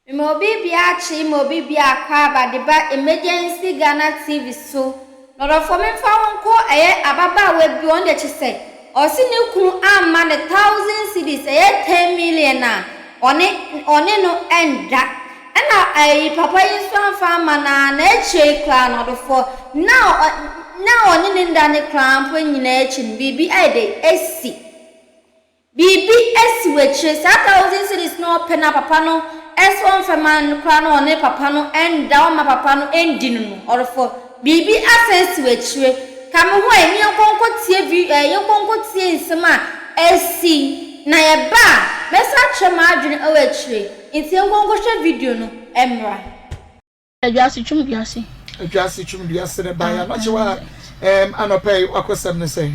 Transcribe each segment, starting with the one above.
Ma obi biara kye ma obi biara akɔ aba de ba Emergency Ghana TV so. Na ɔdɔfoɔ memfa wo nkɔ ɛyɛ ababaawa bi ɔno deɛ kyesɛ ɔse ne kunu amma no thousand cedis ɛyɛ 10 million a ɔne ɔne no ɛnda. Ɛna ɛyi papa yi nso amfa amma no a na akyire yi koraa no, ɔdɔfoɔ, na na ɔne ne nda ne koraa mpo nyinaa akyi no, biribi ayɛ dɛ asi. Biribi asi w'akyire. Saa 1,000 cedis na ɔpɛ na papa no ɛsɛ ɔmfa ma no koraa na ɔne papa no ɛnda, ɔma papa no ɛndi no no ɔdɔfoɔ, biribi asan asi w'akyire. Ka me ho a ɛne yɛnkɔ tie vi ɛɛ yɛnkɔ tie nsɛm a asi na yɛba a, mɛsa akyerɛ m'adwene ɛwɔ akyire. Nti yɛnkɔ nkɔhwɛ video no mmra. Aduase twum duase. Aduase twum duase ne baeɛ anɔkyewa anɔpa yi, wakɔsɛm ne sɛn?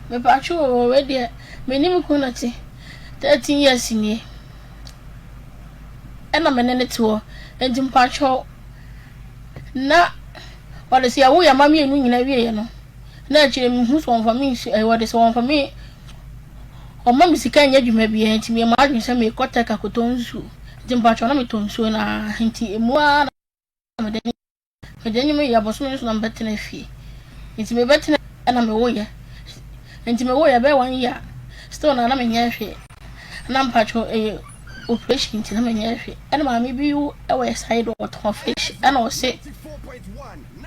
Mepatwe wɔ wei deɛ, me ne me kunu na te 13 years nie ɛna me ne ne te hɔ. Nti mpatwɛ, na wɔde sɛ yɛwo yɛn mma mmienu nyinaa wieɛ no, na akyire mehu sɛ wɔmfa me nsu ɛyɛ wɔde sɛ wɔmfa me ɔma me sika nyɛ adwuma biara. Nti meyɛ m'adwene sɛ mekɔ tɛk akɔtɔ nsuo. Nti mpatwɛ, na metɔ nsuo na nti emu ara na mede anim yɛ abɔsome nso na mebɛtena fie. Nti mebɛtena ɛna mewoyɛ. Nti mewoyɛ bɛyɛ one year still na menyɛ hwee. Na mpatwɛ, ɛyɛ operation nti na menyɛ hwee. Ɛna maame bi ɛwɔ yɛ side, ɔtɔn fish, ɛna ɔse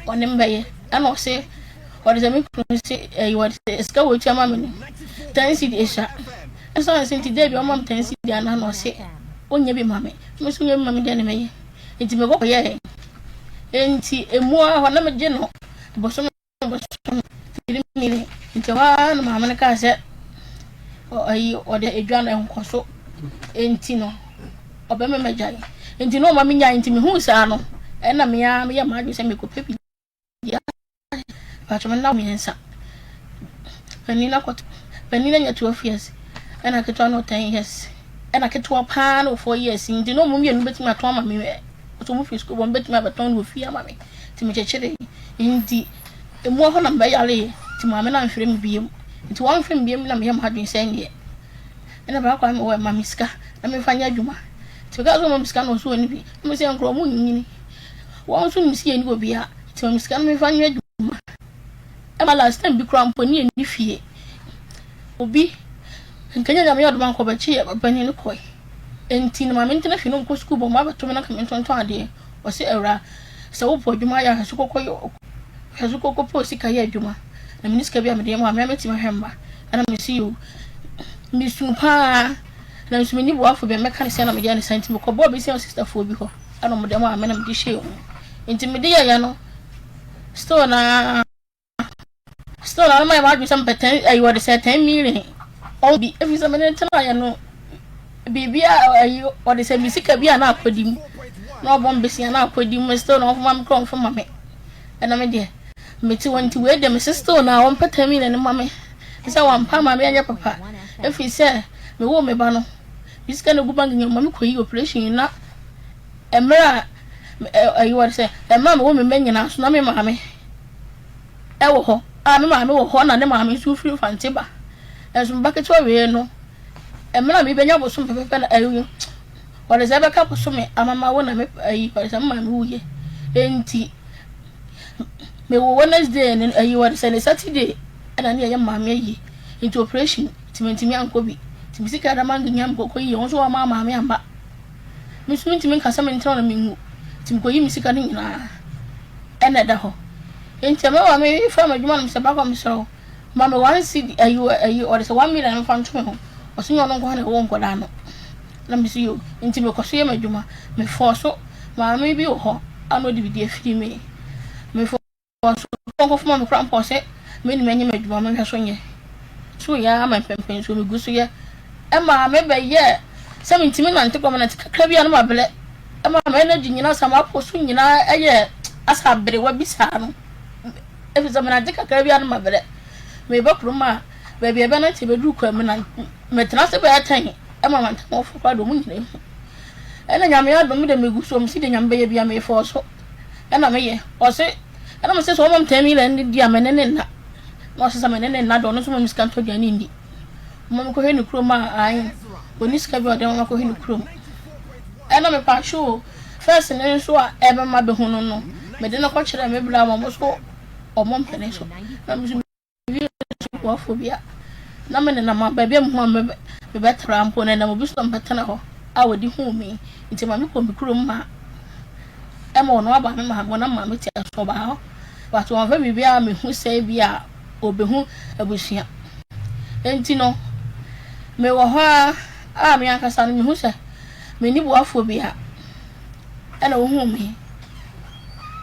ɔne mbɛyɛ. Ɛna ɔse ɔde sɛ me kunu se ɛyɛ ɔde sɛ sika wɔ etua ma me no 10 cedi esua. Ɛsan sɛ nti dɛbi ɔma me 10 cedi ana, na ɔse ɔnyɛ bi ma me. Me nso nyɛ bi ma me deɛ ne mɛyɛ. Nti mekɔ kɔyɛɛ. Nti emu hɔ na megye no bosome bosome 3 million. Nti hɔ ara na maame no kaa sɛ ɔyi ɔde edwa no nkɔ so, nti no ɔbɛma magyae. Nti na ɔma me nyae. Nti mehu saa no, ɛna mea meyɛ m'adwene sɛ mekɔpɛ bi deɛ. Patro, me nna mmiɛnsa. Panin akɔto panin anya 12 years, ɛna ketewa no 10 years, ɛna ketewa paa no 4 years. Nti na ɔmo mmienu bɛtumi atɔn ama me. Ɔsɛ ɔmo firi sukuu, wɔn bɛtumi abɛtɔn no wɔ fie ama me. Nti mekyekyere. Nti emu hɔ na mbɛyare. Nti maame no amfrɛ me biem. Nti wɔamfrɛ me biem na meyɛ m'adwene sɛ neɛ ɛna baako a mewɔ ɛma me sika na memfa nyɛ adwuma. Nti meka sɛ ɔma me sika na ɔso wɔ ne bi na mesɛ nkorɔ ɔmo nyini wɔn nso nim sɛ yɛni wɔ bia. Nti ma me sika na memfa nyɛ adwuma. Ɛma last time bi koraa mpo ne yɛnni fie, obi nkanya Nyame yɛ ɔdoma nkɔ bɛkye yɛ panin no kɔe. Nti no maame ntena fie no nkɔ sukuu bɔ mo abɛto me na nka mentontɔn adeɛ. Ɔsɛ awura sɛ wopɔ adwuma yɛ ahwɛ so kɔkɔ yɛ hwɛ so kɔkɔ pɛ sika yɛ adwuma na mene sika bi a mede ma me a mɛtumi ahwɛ mma. Ɛna mesi yo, mesu paa na nso menni boafo bi a mɛka ne sɛ na mede ne sa. Nti mekɔbɔɔ bɛsia sisterfoɔ bi hɔ, ɛna ɔmode maa me na mede hyɛɛ mu. Nti mede yɛyɛ no still na ɔma yɛ m'adwene sɛ mepɛ ten ɛyi wɔde sɛ 10 million ɔwɔ bi efi sɛ mene tena yɛ no biribi a ɛyi wɔde sɛ mi sika bi a na akɔdi mu na ɔbɔ mbesia na akɔdi mu. Still na ɔmfa ma me kora, ɔmfa ma me. Ɛna me deɛ mete wɔ. Nti wei deɛ mese still na ɔmpɛ 10 million ma me sɛ wampa ma me anyɛ papa, efi sɛ mewɔ me ba no me sika no gu bank nyɛ ma me kɔ yi operation. Na mmerɛ a ɛyi wɔde sɛ mmerɛ a mewɔ me mma nyinaa so na me maame ɛwɔ hɔ a, me maame wɔ hɔ na ne maame nso firi Mfante ba. Ɛnso me ba ketewa wei no, mmerɛ a mebɛnya bosom pɛpɛpɛ na ɛyi wɔde sɛ ɛbɛka bosome amama wo na me ɛyi wɔde sɛ me maame wuyɛ. Nti mewɔ Wednesday ne ɛyi wɔde sɛ ne Saturday ɛna ne yɛyɛ maame ayi. Nti operation nti mentumi ankɔ bi. Nti me sika dama nya mekɔkɔ yi wɔn nso wɔn ama maame amba. Me nso mentumi nka sɛ mentena na menwu. Nti mekɔyi me sika no nyinaa ɛna ɛda hɔ. Nti ɛmɛ maame fa me adwuma no sɛ bakɔ mesrɛ wo ma me 1 cedi ayi ayi ɔde sɛ 1 million mfa nto me ho. Ɔsɛ nyɛ ɔno nko na ɛwɔ nkɔdaa no. Na me so yo. Nti mekɔ so yɛ m'adwuma. Mefɔɔ so maame bi wɔ hɔ a na ɔde bi di afiri me. Mefɔɔ so nkɔfo ma me kora mpɔ sɛ me ne manyɛ m'adwuma mehwɛ so nyɛ so yɛ ama mpɛmpɛn so megu so yɛ. Ɛma mebɛyɛ sɛ mentumi nante kɔ menante kakra bi a no mabrɛ. Ɛma me energy nyinaa sa mapɔ so nyinaa ɛyɛ asa aberewa bi saa no, ɛfiri sɛ menante kakra bi a no mabrɛ. Meba kurom a, baabi a ɛbɛnante bɛduru kwa mu na metena ase bɛyɛ 10 ɛma mantamɔfo koraa de ɔmo nyina hu. Ɛna Nyame adom de megu so mesi de Nyame bɛyɛ bia mefɔɔ so ɛna meyɛ. Ɔse ɛna mesɛ sɛ ɔmam 10 million ne di a mene ne nna. Na ɔse sɛ mene ne nna de, ɔno nso ma me sika ntɔ aduane nni. Ɔma mekɔhwɛ ne kurom a ae ɔni sika bi a ɔde ma makɔhwɛ ne kurom. Ɛna mepatwo o, first no nso a ɛbɛma bɛhu no no, mede no kɔkyerɛɛ me bra ma ɔmo nso ɔmo mpene so. Na me nso mewie sukuufoɔ bi a, na me nenam a baabi a mehu a mebɛtra mpo no, ɛnam obi so na mebɛtena hɔ a wɔde huu me. Nti ma mekɔ me kurom ma ɛma ɔno aba me maame hɔ na maame te aso ɔbaa hɔ. But wɔamfa biribiara ammehu sɛ ebia obehu abusua. Enti no, mewɔ hɔ ara a me ankasa no mehu sɛ menni boafoɔ biara. Ɛna wohuu me.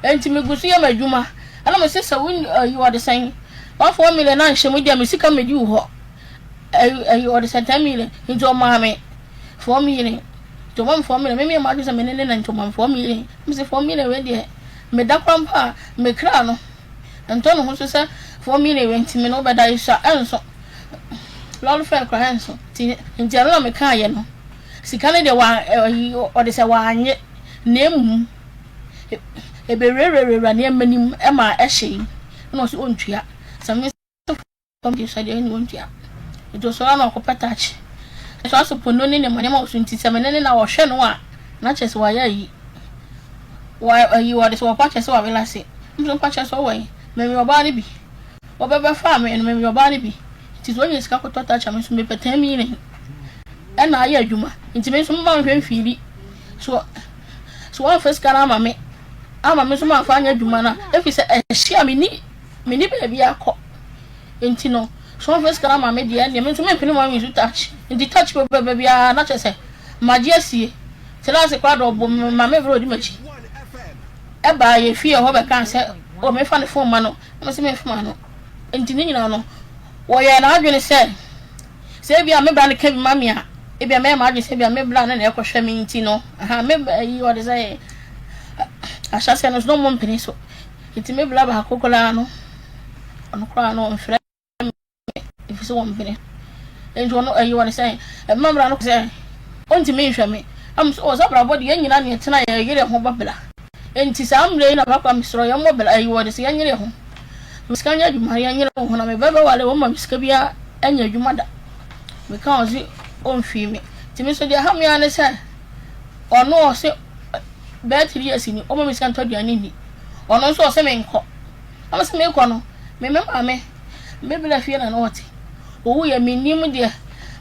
Enti megu so yɛ m'adwuma. Ɛna mese sɛ wo ayi wɔde sɛn? One 4 million anhyɛ mu deɛ me sika mmɛdi wo hɔ. Ayi ayi wɔde sɛn 10 million. Nti ɔmaa me 4 million. Nti ɔma me 4 million. Me meyɛ m'adwene sɛ me ne ne na nti ɔma me 4 million. Mese 4 million wei deɛ meda koraa mpo a me kra no ntɔ ne ho so sɛ 4 million wei nti me ne wo bɛda esua ɛnso lɔre fare koraa ɛnso nti nti ɛno na mekaeɛ no sika no deɛ wa ɛyi ɔde sɛ wannye na mmom ɛbɛwurawurawura nneɛma no mu ɛma ɛhyee ɛna ɔse ɔntua sɛ me Fam de sɛ deɛ ɛne wɔntua. Nti ɔsɔre a na ɔkɔpɛ touch. Ɛso aso pono ne nneɛma nneɛma wɔ so nti sɛ me ne ne na ɔhwɛ no a na kyerɛ sɛ wayɛ ayi. Wa ayi wɔde sɛ wɔpa kyerɛ sɛ warelase. Nso mpa kyerɛ sɛ ɔwɔ yi. Meme ɔbaa no bi. Wɔbɛbɛfaa me no meme ɔbaa no bi. Nti sɛ ɔnya sika kɔtɔ touch a me nso mepɛ 10 million ɛna ayɛ adwuma. Nti me nso mma nhwɛ mfiili. So so wɔamfa sika no ama me ama me nso mamfa anyɛ adwuma no a ɛfiri sɛ ɛhye a menni Menni baabi akɔ nti no sɛ wɔmfa sika no ama me deɛ ɛnneɛ me nso mempene ma mensu touch nti touch bɛba biara na kyerɛ sɛ magye asie tena ase koraa deɛ ɔbɔ me ma me werɛ ɔdi m'akyi ɛbaa yɛ fie hɔ bɛkaa sɛ o mefa ne phone ma no na mese memfa ma no nti ne nyinaa no wɔyɛɛ n'adwene sɛ sɛ ebia me bra no ka bi ma me a ebia mɛyɛ m'adwene sɛ ebia me bra no na ɛkɔhwɛ me nti no aha me ayi ɔde sɛ ahyɛseɛ no so na ɔmo mpene so. Ntsi me bra baako koraa no, ɔno koraa no ɔmmfrɛ me efisɛ ɔmmpene. Ntsi ɔno ayi ɔno sɛ mma bra no sɛ ɔnntumi nnhwɛ me. Na mese oh sɛ abrabɔ de yɛn nyinaa na yɛtena yɛ yere ho bɔ bra. Ntsi saa mmerɛ yi na papa mesrɛ wo yɛmmɔ bra ayi wɔde sɛ yɛnyere yɛn ho. Me sika nyɛ adwuma yɛnyere wo ho na me ba bɛware wo mma me sika biara nyɛ adwuma da. Meka ɔse ɔmmfii me. Ntsi me nso deɛ ɛha me ara ne sɛ ɔno ɔse bɛyɛ 3 years ni ɔmma me sika ntɔ aduane nni. Ɔno nso ɔse menkɔ. Na mese mekɔ no, me me maame, me bra fie na na ɔte. Owuiɛ, mennim deɛ,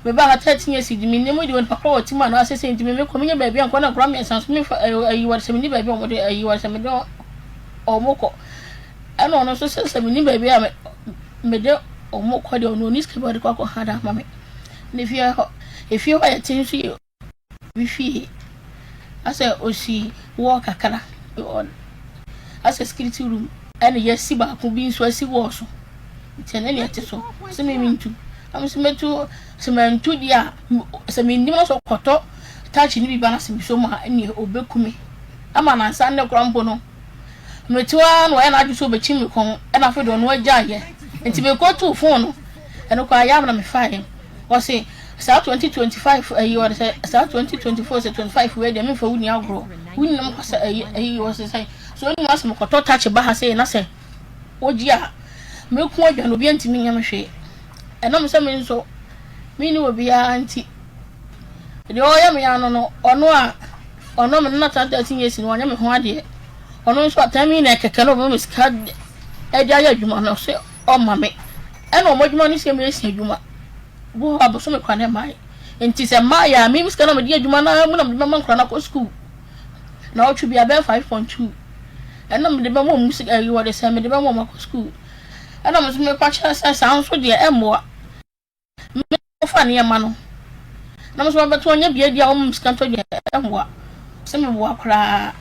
mebaa ha 13 years di, mennim deɛ onipa korɔ ɔte mu anaasɛ sɛ nti me mekɔ, menya baabi ankɔ na nkwadaa mmiɛnsa nso memfa ayi wɔde sɛ menni baabi a wɔde ayi wɔde sɛ mede wɔn kɔ. Ɛna ɔno nso sɛ sɛ menni baabi a mede wɔn kɔ deɛ ɔno ɔnni sika bi a ɔde kɔ akɔ ha da ama me. Ne fie hɔ, efie hɔ a yɛte nso yɛ Obi fie asɛ osi wall kakra asɛ security room ɛna yɛasi baako bi nso asi wall so nti ɛno na ɛte so sɛ me mentu na me nso mɛtu sɛ mantu deɛ a sɛ mennim na sɛ ɔkɔtɔ touch no bi ba na sɛ mesɔ mu a ɛneɛ ɔbɛku me ama nansa nnɛ koraa mpo no mete hɔ ara na ɔyɛ n'adwene sɛ ɔbɛkyi me kɔn ɛna afei deɛ ɔno agyaeɛ nti mekɔtuu phone no ɛno koraa yɛ ama na mefaeɛ. Ɔse saa 2025 ayi ɔde sɛ saa 2024 sɛ 25 wei deɛ memfa wo ni agorɔ wo nyinam kɔ sɛ ayi ayi ɔse sɛ so wonim asɛ mekɔtɔ touch ba ha sei na sɛ wogye a mɛku adwa no obiara ntumi nyɛ me hwee ɛnam sɛ me nso menni obiara nti deɛ ɔyɛ me ano no ɔno a ɔno a me nana 13 years no ɔnyɛ me ho adeɛ ɔno nso atɛn na ɛkɛkɛ no ɔbɛma me sika ɛde ayɛ adwuma no sɛ ɔma me. Ɛna wɔn adwuma no sɛ mesi adwuma. Bi wɔ hɔ a bosome kora na ɛmmaeɛ. Nti sɛ mmaeɛ a, me sika na mede yɛ adwuma no ara mu na mede bɛma nkwadaa no akɔ sukuu. Naawɔtwe biara bɛyɛ 5.2. Ɛna mede bɛma wɔn sika ayi wɔde sɛ mede bɛma wɔn akɔ sukuu. Ɛna me nso mepa kyerɛ sɛ saa nso deɛ ɛmmoa. Me fa nneɛma no na me nso mabɛto ɔnyɛ bea bi a wɔma me sika ntɔ aduane ɛmmoa. Sɛ meboa koraa.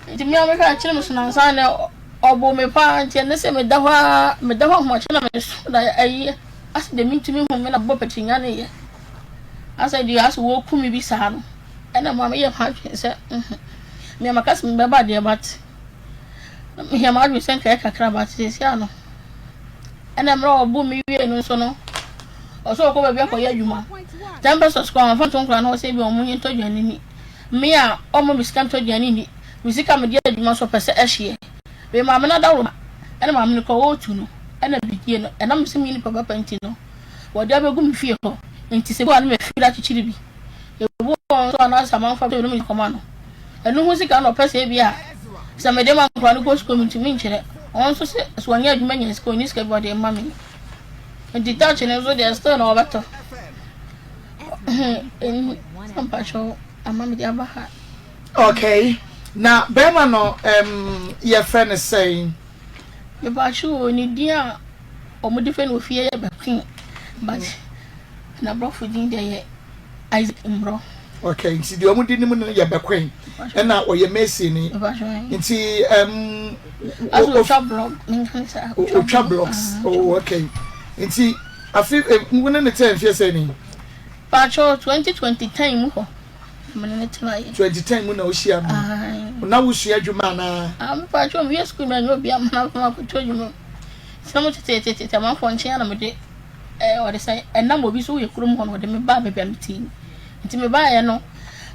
Nti me a mehwɛ akyerɛ me so nansa na ɔbo me paa nti ɛnɛ sɛ meda hɔ a meda hɔ ahomakye na meso da ayi asɛ deɛ mentumi hu me na bɔ pɛkyɛ nyaneyɛ asɛ deɛ asɛ wɔku me bi saa no ɛna ma meyɛ m'adwene sɛ me a maka sɛ mebɛba deɛ but meyɛ m'adwene sɛ nkae kakra but seesei ano ɛna mmerɛ a ɔbo me wie no nso no ɔsɛ ɔkɔ baabi akɔyɛ adwuma 10 pesos kɔ amfa nto nkora no hɔ sɛ bi ɔmo nye ntɔ aduane ni me a ɔmo me sika ntɔ aduane ni me sika mede adwuma nso ɔpɛ sɛ ɛhyeɛ me maame no adaworo ɛna maame no kɔ ɔɔtu no ɛna bidie no ɛnam sɛ me nipa papa nti no wɔde abɛgu me fie hɔ nti sɛ bi wɔ a no mafiri akyekyere bi. Ebi wɔ hɔ nso a na sɛ amanfoɔ abɛtɔ bi na mede kɔma no. Ɛno ho sika na ɔpɛ sɛ ebi a sɛ mede ma nkwadaa no kɔ sukuu a mentumi nkyerɛ. Ɔno nso sɛ sɛ ɔnyɛ adwuma nya sika ɔnni sika bi ɔde ma me. Nti touch no nso deɛ still na ɔbɛtɔ. Mpakyɛw ama mede aba ha. Okay, na bɛrima no um, yɛfrɛ no sɛn? Mepakyɛw ne din a wɔde frɛ no wɔ fie yɛ Bɛko but n'aborɔfo din deɛ yɛ Isaac Mbrɔ. Okay, nti deɛ wɔde nim no yɛ Bɛkoe ɛna ɔyɛ Mesini nti um, otwa blog otwa blogs oh okay nti afi wo ne ne tɛ mfeɛ sɛ ni? Pakyɛw 2020 tan mu hɔ. Mene ne tenaeɛ. 2010 mu na wohyia no. Na wosua adwuma anaa? Ah, mepa kyɛw, meyɛ sukuu na ɛnyɛ obi ama na afei makɔto adwuma mu. Nti na mo tetetetete amanfoɔ nkyɛn na mede ɛɛ ɔde sɛ ɛnam obi so woyɛ kurom hɔ na ɔde me baa baabi a mete yi. Nti mebaeɛ no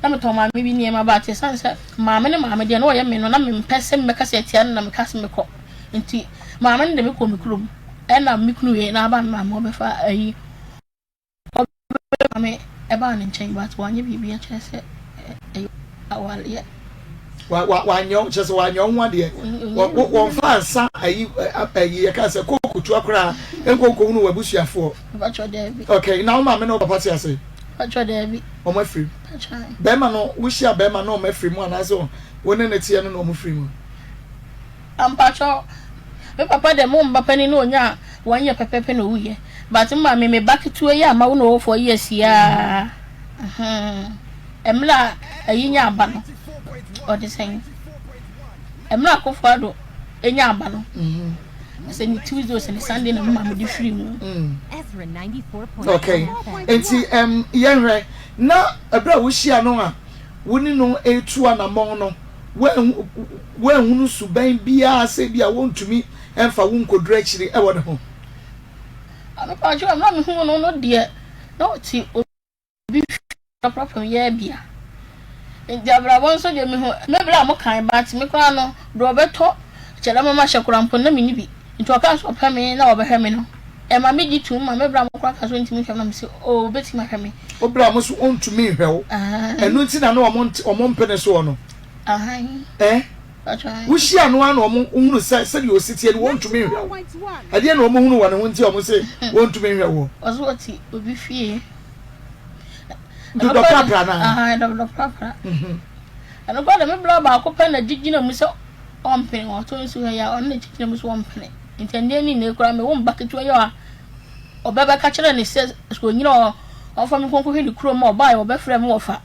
na metɔn maame bi nneɛma but ɛsiane sɛ maame ne maame deɛ na ɔyɛ me no na mempɛ sɛ mɛka sɛ atia no na meka sɛ mekɔ. Nti maame no de me kɔɔ me kurom ɛna me kunu wei na aba me maame ɔbɛfa ayi Ɔbɛma me ɛbaa ne nkyɛn but wanyɛ biribi akyerɛ sɛ ɛyɛ awareɛ. Wa wa wanyɛ kyerɛ sɛ wanyɛ ɔho adeɛ. Wɔnfa nsa ayi ayi yɛka sɛ kooku tua koraa nkɔ nkɔhunu w'abusuafoɔ. Mpakyɛ daabi. Okay na wo maame ne wo papa te ase? Mpakyɛ daabi. Wɔn afiri mu. Bɛrima no wohyia bɛrima no wɔn afiri mu anaasɛ wo ne ne teɛ no na wɔn firi mu? Mpakyɛw me papa dɛ mo mba panyin no onyaa one year pɛpɛpɛ na owuiɛ but me maame me ba ketewa yi a mawo no ɔwɔ 4 years yi aa hmm mmerɛ a ayi nya aba no ɔde sɛn mmerɛ a Akufo Addo nya aba no sɛ ne Tuesday sɛ ne Sunday na me maame de firi mu. Okay nti um, yɛnhwɛ na ɛberɛ a wohyia no a wo ne no retu anamɔn no woanhu woanhunu suban biara sɛ ebia wɔntumi mfa wo nkɔduru akyiri wɔ ne ho? Mepakyɛw, mmerɛ a mehuu no no deɛ, na ɔte obi fie aprapram yɛɛbea. Nti abrabɔ nso deɛ mehu, me berɛ a mo kan but me koraa no, deɛ ɔbɛtɔ kyɛdɛ ama mahyɛ koraa mpo na menni bi. Nti ɔkaa sɛ ɔpɛ me na ɔbɛhwɛ me no, ɛma me gye toom ma me bra mo koraa kaa sɛ ɔntumi nhwɛ me na mese oh ɔbɛtumi ahwɛ me. Wo bra mo so ɔntumi nhwɛ wo, ɛno nti na na wɔn mpene soɔ no? Eh? Wohyia no ara na wɔn hunu sɛ sɛdeɛ ɔsi teɛ no wɔntumi nhwɛ wo. Ɛdeɛ na wɔn hunu wɔ ne ho nti a wɔn se wɔntumi nhwɛ woɔ? Ɔse ɔte obi fie. Dodɔ prapra naa? Dodɔ prapra. Ɛno koraa deɛ me bra baako pɛ na gyina mu sɛ ɔmpene, ɔtɔ nsu ha yi a ɔno na gyina mu sɛ ɔmpene. Nti ɛnneɛ ne nnɛ koraa me wo mba ketewa yi a ɔbɛbɛka kyerɛ ne sɛ ɔnyina hɔ ɔmfa me nkɔnkɔhwɛ ne kurom a ɔbaeɛ ɔbɛfrɛ me wɔfa.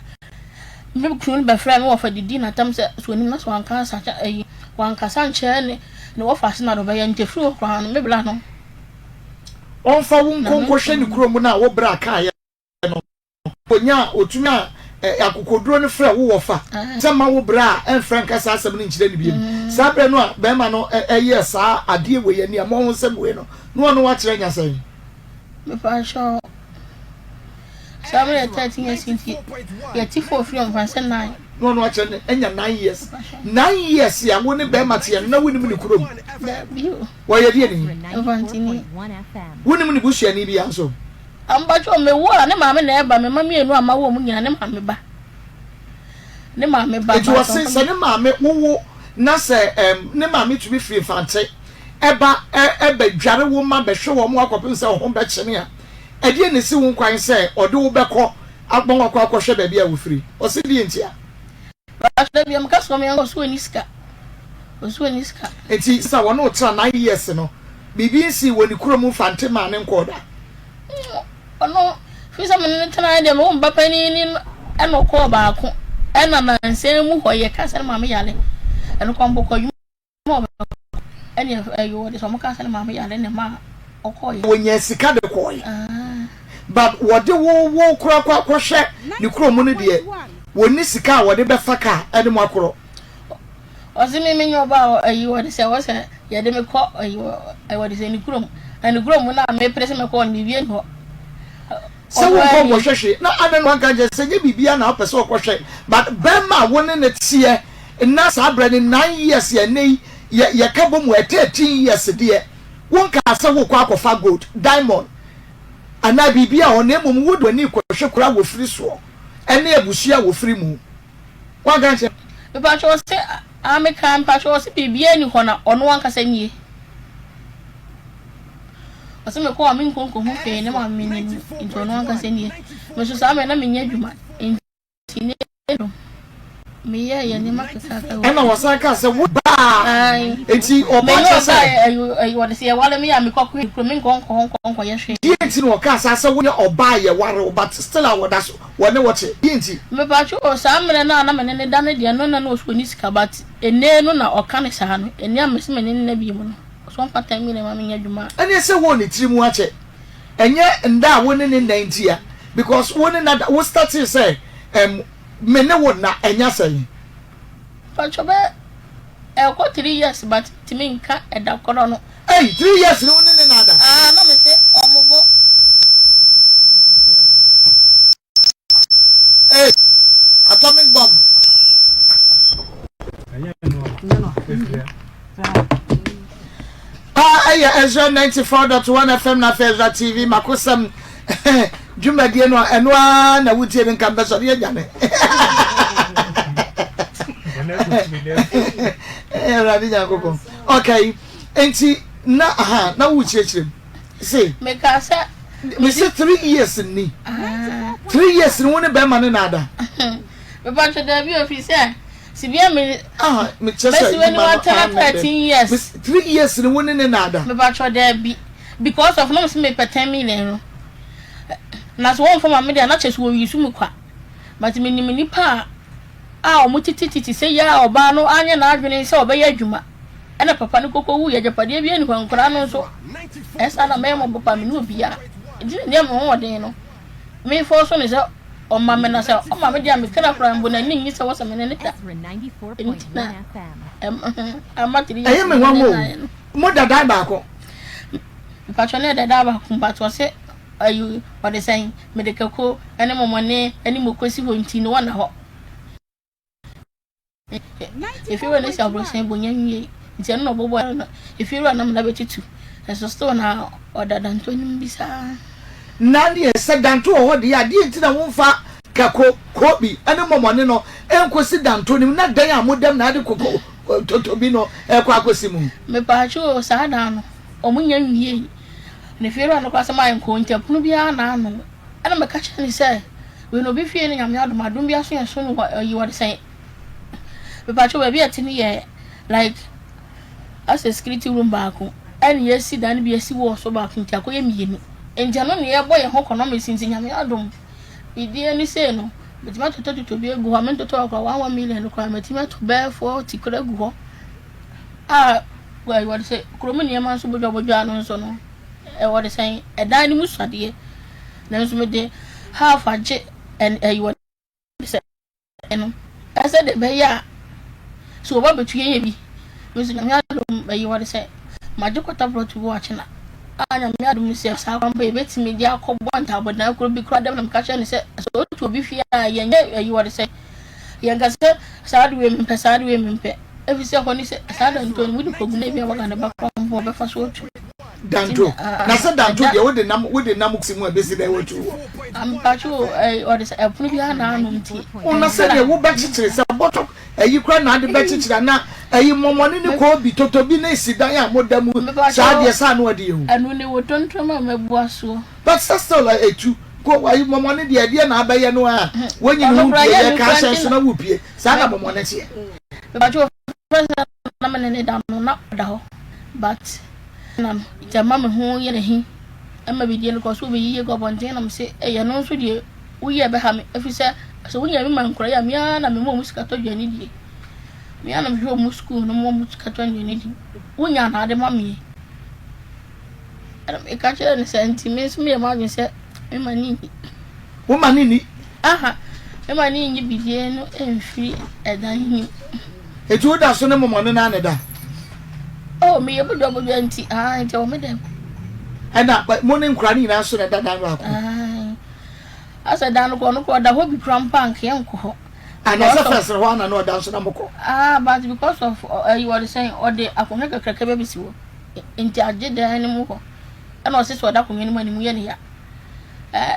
Me kunu no bɛfrɛɛ me wɔfa didii n'atam sɛ sɛ onim na sɛ wanka ansa kyɛ ayi wankasa ankyerɛ ne ne wɔfa ase na de ɔbɛyɛ nti efiri hɔ koraa no me bra no. Ɔmfa wo nkɔ nkɔhwɛ ne kurom no a wo bra kaeɛ no ɔnya a ɔtumi a akokoduro no frɛ wo wɔfa sɛ ma wo bra a ɛmfrɛ nka saa asɛm no nkyerɛ no biom saa berɛ no a bɛrima no ɛyɛɛ saa adeɛ wei aniammɔhosɛm wei no na ɔno wakyerɛ nya sɛn? Mepakyɛw, saa bere yɛ 13 years nti yɛte fo firi ɔmfa sɛ 9. Na ɔno akyerɛ no anya 9 years. 9 years a wo ne bɛrima teɛ no na wonim ne kurom? Dabi o. Wɔyɛ deɛ ni? Mfantini. Wonim ne busuani bia nso? Mpakyɛw, mewo a ne maame na ɛba, me mma mmienu a mawo wɔn nyinaa ne maame ba. Ne maame ba. Nti wɔse sɛ ne maame wowo na sɛ ɛm ne maame tumi firi Mfante ɛba ɛbɛdware wo mma bɛhwɛ wɔn akɔpem sɛ wo ho bɛkyene a, ɛdeɛn na ɛsi wo kwan sɛ ɔde wo bɛkɔ ama woakɔ akɔhwɛ baabi a wofiri? Ɔse deɛ ntia? Mpakyɛ da bia meka sɛ ɔmenkɔ ɔse ɔnni sika ɔse ɔnni sika. Nti sɛ wɔne wo tra 9 years no biribi nsii wɔ ne kurom Mfante maa ne nkɔɔ da? Ɔno firi sɛ mene no tenaeɛ deɛ me wo mba panin ne ɛna ɔkɔɔ baako ɛna nansa mu hɔ yɛka sɛ ne maame yare ɛno kɔ mpo kɔ adwuma Ma ɔbɛkɔ ɛne ɛyɛ wɔde sɛ ɔmo ka sɛ ne maame yare ne ma ɔkɔɔyɛ. Wɔnyaa sika de kɔɔe but wɔde wo wo kora kɔ akɔhwɛ ne kurom no deɛ wɔnni sika a wɔde bɛfa kaa ɛne mo akorɔ. Ɔse me menyɛ ɔbaa ɛyi wɔde sɛ wɔsɛ yɛde me kɔ ɛyi wɔde sɛ ne kurom na ne kurom no a mepere sɛ mɛkɔ no biribi nni hɔ. Sɛ wo nkɔ nkɔhwɛ hwee na adɛn na wanka nkyerɛ sɛ nyɛ biribiara na wopɛ sɛ ɔkɔhwɛ but bɛrima a wo ne no teɛ Nna saa berɛ no nine years yɛ ɛnnɛ yi yɛ yɛka bɔ mu ɛ 13 years deɛ wonkaa sɛ worekɔ akɔfa gold, diamond anaa biribi a hɔ na mmom wode w'ani rekɔhwɛ kuro a wɔfiri soɔ. Ɛne abusua a wɔfiri mu. Woanka ankyerɛ no? Mepakyɛ ɔse ah mekaa mepakyɛ ɔse biribiara nni hɔ na ɔno ankasa nie. Ɔse mekɔ a menkɔ nkɔhu hwee ne maame no anim nti ɔno ankasa nie. Me nso saa mmerɛ na menyɛ adwuma nti ne no meyɛɛ yɛ nneɛma kakrakra wɔ Ɛna wɔsan kaa sɛ wo baa Ae. nti ɔba Menyɛ kyerɛ sɛ. ɔbaa ɛyi wɔde sɛ yɛware me a mekɔ kɔ kuro menkɔ nkɔ hɔ nkɔ nkɔyɛ hwee. Deɛ nti na ɔkaa saa sɛ wonyɛ ɔbaa a yɛware wo but still a wɔda so wɔne wo te deɛ nti. Mepatwo o saa mmerɛ no a na mene no da no deɛ no na na ɔsɛ ɔnni sika but ennee no na ɔka no saa no ennee a mese mene no nna biom no ɔsɛ ɔmfa 10 million ma menyɛ adwuma a. Ɛneɛ sɛ wɔ ne tiri mu akyɛ ɛnyɛ nda a wo ne ne nna ntia because wo ne na da wo startee sɛ ɛm me ne wo nna ɛnya sɛn. Mpakyɛ bɛyɛ ɛkɔ 3 years but ntumi nka ɛda korɔ no. Ei 3 years ni wo ne ne na ada. Aah na mese ɔmo bɔ. Ei atomic bomb. Ah, ɛyɛ Ezra 94.1 FM na afei Ezra TV makosɛm dwumadie no a ɛno ara na wotie no nka mpɛ sɛ ɔde adwane awurade nyankopɔn okay nti na aha na wokyerɛkyerɛ mu se meka sɛ mese 3 years ni 3 years ni wo ne bɛrima ne na ada mepatwɛ daabi ofi sɛ sibia me ah mekyerɛ sɛ mɛsi w'ani watena 13 years 3 years ni wo ne ne na ada mepatwɛ daabi Because of na mese mepɛ 10 million no na sɛ wɔmfa ma me deɛ na kyɛ sɛ wɔyi so mu kwa but menim nnipa a a wɔn tete tete sɛ yɛ a ɔbaa no anyɛ n'adwene sɛ ɔbɛyɛ adwuma ɛna papa no kɔkɔ wu yɛ agyapadeɛ bi ɛni hɔ nkora no nso ɛsa na mɛyɛ mɔbɔ pa me ne obiara nti na ndeɛ me ho ɔden no mefɔ so ne sɛ ɔma me na sɛ ɔma me deɛ a mekra koraa mbo n'ani nye sɛ wɔsɛ me ne ne da nti na ama tiri yɛ ɛyɛ me nwanwa o Mo da dan baako. Mpatsɔ ne yɛda dan baako but ɔse ayi ɔde sɛn mede kako ne mɔmɔne ne moko si hɔ nti no wɔnna hɔ. Efiewura no si abrɔsan bu nya nwie nti ɛno na ɔbɔbɔ no efiewura nam na bɛtutu nso still na ɔda danto anim bi saa. Na neɛ sɛ danto wɔ hɔ deɛ a deɛ nti na womfa kako, kobi ne mɔmɔne no nkosi danto no mu na dan a modam na ade koko Totobi no ɛkɔ akɔsi mu. Mepaakyɛw o, saa dan no ɔmo nnya nwiei. Ne fiewura no koraa sɛ mayɛ nkɔɔ nti ɛpono biara nna ano. Ɛna meka kyerɛɛ no sɛ wei no obi fie no Nyame adom adom bi aso yɛn so no wɔ ayi wɔde sɛn. Mepaakyɛw baabi a ɛte no yɛ like asɛ security room baako ɛna yɛasi dan no bi asi wall so baako nti akɔyɛ mmienu. Nti ɛno na yɛbɔ yɛn ho economics nti Nyame adom biribiara ni sei no. Metumi atotɔtotɔ bi agu hɔ a, mentotɔɔ koraa one one million no koraa matumi atɔ bɛyɛ 40 koraa agu hɔ a wɔde sɛ kurom nneɛma nso bodwabodwa no nso no wɔde sɛn ɛdan no mu suadeɛ nanso mede half agye ɛyi wɔde sɛ no ɛsɛ de bɛyɛ a So wɔba bɛtua yɛ bi? Me nso Nyame adom bɛyi wɔde sɛ magye kɔta plot bi wɔ Akyena a Nyame adom sɛ saa kwan pa yɛbɛtumi de akɔbɔ ntaabodan koro bi koraa dɛm na meka kyerɛ no sɛ sɛ ɔtu obi fie a yɛnyɛ ayi wɔde sɛ yɛnka sɛ saa de wei mempɛ saa de wei mempɛ ɛfiri sɛ hɔ ne sɛ saa danto no wode kɔgu no ebi a waga ne ba koraa mpo wɔbɛfa so atu danto na sɛ danto deɛ wode nam wode nam si mu a ɛbɛsi dɛn watu wɔ ampatwo ɔde sɛ ɛpono biara na ano nti na sɛdeɛ wobɛkyekyere sɛ bɔtɔ Ayi koraa na ade bɛkyekyere ana ayi mɔmɔne ne koobi totobi ne si dan a moda mu saa deɛ saa no adi ehu. Ɛno ne wo tontom a mabua soɔ. But sɛ still a etu ko ayi mɔmɔne deɛ ɛdeɛ na abɛyɛ no a wonyi ne ho mpie yɛ ka ahyɛn so na wopie saa na mɔmɔne teɛ. Mepakyɛ ofrɛ sɛ na me ne ne da no na ɔda hɔ but na no nti ɛma me ho yɛ ahi ɛma bidie no kɔ so wobɛyiyi gu abɔnten na me se ɛyɛ no nso deɛ Wo yɛ bɛha me, efisɛ sɛ wonya me ma nkwadaa yi a, me ara na mema wɔn sika tɔ aduane die. Me ara na mehwɛ wɔn sukuu no ma wɔn sika tɔ aduane di. Wonya na ade ma me. Ɛna meka kyerɛɛ no sɛ nti me nso meyɛ m'adwene sɛ mema ne nni. Woma ne nni? Aha, mema ne nyi bidie no mfiri ɛdan yi mu. Eti woda so ne mɔmɔne no ara na ɛda? Oh, meyɛ bodwabodwa nti, ah, nti ɛwɔ me dɛm. Ɛna mo ne nkwadaa no nyinaa nso na ɛda dan baako? Ah. Asɛ dan no kɔ ɔno kɔ ɔda hɔ bi kora mpo a nka yɛnkɔ hɔ. Ana sɛ fɛs hɔ ana na ɔda nso na mokɔ. Ah but because of ɛyi wɔde sɛn ɔde akonnwa kakraka bi abɛsi hɔ nti agye dan no mu hɔ ɛna ɔse sɛ ɔda akonnwa no mu a ne mu yɛ ne ya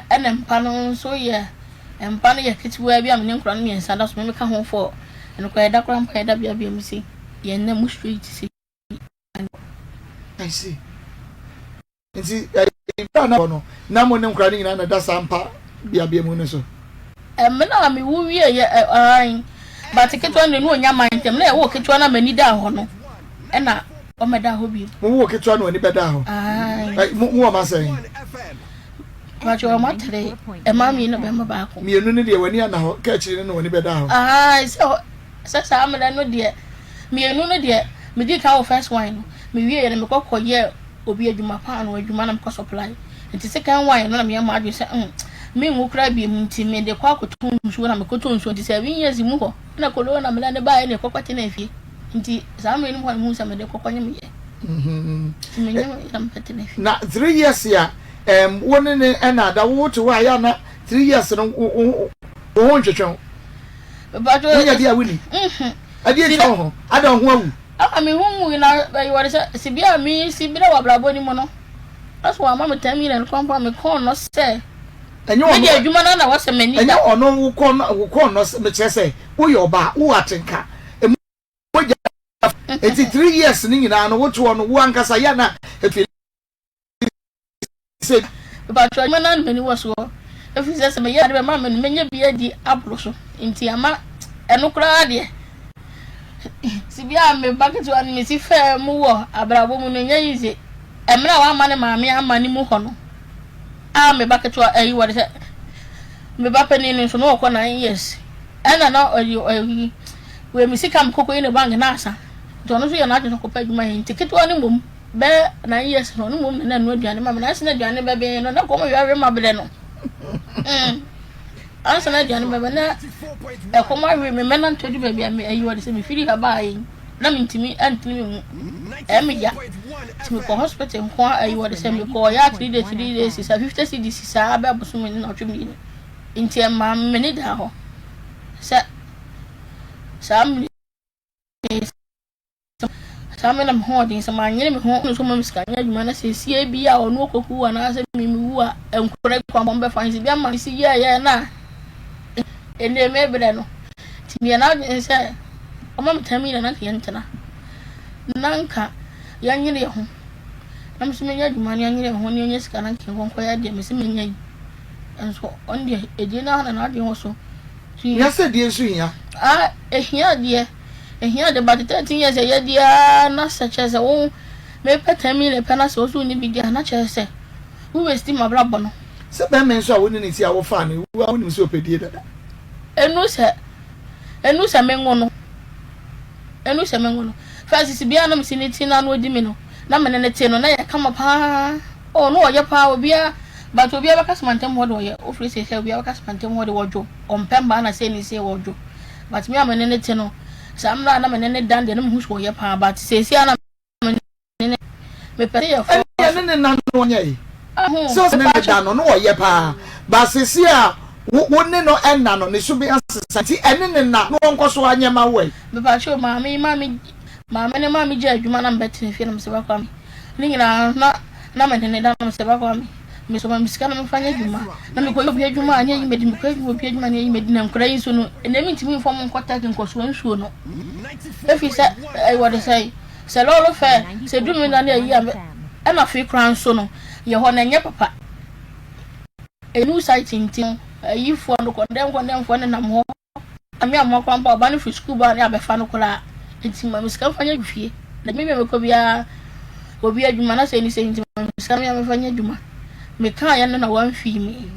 ɛna mpa no nso yɛ. Mpa no yɛ ketewaa bi a me ne nkwadaa no mmiɛnsa da so, me meka ho fɔ. Ɛno koraa yɛda koraa mpo a yɛda beabea mu sei. Yɛnna mu straight sei. I see. Nti ɛyi bere a na wɔ no, na mo ne nkwadaa no nyinaa na ɛda saa mpa beabea mu no so? Mmerɛ a mewo wieeɛ ɛ ae, but ketewa no deɛ na ɔnya mma ntɛm, na yɛwoo ketewa no a m'ani daa hɔ no, ɛna ɔmmɛdaa hɔ bio. Mowoo ketewa no w'ani bɛdaa hɔ? Ae. Ɛ mo mowɔ mma sɛn? Mpakyɛ wɔn atere, mmaa mmienu bɛrima baako. Mmienu no deɛ w'ani anna hɔ, ka akyiri no na w'ani bɛdaa hɔ? Ae, sɛ sɛ saa mmerɛ no deɛ, mmienu no deɛ, medii kan wɔ first one no, mewieeɛ no mekɔ kɔyɛɛ obi adwuma, paanoo adwuma na mekɔ supply. Nti second one no na meyɛ m'adwene sɛ mm, menwu koraa biom nti mede kɔ akɔtɔ nsuo na mekɔtɔ nsuo nti 7 years mu hɔ na corona mmerɛ no baeɛ na ɛkɔkɔ tenaa fie. Nti saa mmerɛ no mu hɔ na mehu sɛ mede kɔkɔ nye meyɛ. Nti menye na mebɛtena fie. Na 3 years a wo ne ne ɛna ada wo te hɔ a yɛ ana 3 years no wo ho ntwetwe wo? Wonya di a wonni? Ɛdeɛ nti wo ho ada wo ho awu? Ama me ho nwui na ɛyɛ wɔde sɛ sibea a mesi berɛ wɔ abrabɔ no mu no na so wama me 10 million kora mpo a mekɔn no sɛ Ɛnyɛ ɔno mede adwuma no na wɔsɛ m'ani da. Ɛnyɛ ɔno wo kɔn wo kɔn no mekyerɛ sɛ woyɛ ɔbaa wowɔ atenka mogya eti 3 years no nyinaa no wotoɔ no wo ankasa yɛ na efi sɛ. Mepakyɛw adwuma no ara na m'ani wɔ soɔ ɛfiri sɛ sɛ meyɛ ade bɛma me no mɛnya bi adi aboro so nti ama ɛno koraa deɛ sibia a me ba ketewa no mesi faa mu wɔ abrabɔ mu no ɛnyɛ easy mmerɛ a wamma ne maame amma ne mu hɔ no a me ba ketewa ayi wɔde sɛ me ba panin no nso na ɔkɔ 9 years ɛna na ɔyi ɔyi wei me sika me kɔkɔ yi ne bank na asa nti ɔno nso yɛ n'adwene sɛ ɔkɔpɛ adwuma yɛ nti ketewa no mmom bɛyɛ 9 years no ɔno mmom na na ɛno aduane ma me na ansa na aduane bɛbɛn no na kɔm wiawe ma berɛ no ansa na aduane bɛbɛn na ɛkɔm awe me mɛnante adu baabi a me ayi wɔde sɛ mefiri ha baa yi na mentumi antene me mu ɛyɛ me ya nti mekɔ hospital nko a ayi wɔde sɛ mekɔ ɔyɛ a 3 days 3 days sa 50 cedis saa bɛɛ bosome ne na ɔtwe mmienu nti ɛma m'ani daa hɔ sɛ saa mmiri saa me na me ho ɔden sɛ manyere me ho nso ma me sika nyɛ adwuma na sɛ sie bi a ɔno ɔkɔku anaasɛ me mewu a nkora kwampɔn bɛfa nsi bi ama si yɛɛyɛ na ɛnɛ mebrɛ no nti meyɛ n'adwene sɛ ɔma me tam yi na nanka yɛntena na nka yɛnyere yɛ ho na me nso menya adwuma no yɛnyere yɛ ho na yɛnya sika na nka yɛnkɔnkɔyɛ deɛ mese menya yi nso ɔno deɛ ɛdie no ara na n'adwene wɔ so. Hia sɛ die nso hia. Ah, ehia deɛ, ehia deɛ, but 13 years ɛyɛ deɛ ara na sɛ kyerɛ sɛ wo mepɛ 10 million pɛ na sɛ wo so wonni bi deɛ a na kyerɛ sɛ wo waste m'abrabɔ no. Sɛ bɛrima nso a wo ne ne ti a wofaa no, wo ara wonim sɛ ɔpɛ die dada. Enu sɛ, enu sɛ menwo no, enu sɛ menwo no. First sisi biara na mesi ne ti na ano odi me no, na me ne ne te no na yɛ kama paa. Oh, no ɔyɛ paa obiara, but obiara bɛka sɛ mantam hɔ de ɔyɛ, wofiri sɛ sɛ obiara bɛka sɛ mantam hɔ de wɔdwo, ɔmpɛ mmaa na sei ne sei wɔdwo. But me a me ne ne te no, saa mmerɛ a na me ne ne dan deɛ na mehu sɛ ɔyɛ paa, but seesei a na me ne ne mepɛ sɛ yɛfɔ. Ɛnneɛ ne ne na no ɔnyɛ yi. Sɛ ɔsɛ ne ne da no na ɔyɛ paa, but seesei a wo ne no ɛnna no ne suban asesa nti ɛne ne na na ɔnkɔ so anyɛ ma wo ɛ. Mepakyɛw maame yi maame maame ne maame gyae adwuma na mebɛtena fie na mesɛ bɛkɔ me ne nyinaa na na me ne ne da na mesɛ bɛkɔ me mesɛ ma me sika na memfa nyɛ adwuma na mekɔyɛ obi adwuma a ne ayi madi mekɔyɛ obi adwuma ne ayi madi na nkora yi nso no ɛnɛ mentumi mfa mo nkɔ tɛk nkɔsoa nsuo no ɛfiri sɛ ɛyɛ wɔde sɛ sɛ lɔɔre fɛ sɛ du me na ne ayi a ɛna afei koraa nso no yɛ hɔ na ɛnyɛ papa ɛnu site nti no ayifoɔ no kɔndɛm kɔndɛmfoɔ nenam hɔ Ame a moakɔ mpo a ɔba no firi sukuu ba a ne abɛfa no koraa nti ma me sika mfa nyɛ fie na me bia mekɔ biara obi adwuma na sɛ ni sɛ nti ma me sika me mfa nyɛ adwuma meka yɛ no na wamfii me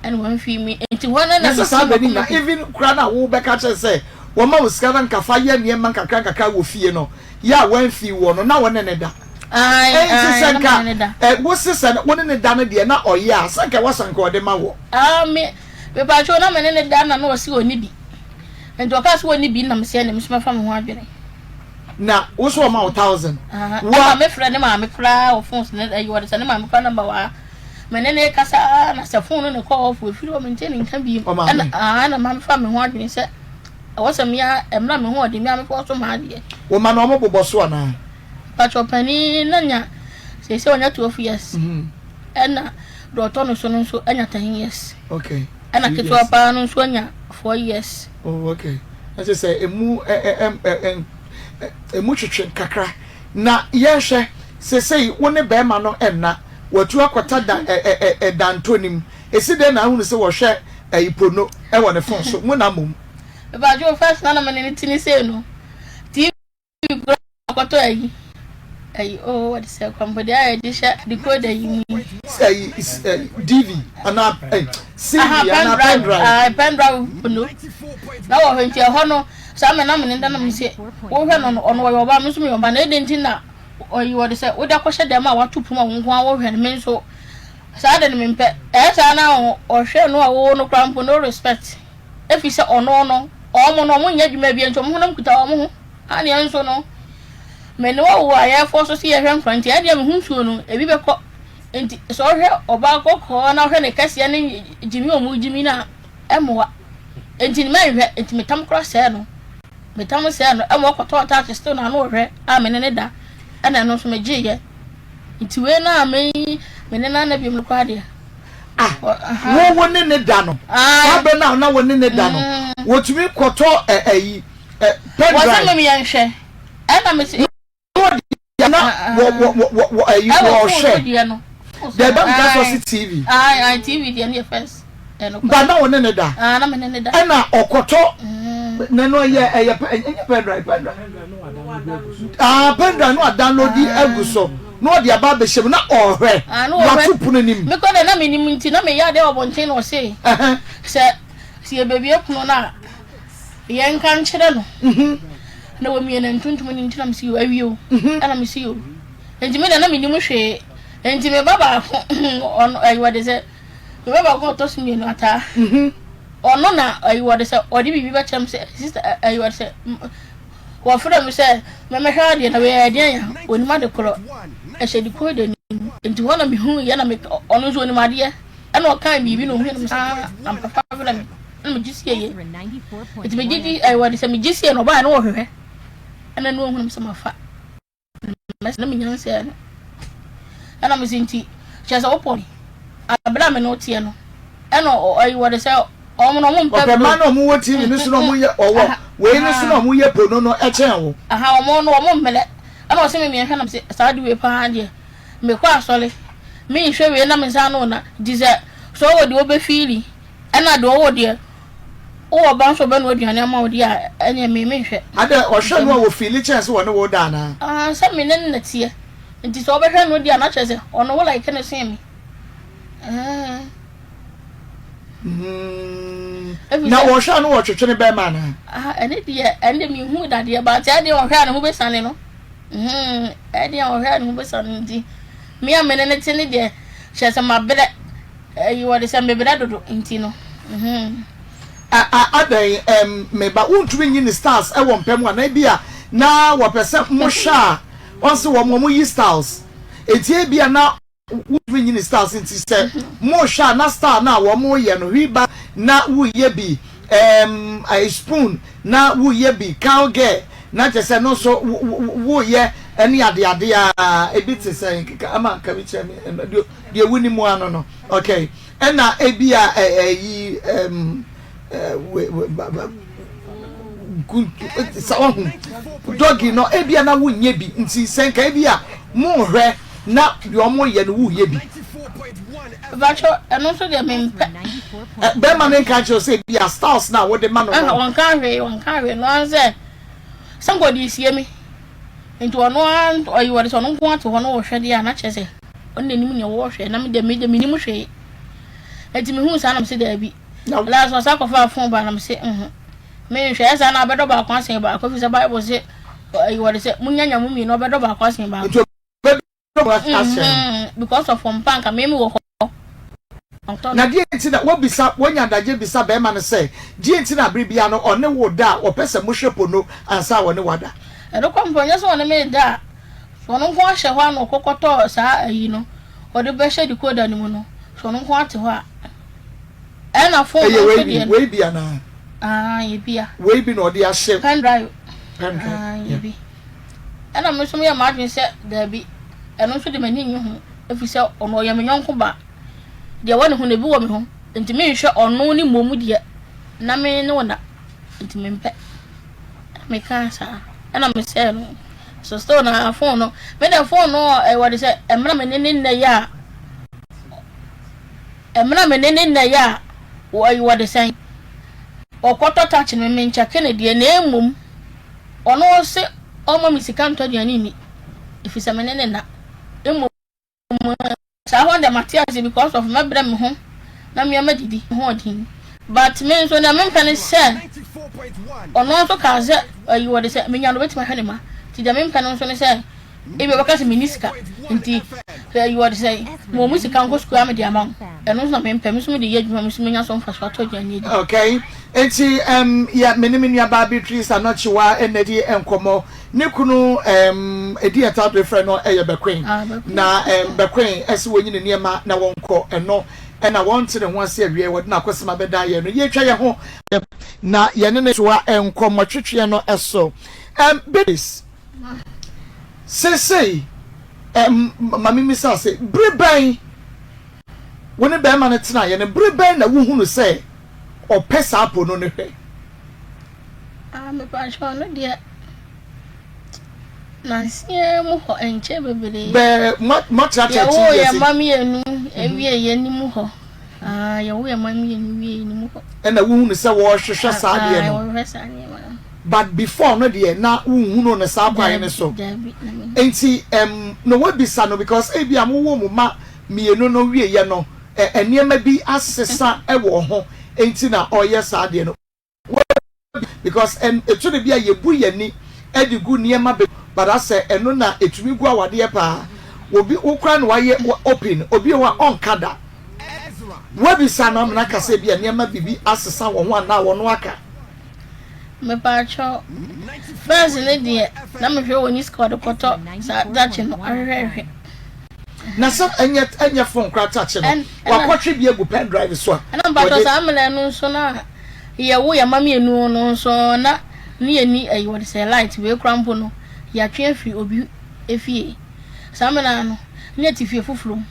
ɛna wamfii me nti hɔ no na sɛ saa bɛni na even kora na wo bɛka kyerɛ sɛ wɔma wo sika na nkafa yɛ nneɛma nkakra nkakra wɔ fie no yɛ a wamfii wɔ no na wɔne ne da ɛnti sɛ nka wo se sɛ wo ne ne da no deɛ na ɔyɛ a sɛ nka wɔsɛ nka ɔde ma wɔ. Me mepatwo na me ne ne da na na ɔse ɔnni bi nti ɔkaa sɛ ɔnni bi na mesɛ ɛne me so mɛfa me ho adwene. Na wo so ɔma wo thousand. Ɛma me frɛ ne maame koraa wɔ phone so ne ɛyi wɔde sɛ ne maame koraa number wɔ ha me ne ne kasa na sɛ phone no ne kɔ off efiri hɔ mente ne nka bi ɛna ɛna maame fa me ho adwene sɛ ɛwɔ sɛ mea ɛmra me ho ɔde mea mefɔ so maa adeɛ. Wo ma na ɔmo bobɔ so anaa? Patro panin na nya sɛ sɛ ɔnya 12 years. Ɛna deɛ ɔtɔ no so no nso anya 10 years. Okay. Ɛna ketewa paa no nso anya 4 years. Oh, okay. Na kyerɛ sɛ emu ɛ ɛ ɛ ɛ emu twetwe kakra. Na yɛnhwɛ, seesei wo ne bɛrima no nna, watu akɔta da ɛ ɛ ɛ ɛdantɔ no mu. Esi dɛn na ahunu sɛ wɔhwɛ ɛyi pono wɔ ne fon so? Mo na mmom. Mepakyɛw first na na me ne no te ne sei no, TV koraa ɔkɔtɔ ayi ayi oh wɔde sɛ kɔmpɔde a yɛde hyɛ decoder yi mu yi. Ayi DV anaa CV anaa pen drive. Ah pen drive no na wɔ hɔ nti ɛhɔ no saa mɛ na me ne da na me se wohwɛ no ɔno ɔyɛ ɔbaa me nso meyɛ ɔbaa na ɛdɛn nti na ɔyi wɔde sɛ wode akɔhyɛ dɛm a wato pum a wo nko ara wohwɛ no me nso saa de no mempɛ ɛyɛ saa na ɔhwɛ no a wo no koraa mpo no respect. Efisɛ ɔno no, wɔn no, wɔnyɛ adwuma biara nti, wɔn honam kuta wɔn ho. Aneɛ nso no, me ne wo a yɛfɔ so sɛ yɛhwɛ nkora nti, ɛdeɛ me ho nsuo no, ebi bɛkɔ. Nti sɛ ɔhwɛ ɔbaa kɔkɔɔ na ɔhwɛ ne kɛseɛ ne gyimi a wɔn gyimi no a, ɛmmoa. Nti no mɛnhwɛ, nti metam koraa sɛɛ no. Metam sɛɛ no, ɛma ɔkɔtɔɔ taakye still na ano ɔhwɛ a me ne ne da, ɛna ɛno nso megyeeɛ. Nti wei no a me me ne no ana biom no koraa deɛ. Ah, wo wo ne ne da no. Saa bɛ no a na wo ne ne da no, mm. wɔtumi kɔtɔ ɛyi pen drive. Wɔsɛ mem yɛn hwɛ. Ɛna me se. Na wɔ wɔ wɔ wɔ ɛyi wɔhwɛ. Deɛ ɛbɛn mi ka sɔ si TV. Ayi ayi TV deɛ no yɛ first. Ba na wo ne ne da. Ah na me ne ne da. Ɛna ɔkɔtɔ. Na no ɛyɛ ɛyɛ ɛnyɛ pen drive pen drive. Ah pen drive no a download agu so na ɔde aba abɛhyɛ mu na ɔhwɛ. Wato pono nim. Mekɔ dɛ na menim nti na meyɛ adeɛ wɔ abɔnten na ɔse sɛ sɛ yɛbɛbie pono no a yɛnka nkyerɛ no na wɔmie no ntontom no nti na mese yo awie o ɛna mese yo nti me dɛ na menim hwee nti me ba baako ɔno ɛyi wɔde sɛ Me ba baako a ɔtɔ so mmienu ataa. Ɔno na ayi wɔde sɛ ɔde biribi bɛkyerɛ me sɛ sista ayi wɔde sɛ wɔfrɛ me sɛ mɛmɛhwɛ adeɛ na wei ɛdeɛn a onim ade korɔ ɛhyɛ decoder no mu nti hɔ na mehu yɛ na me ɔno nso onim adeɛ ɛna ɔkan biribi na ohun no saa ampapa frɛ me ɛna megye sie yɛ nti megye di ayi wɔde sɛ megye sie na ɔbaa na wɔhwehwɛ ɛna ne ohun sɛ mafa. Na me nyansa no. Ɛna me se nti kyerɛ sɛ wopɔ me. Abere a me ne wo teɛ no. Ɛna ɔyi wɔde sɛ ɔmo no ɔmo mpɛ. Ɔpɛ mmaa na ɔmo wɔ TV no so na ɔmo yɛ ɔwɔ wei no so na ɔmo yɛ pono no ɛkyɛn wo. Aha ɔmo no ɔmo mmelɛ. Ɛna ɔse me mmiɛnhwɛ na me se saa de wei paa deɛ mekɔ asɔre menhwɛ wei na me nsa ano na nti sɛ sɛ ɔwɔ deɛ ɔbɛfiili Ɛna deɛ ɔwɔ deɛ wowɔ ba nso ɔbɛnoa aduane ama wo deɛ a ɛneɛ me menhwɛ. Adɛ ɔhwɛ no a ɔfiili kyɛn sɛ ɔne wo da anaa? Aah sɛ me ne no na teɛ nti sɛ ɔbɛhwɛ no deɛ a na kyerɛ sɛ ɔno wo like no sen me aah. Na ɔhwɛ a na ɔtwetwe ne bɛɛma anaa? Ah ɛne deɛ ɛne deɛ menhuu da deɛ but ɛdeɛ ɔhwɛ a ne ho bɛsane no hmm ɛdeɛ ɔhwɛ a ne ho bɛsane no nti me a me ne no te ne deɛ kyerɛ sɛ mabrɛ Eyi wɔde sɛ mebrɛ dodo nti no mm. A a adɛn ɛm me ba wontumi nyi ne styles ɛwɔ mpɛ mu anaa ebia na wɔpɛ sɛ mohwɛ a wɔn se wɔn wɔn yi styles eti ebia na wontumi nyi ne styles nti sɛ mohwɛ a na style no a wɔn yɛ no hwi ba na woyɛ bi ɛm ɛɛ spoon na woyɛ bi cow girl na kyerɛ sɛ no nso woyɛ ɛne adeade a ebi te sɛ nkeka ama nka bi kyerɛ me ɛno deɛ Deɛ wonim ano no okay ɛna ebi a ɛyi ɛm sɛ wahu dɔgi no ebi a na wonyɛ bi nti sɛ nka ebi a monhwɛ na deɛ ɔmo yɛ no woyɛ bi. Bàtchɔ ɛno nso deɛ mempɛ. Bɛrima no nka nkyerɛ sɛ ebi a styles na wode ma no no. Wɔnka hwee wɔnka hwee no ara sɛ sɛ nka ɔde sie mi nti ɔno ara ɔyi wɔde sɛ ɔno nko ato hɔ na ɔhwɛ deɛ a na kyerɛ sɛ. Ɔno na nim nea wɔhwɛ na me deɛ me deɛ menim hwee. Enti mehuu saa na mese daabi. Last ɔsan kɔfaa phone baa na mese nho. Menhwɛ ɛyɛ saa na abɛdɔ baako asen baako efisɛ Bible se ɛyi wɔde sɛ munya nya mo mmienu ɔbɛdɔ baako asen baako. Nti ɔbɛdɔ baako asen. Mm-hmm. Because of mpa nka me me wɔ hɔ. Na deɛ nti na wobisa wonya adagye bisa bɛrima no sɛ deɛ nti na bere biara no ɔne wo da a ɔpɛ sɛ mohwɛ pono ansa a ɔne wo ada. Ɛno kɔ mpo nyɛ sɛ ɔne me da a So ɔno nko ara hyɛ hɔ a na ɔkɔ kɔtɔɔ saa ayi no ɔde bɛhyɛ decoder no mu no so ɔno nko ara te hɔ a ɛna phone no nso deɛ wei bi anaa? Ah yɛ bi a. Wei bi na ɔde ahyɛ. Pen drive. Pen drive. Ah yɛ bi. Ɛna me nso meyɛ m'adwene sɛ daabi ɛno nso de m'ani nnye ho ɛfiri sɛ ɔno ɔyɛ me yɔnko ba deɛ ɛwɔ ne ho no ebi wɔ me ho. Nti menhwɛ ɔno ne mmom deɛ na me ne wo na nti mempɛ. Ɛna mekaa saa ɛna mesɛɛ no. So still na phone no me deɛ phone no wɔde sɛ ɛmena me ne ne nnɛ yɛ a ɛmena me ne ne nnɛ yɛ a wɔde sɛn ɔkɔtɔ touch no me nkyɛke ne deɛ na mmom ɔno ɔse ɔma me sika ntɔ aduane nni ɛfiri sɛ me ne ne nna mmom Saa hɔ deɛ mate ase because of mɛbrɛ me ho na me ara madidi me ho ɔden but me nso deɛ mempɛ ne sɛ ɔno nso kaa sɛ ayi wɔde sɛ menya no obɛtumi ahwɛ ne ma nti deɛ mempɛ no nso ne sɛ ebi ɔbɛka sɛ menni sika nti sɛ ayi wɔde sɛ ma ɔmu sika nkɔ sukuu a mede ama wo ɛno nso na mempɛ me nso mede yɛ adwuma me nso menya so mfaso atɔ aduane adi. Okay, nti um, yɛ me ne me nuabaa Beatrice Anɔkyewa na di nkɔmmɔ. Ne kunu um, ɛdi ɛtaa bere frɛ no ɛyɛ Bɛkwen. Ah, Bɛkwen. Na um, Bɛkwen ɛsɛ wɔnyi ne nneɛma na wɔnkɔ ɛno ɛna wɔnte ne ho ase awie wɔde n'akɔsɛm abɛdan yɛn no yɛtwa yɛn ho na yɛne ne toa nkɔmmɔtwetweɛ no so. Um, Beatrice, seesei um, ma memmisa sɛ bere bɛn wo ne bɛrima no tenaeɛ no bere bɛn na wohunu sɛ ɔpɛ saa po no ne hwɛ? Ah mepakyɛw no deɛ nanseɛ mu hɔ nkyɛ bebree. Bɛɛ moatra 13 years. Yɛwoo yɛn mma mmienu ewie yɛn ni mu hɔ. Ah yɛwoo yɛn mma mmienu wie yɛn ni mu hɔ. Ɛna wohunu sɛ wɔrehwehwɛ saa adeɛ no. Ah wɔhwehwɛ saa nneɛma no. But before no deɛ na wonhunu no saa kwan no so. Dabi na menhu. Nti ɛm na woabisa no because ebia mowoo mo mma mmienu no wieɛ no nneɛma bi asesa wɔ ho nti na ɔreyɛ saa adeɛ no. Because ɛtɔ da bi a yɛbu yɛn ani de gu nneɛma bebree but asɛ ɛno na ɛtumi gu awadeɛ paa. Obi wo koraa na wayɛ open, obi wɔ hɔ a ɔnka da. Woabisa no amena aka sɛ ebia nneɛma biribi asesa wɔ ho anaa ɔno aka. Mepaakyɛw, first ne deɛ na mehwɛ wɔ ne sika ɔde kɔtɔ saa dakye no ahwehwɛhwɛ. Na sɛ ɛnyɛ ɛnyɛ phone koraa touch no, wakɔtwe bi agu pen drive so a. Ɛna mpakyɛw saa mmerɛ no nso na yɛwo yɛn mma mmienu no nso na ne yɛnni ɛyi wɔde sɛ light wei koraa mpo no yɛatwe afiri obi efie saa mmerɛ no ne yɛte fie foforɔ mu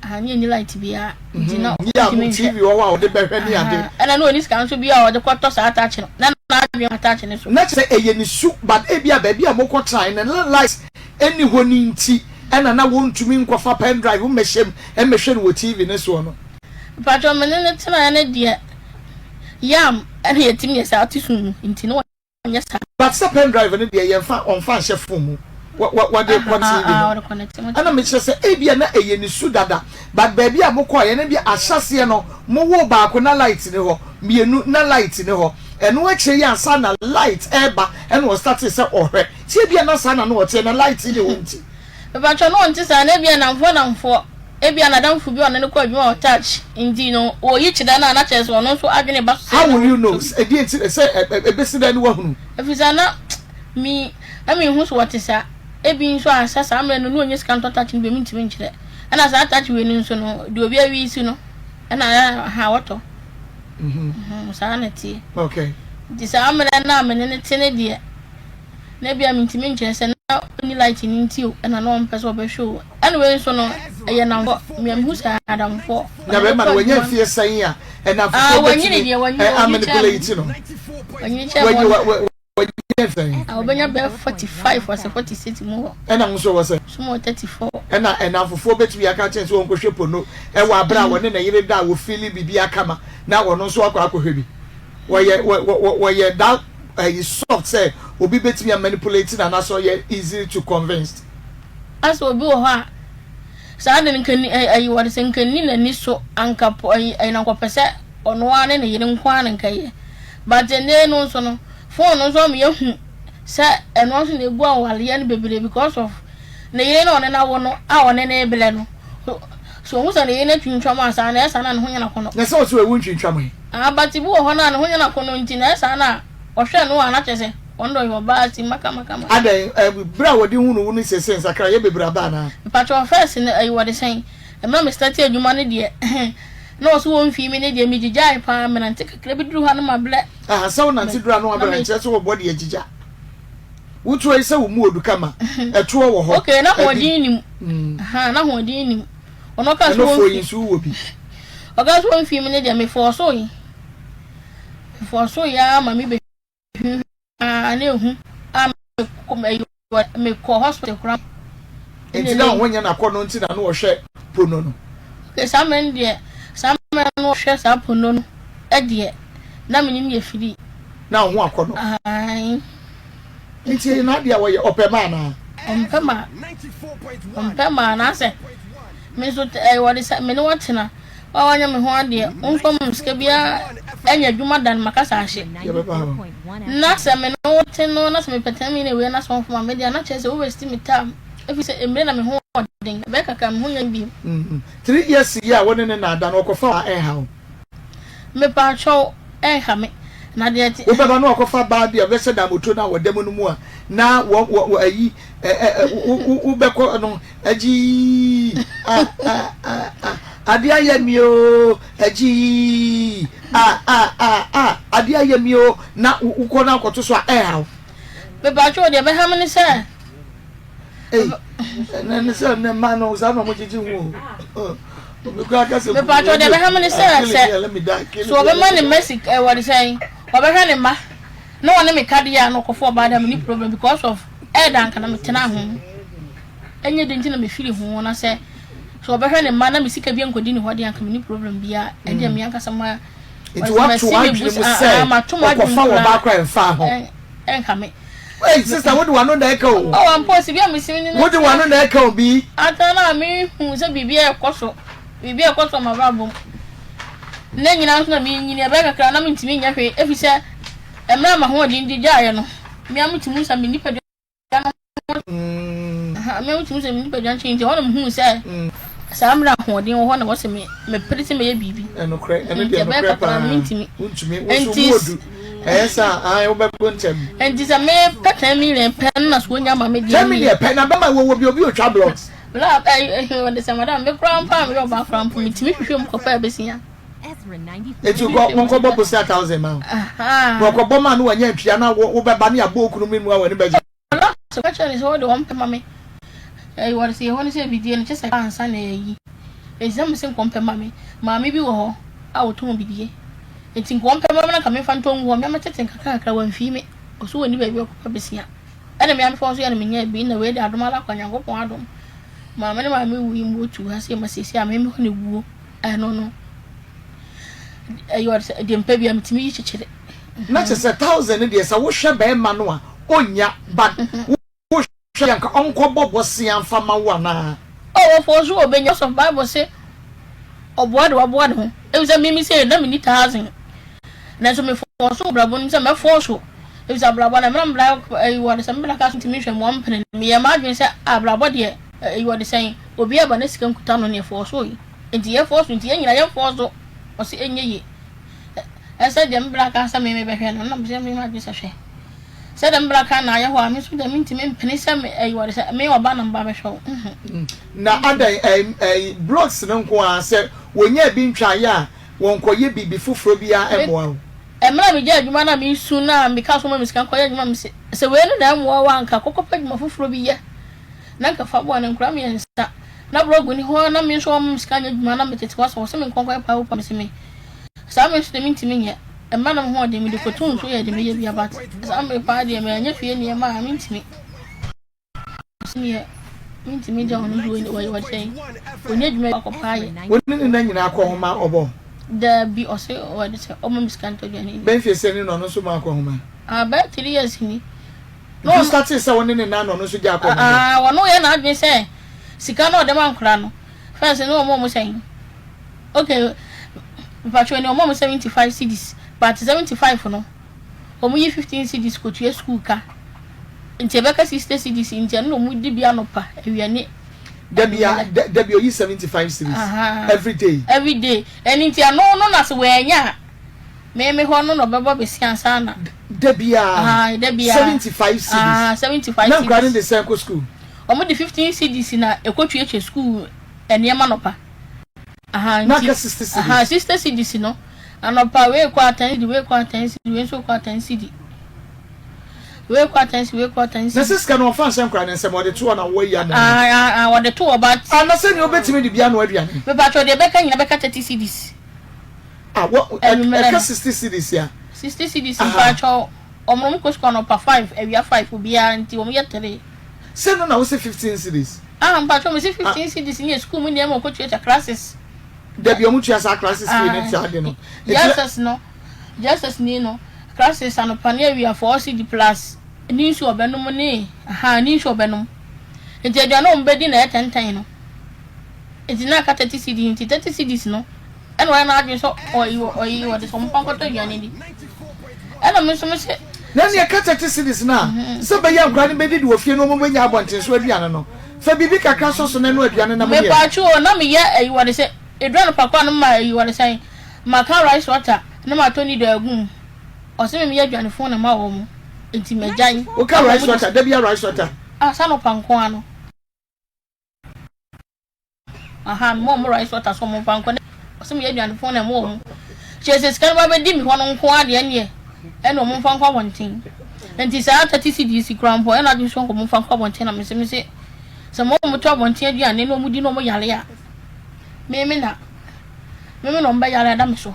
aha ne yɛnni light biara nti na ɔntumi nhwɛ TV wɔ hɔ a ɔde bɛhwɛ ne ade ɛna na ɔni sika nso bi a ɔde kɔtɔ saa touch no na n'adwene wɔ touch no so. Na kyerɛ sɛ ɛyɛ ne su but ebia baabi a mokɔtenae no na light nni hɔ no nti ɛna na wɔntumi nkɔfa pen drive mmɛhyɛ mu mmɛhwɛ no wɔ TV no soɔ no. Mpakyɛw me ne no tenaeɛ no deɛ yam ɛna yɛtumi yɛ saa ɔte sum mu nti na ɔnyɛ saa. But sɛ pen drive no deɛ yɛnfa ɔnfa nhyɛ phone mu wɔ wɔ wɔde kɔ TV no ɛna mekyerɛ sɛ ebia na ɛyɛ ne su dada but baabi a mokɔeɛ no ebia ahyɛseɛ no mowoo baako na light ni hɔ mmienu na light ni hɔ ɛno akyire yi ansa na light ɛreba ɛna ɔstartee sɛ ɔhwɛ nti ebia na saa na na ɔteɛ na light ni hɔ nti. Mepakyɛw na ɔnte saa na ebia nnamfoɔ nnamfoɔ Ebia n'adamfo bi a ɔne no kɔ adwuma wɔ church nti no, oyi kyerɛ no a, na kyerɛ sɛ ɔno nso adwene ba so sɛ How na will you know? ɔtɔ bi. Ɛdeɛn nti na sɛ ɛbɛsi dɛn na woahunu? Efisɛ na me na minhu sɛ ɔte saa. Ebi nso a sɛ saa mmerɛ no na ɔnnya sika ntɔ touch no bi a, mentumi nkyerɛ. Ɛna saa touch wei no nso no, deɛ obi awi si no, ɛna aha wɔtɔ. Mhm, saa na ɛteɛ. Okay. Nti saa mmerɛ no a me ne no te no deɛ, na ebia mentumi nkyerɛ sɛ na ɔnni light no nti o, ɛna na ɔmpɛ sɛ ɔbɛhwɛ o. Ɛna wei nso no, ɛyɛ nnamfoɔ. Me a mehu sɛ adamfoɔ. Na bɛrima no wanya mfeɛ sɛn a ɛnamfofoɔ bɛtumi amanipulate no? Wanyini kyɛn wɔn. Wanya mfeɛ sɛn? Ɔbɛnya bɛyɛ 45 ɔsɛ 46 mu hɔ. Ɛna wo nso wɔ sɛ? So mo 34. Ɛna ɛnamfofoɔ bɛtumi aka kyɛn sɛ wɔnkɔhwɛ pono ɛwɔ abere a wɔne ne yere da a wɔfili biribi akama na wɔn nso akɔ akɔhwɛ bi. Wɔyɛ wɔyɛ that ɛyi soft sɛ obi bɛtumi amanipulate no anaasɛ ɔyɛ easy to convinced. Asɛ obi wɔ hɔ a, saa ade no nka nni ɛ ɛyi wɔde sɛ nka nni n'ani so anka po ɛyi ɛyi na nkɔpɛ sɛ ɔno ara ne ne yere nko ara na nka ɛyɛ. But ɛnnɛ yi no nso no, phone no nso ama yɛahu sɛ ɛno nso na egu awareɛ no bebree because of ne yere na ɔne no awo no a ɔne no rebrɛ no. So ohu sɛ ne yere no atwintwam a, saa na ɛyɛ saa na ne ho nyɛ no akɔnnɔ. Na sɛ ɔse wawu ntwintwam he? Ah, but bi wɔ hɔ no a ne ho nyɛ no akɔnnɔ nti na ɛyɛ saa na ɔhwɛ no a na kyerɛ sɛ Wɔn dɔ yɛ ɔbaa ti maka maka maka. Adɛn ɛ bere a wɔde hunu wo ne seesei nsakraeɛ bebree aba anaa? Mpakyɛw first no ɛyi wɔde sɛn? Mmerɛ me starte adwuma no deɛ na wɔse wɔn mfii me ne deɛ me gyigyae paa me nante kakra bi duru hɔ a na mabrɛ. Aha sɛ wo nante duru a na wabrɛ nkyerɛ sɛ wo body agyigya. Wo toɔ yi sɛ wo mu odu kama ɛtoɔ wɔ hɔ. Okay na ahoɔden nim. Aha na ahoɔden nim. Ɔno ɔka sɛ Ɛno wɔn foɔ yi mfi. nso wowɔ bi. Ɔka sɛ ɔmfii me no deɛ mefɔɔsoe. Mefɔɔsoe ara ma me bɛhwinhwim ara na ehu a mekɔ hospital koraa. Nti na ho nyɛ n'akɔnnɔ nti na na ɔhwɛ pono no. Okay, saa mmerɛ no deɛ, saa mmerɛ no ɔhwɛ saa pono no deɛ, na me ne no yɛ free. Na ho akɔnnɔ. Ae. Nti ɛyɛ n'adeɛ a ɔyɛ, ɔpɛ ma anaa? Ɔmpɛ ma, ɔmpɛ ma anaasɛ me nso ɛyɛ wɔde sɛ me ne wɔtena wa wanyɛ me ho adeɛ, womfa mu sika biara ɛnyɛ adwuma da no makasa ahye. Yɛbɛba hɔ. Na sɛ me ne wo te no na sɛ mepɛ ten million wei na sɛ wɔmfa ma me deɛ na kyerɛ sɛ wo waste me time ɛfiri sɛ mmire na me ho ɔden ɛbɛyɛ kakra me ho nyɛ bio. 3 years yi a wo ne ne na ada no ɔkɔfa a ɛnha wo? Mepaakyɛw ɛnha me na deɛ ɛte. Wobɛba na wakɔfa baa bi a ɔbɛhyɛ da moto no a wɔda mu no mu a na wɔ wɔ wɔ ayi ɛ ɛ ɛ wo wo wobɛkɔ no agyii a a a a adeɛ ayɛ mi o agyii a a a a adeɛ ayɛ mi o na wokɔ na akɔto so a ɛnha wo. Mepaakyɛw deɛ ɛbɛha me ne sɛ. Ei, ɛnɛ ne sɛ ne mma no saa na wɔn gyegye ho o. Obi koraa ka sɛ. Mepatwɔ deɛ ɛbɛha me ne sɛ sɛ so ɔbɛma ne mma sika ɛwɔ de sɛn ɔbɛhwɛ ne mma na ɔne me ka deɛ a na ɔkɔfo ɔbaa deɛ me ni problem because of ɛɛda nka na metena ho ɛnyɛ de nti na mefiri ho na sɛ so ɔbɛhwɛ ne mma na me sika bi nkɔdi ne hɔ deɛ anka me ni problem biara ɛdeɛ me ankasa ma nti wato adwene mu sɛ ɔkɔfa wɔ baa koraa ɛmfa ho ɛnka me. Hey sister, wode w'ano na ɛka o. Oh, ampa osi bi a mesi ne Wode w'ano na ɛka o bi. Ata na me hu sɛ biribi ɛkɔ so, biribi ɛkɔ so m'abrabɔ mu. Ne nyinaa nso na menyini ɛbɛyɛ kakra na mentumi nyɛ hwee ɛfiri sɛ mmerɛ a m'ahoɔden de gyaeɛ no, me a metumi sɛ me nipadua no me a metumi sɛ me nipadua nkyɛn nti ɛhɔ na mehuu sɛ saa mmerɛ ahoɔden wɔ hɔ na wɔsɛ me mepere sɛ mɛyɛ biribi. Ɛnokorɛ, ɛno deɛ nokorɛ paa. Mentumi. Wontumi, wo nso mu odu. Ɛyɛ sɛ a, wobɛkɔ ntɛm. Nti sɛ mepɛ 10 million pɛ no na so wonya ma me deɛ. 10 million pɛ na bɛma wɔwɔ bi obi otwa blocks. Bla ɛɛ wɔde sɛ madam me koraa mpo a meyɛ ɔbaa koraa mpo metumi hwehwɛ mu kɔfa ɛbɛsia. Eti kɔ wɔnkɔbɔ bosia 1,000 ma wo. Na ɔkɔbɔ ma no wanya ntua na wobɛba ne abɔ okunu mu a w'ani bɛgye. Ɔno nso ka kyerɛɛ no sɛ, Wo de, wɔmpɛ ma me. Ɛyi, wɔde sɛ yɛhɔ no sɛ bidie no, kyɛ sɛ ansa na yɛayi. Enti na mese nka ɔmpɛ ma me. Maame bi wɔ hɔ a ɔtɔn bidie. Enti nka ɔmpɛ ma me na nka memfa ntɔ ngu hɔ. Me ara mɛtete nkakrankakra, wamfii me. Ɔse ɔnni baabi a ɔkɔfa besia. Ɛna me ara mefa hɔ nso yɛ na menyaa bi. Na wei de adom ara kwa, Nyankopɔn adom. Maame ne maame wui ma wɔtuu ha sei ma seesei a me me hɔ na ɛguo. Ɛno no, ɛyɛ ɔde sɛ deɛ mpɛ biara metumi yi kyekyere. Na kyerɛ sɛ 1,000 no deɛ sɛ wohwɛ bɛrima no a ɔnnya but wohwɛ a nka ɔnkɔbɔ bosea mfa ma wo anaa? Oh wɔfɔɔ so ɔbɛnya because of bible se ɔboa de waboa ne ho efisɛ me me sei na menni 1,000 nanso me fɔɔ so wɔ abrabɔ no mu sɛ mɛfɔɔ so efisɛ abrabɔ no mmerɛ mbra ɛyi wɔde sɛ mbra ka so ntumi nhwɛ mmoa mpene no meyɛ m'adwene sɛ abrabɔ deɛ ɛyi wɔde sɛn obi aba ne sika nkuta no ne ɛfɔɔ so yi nti yɛfɔɔ so nti yɛn nyina yɛmfɔɔ so ɔse ɛnyɛ yie Ɛsɛ deɛ me bra ka sɛ me mebɛhwɛ no na mesɛ me madwene sɛ hwɛ sɛ deɛ me bra ka na ayɛ hɔ a me nso deɛ mentumi mpene sɛ me ɛyi wɔde sɛ me ɔba na meba bɛhwɛ wo. Na adɛn ɛyi ɛyi blocks no nko ara sɛ wɔnya bi ntwaeɛ a wɔnkɔyɛ biribi foforɔ biara mmoa wo. Mmerɛ a megyae adwuma no a mesu no a meka sɛ wɔma me sika nkɔyɛ adwuma mese sɛ wei no na ɛmmoa wo a anka kɔkɔpɛ adwuma foforɔ bi yɛ na anka fa boa no nkwadaa mmiɛnsa na blog ni hɔ na me nso wɔma me sika nyɛ adwuma na metete hɔ sɛ wɔse me nkɔ nkɔyɛ paa mese me Saa me nso deɛ mentumi nyɛ. Mma na me ho ɔden mede kɔtu nsuo yɛ deɛ mɛyɛ bia but saa mmere paa deɛ manyɛ fie nneɛma a mentumi. Ɔse mentumi gya ɔno nso wɔyɛ wɔde sɛn ɔnyɛ adwuma bi akɔ paa yɛ. Wo ne ne nna nyinaa kɔ nhoma ɔbɔ? Daabi ɔse wɔde sɛ ɔma me sika ntɔ aduane nni. Bɛn mfie sɛn ni na ɔno nso ma akɔ nhoma? Ah bɛyɛ 3 years ni. Nti wo startee sɛ wo ne ne nna na ɔno nso gyaa kɔ nhoma? Ah ɔno yɛ n'adwene sɛ sika no a ɔde ma nkora no first no ɔma ɔmo sɛn? Okay mpakyɛw ni ɔmo ɔmo 75 cedis but 75 no ɔmo yi 15 cedis kotua school ka nti ɛbɛka 60 cedis nti ɛno na ɔmo di bi anɔpa awia ne Dabi a dabi oyi 75 cedis every day. Every day ɛno nti ɛno no na sɛ wɛnya a me me hɔ no na ɔbɛbɔ besi ansa na. Dabi a dabi a 75 cedis 75 cedis na nkura no de sɛn kɔ school. Ɔmo de 15 cedis na ekotuatua school nneɛma nɔpa. Aha Na nti aka 60 cedis. aha 60 cedis no anɔpa wei kɔ a 10 cedi wei kɔ a 10 cedi wei nso kɔ a 10 cedi wei kɔ a 10 cedi wei kɔ a 10 Na cedi. sɛ sika no wɔmfa nhyɛ nkwadaa no nsam wɔde to hɔ na wɔayi ama wɔn. Ah ah ah wɔde to hɔ but. Ah na sɛnea wobɛtumi de bi anoa aduane. Mepatwɔ deɛ ɛbɛka nyinaa bɛka 30 cedis. Ah, wɔ Anwummerɛ ɛka no. 60 cedis a. 60 cedis Aha. mpakyɛw wɔn no wɔn kɔ sukuu anɔpa 5 awia 5 obiara nti wɔn yɛ 3. Sɛ no na wose 15 cedis. Ah mpakyɛw mese Ah. 15 cedis ne yɛ sukuu mu nneɛma ɔkɔ tuatua classes. Dabi ɔmo tua saa classes fee ne Ah saa de no. Nti JSS no JSS ni no classes anɔpa ne awia 4 cedi plus ne nsuo ɔbɛnom ne ahaa ne nsuo ɔbɛnom nti aduane a wɔn bɛdi na ɛyɛ tɛntɛn no nti na aka 30 cedis nti 30 cedis no Ɛna ɔyɛ n'adwene sɛ ɔyi ɔyi ɔde sɛ ɔmfa nkɔtɔ aduane di. Ɛna me nso me se. Na nea ɛka 30 cedis no a, sɛ ɛbɛyɛ a nkwadaa no bɛdidi wɔ fie na wɔbɛnya abɔnten so aduane no, fa biribi kakra sɔ so na noa aduane na moyɛ. Mepatwo o, na meyɛ ayi wɔde sɛ ɛduru anɔpa koraa no mema ayi wɔde sɛn, maka rice water na matɔ nido agu mu. Ɔse me meyɛ aduane fon na ma wɔn, nti magyae. Woka rice water, da biara rice water? Ah, sɛ anɔpa nko ara no. Aha, mema wɔn rice water sɛ wɔmfa nkɔ na ɔsɛ meyɛ aduane fon na ɛma wɔn. Kyerɛ sɛ sika no ba bɛdi me hɔ no nko ara deɛ ɛneɛ ɛna wɔn mfa nkɔ abɔnten. Nti saa 30 cedis koraa mpo ɛna adwene so wɔn mfa nkɔ abɔnten na mese mese sɛ mo wɔn tɔ abɔnten aduane na wɔn di na wɔn yare a me me na me me na wɔn bɛyare ada me so.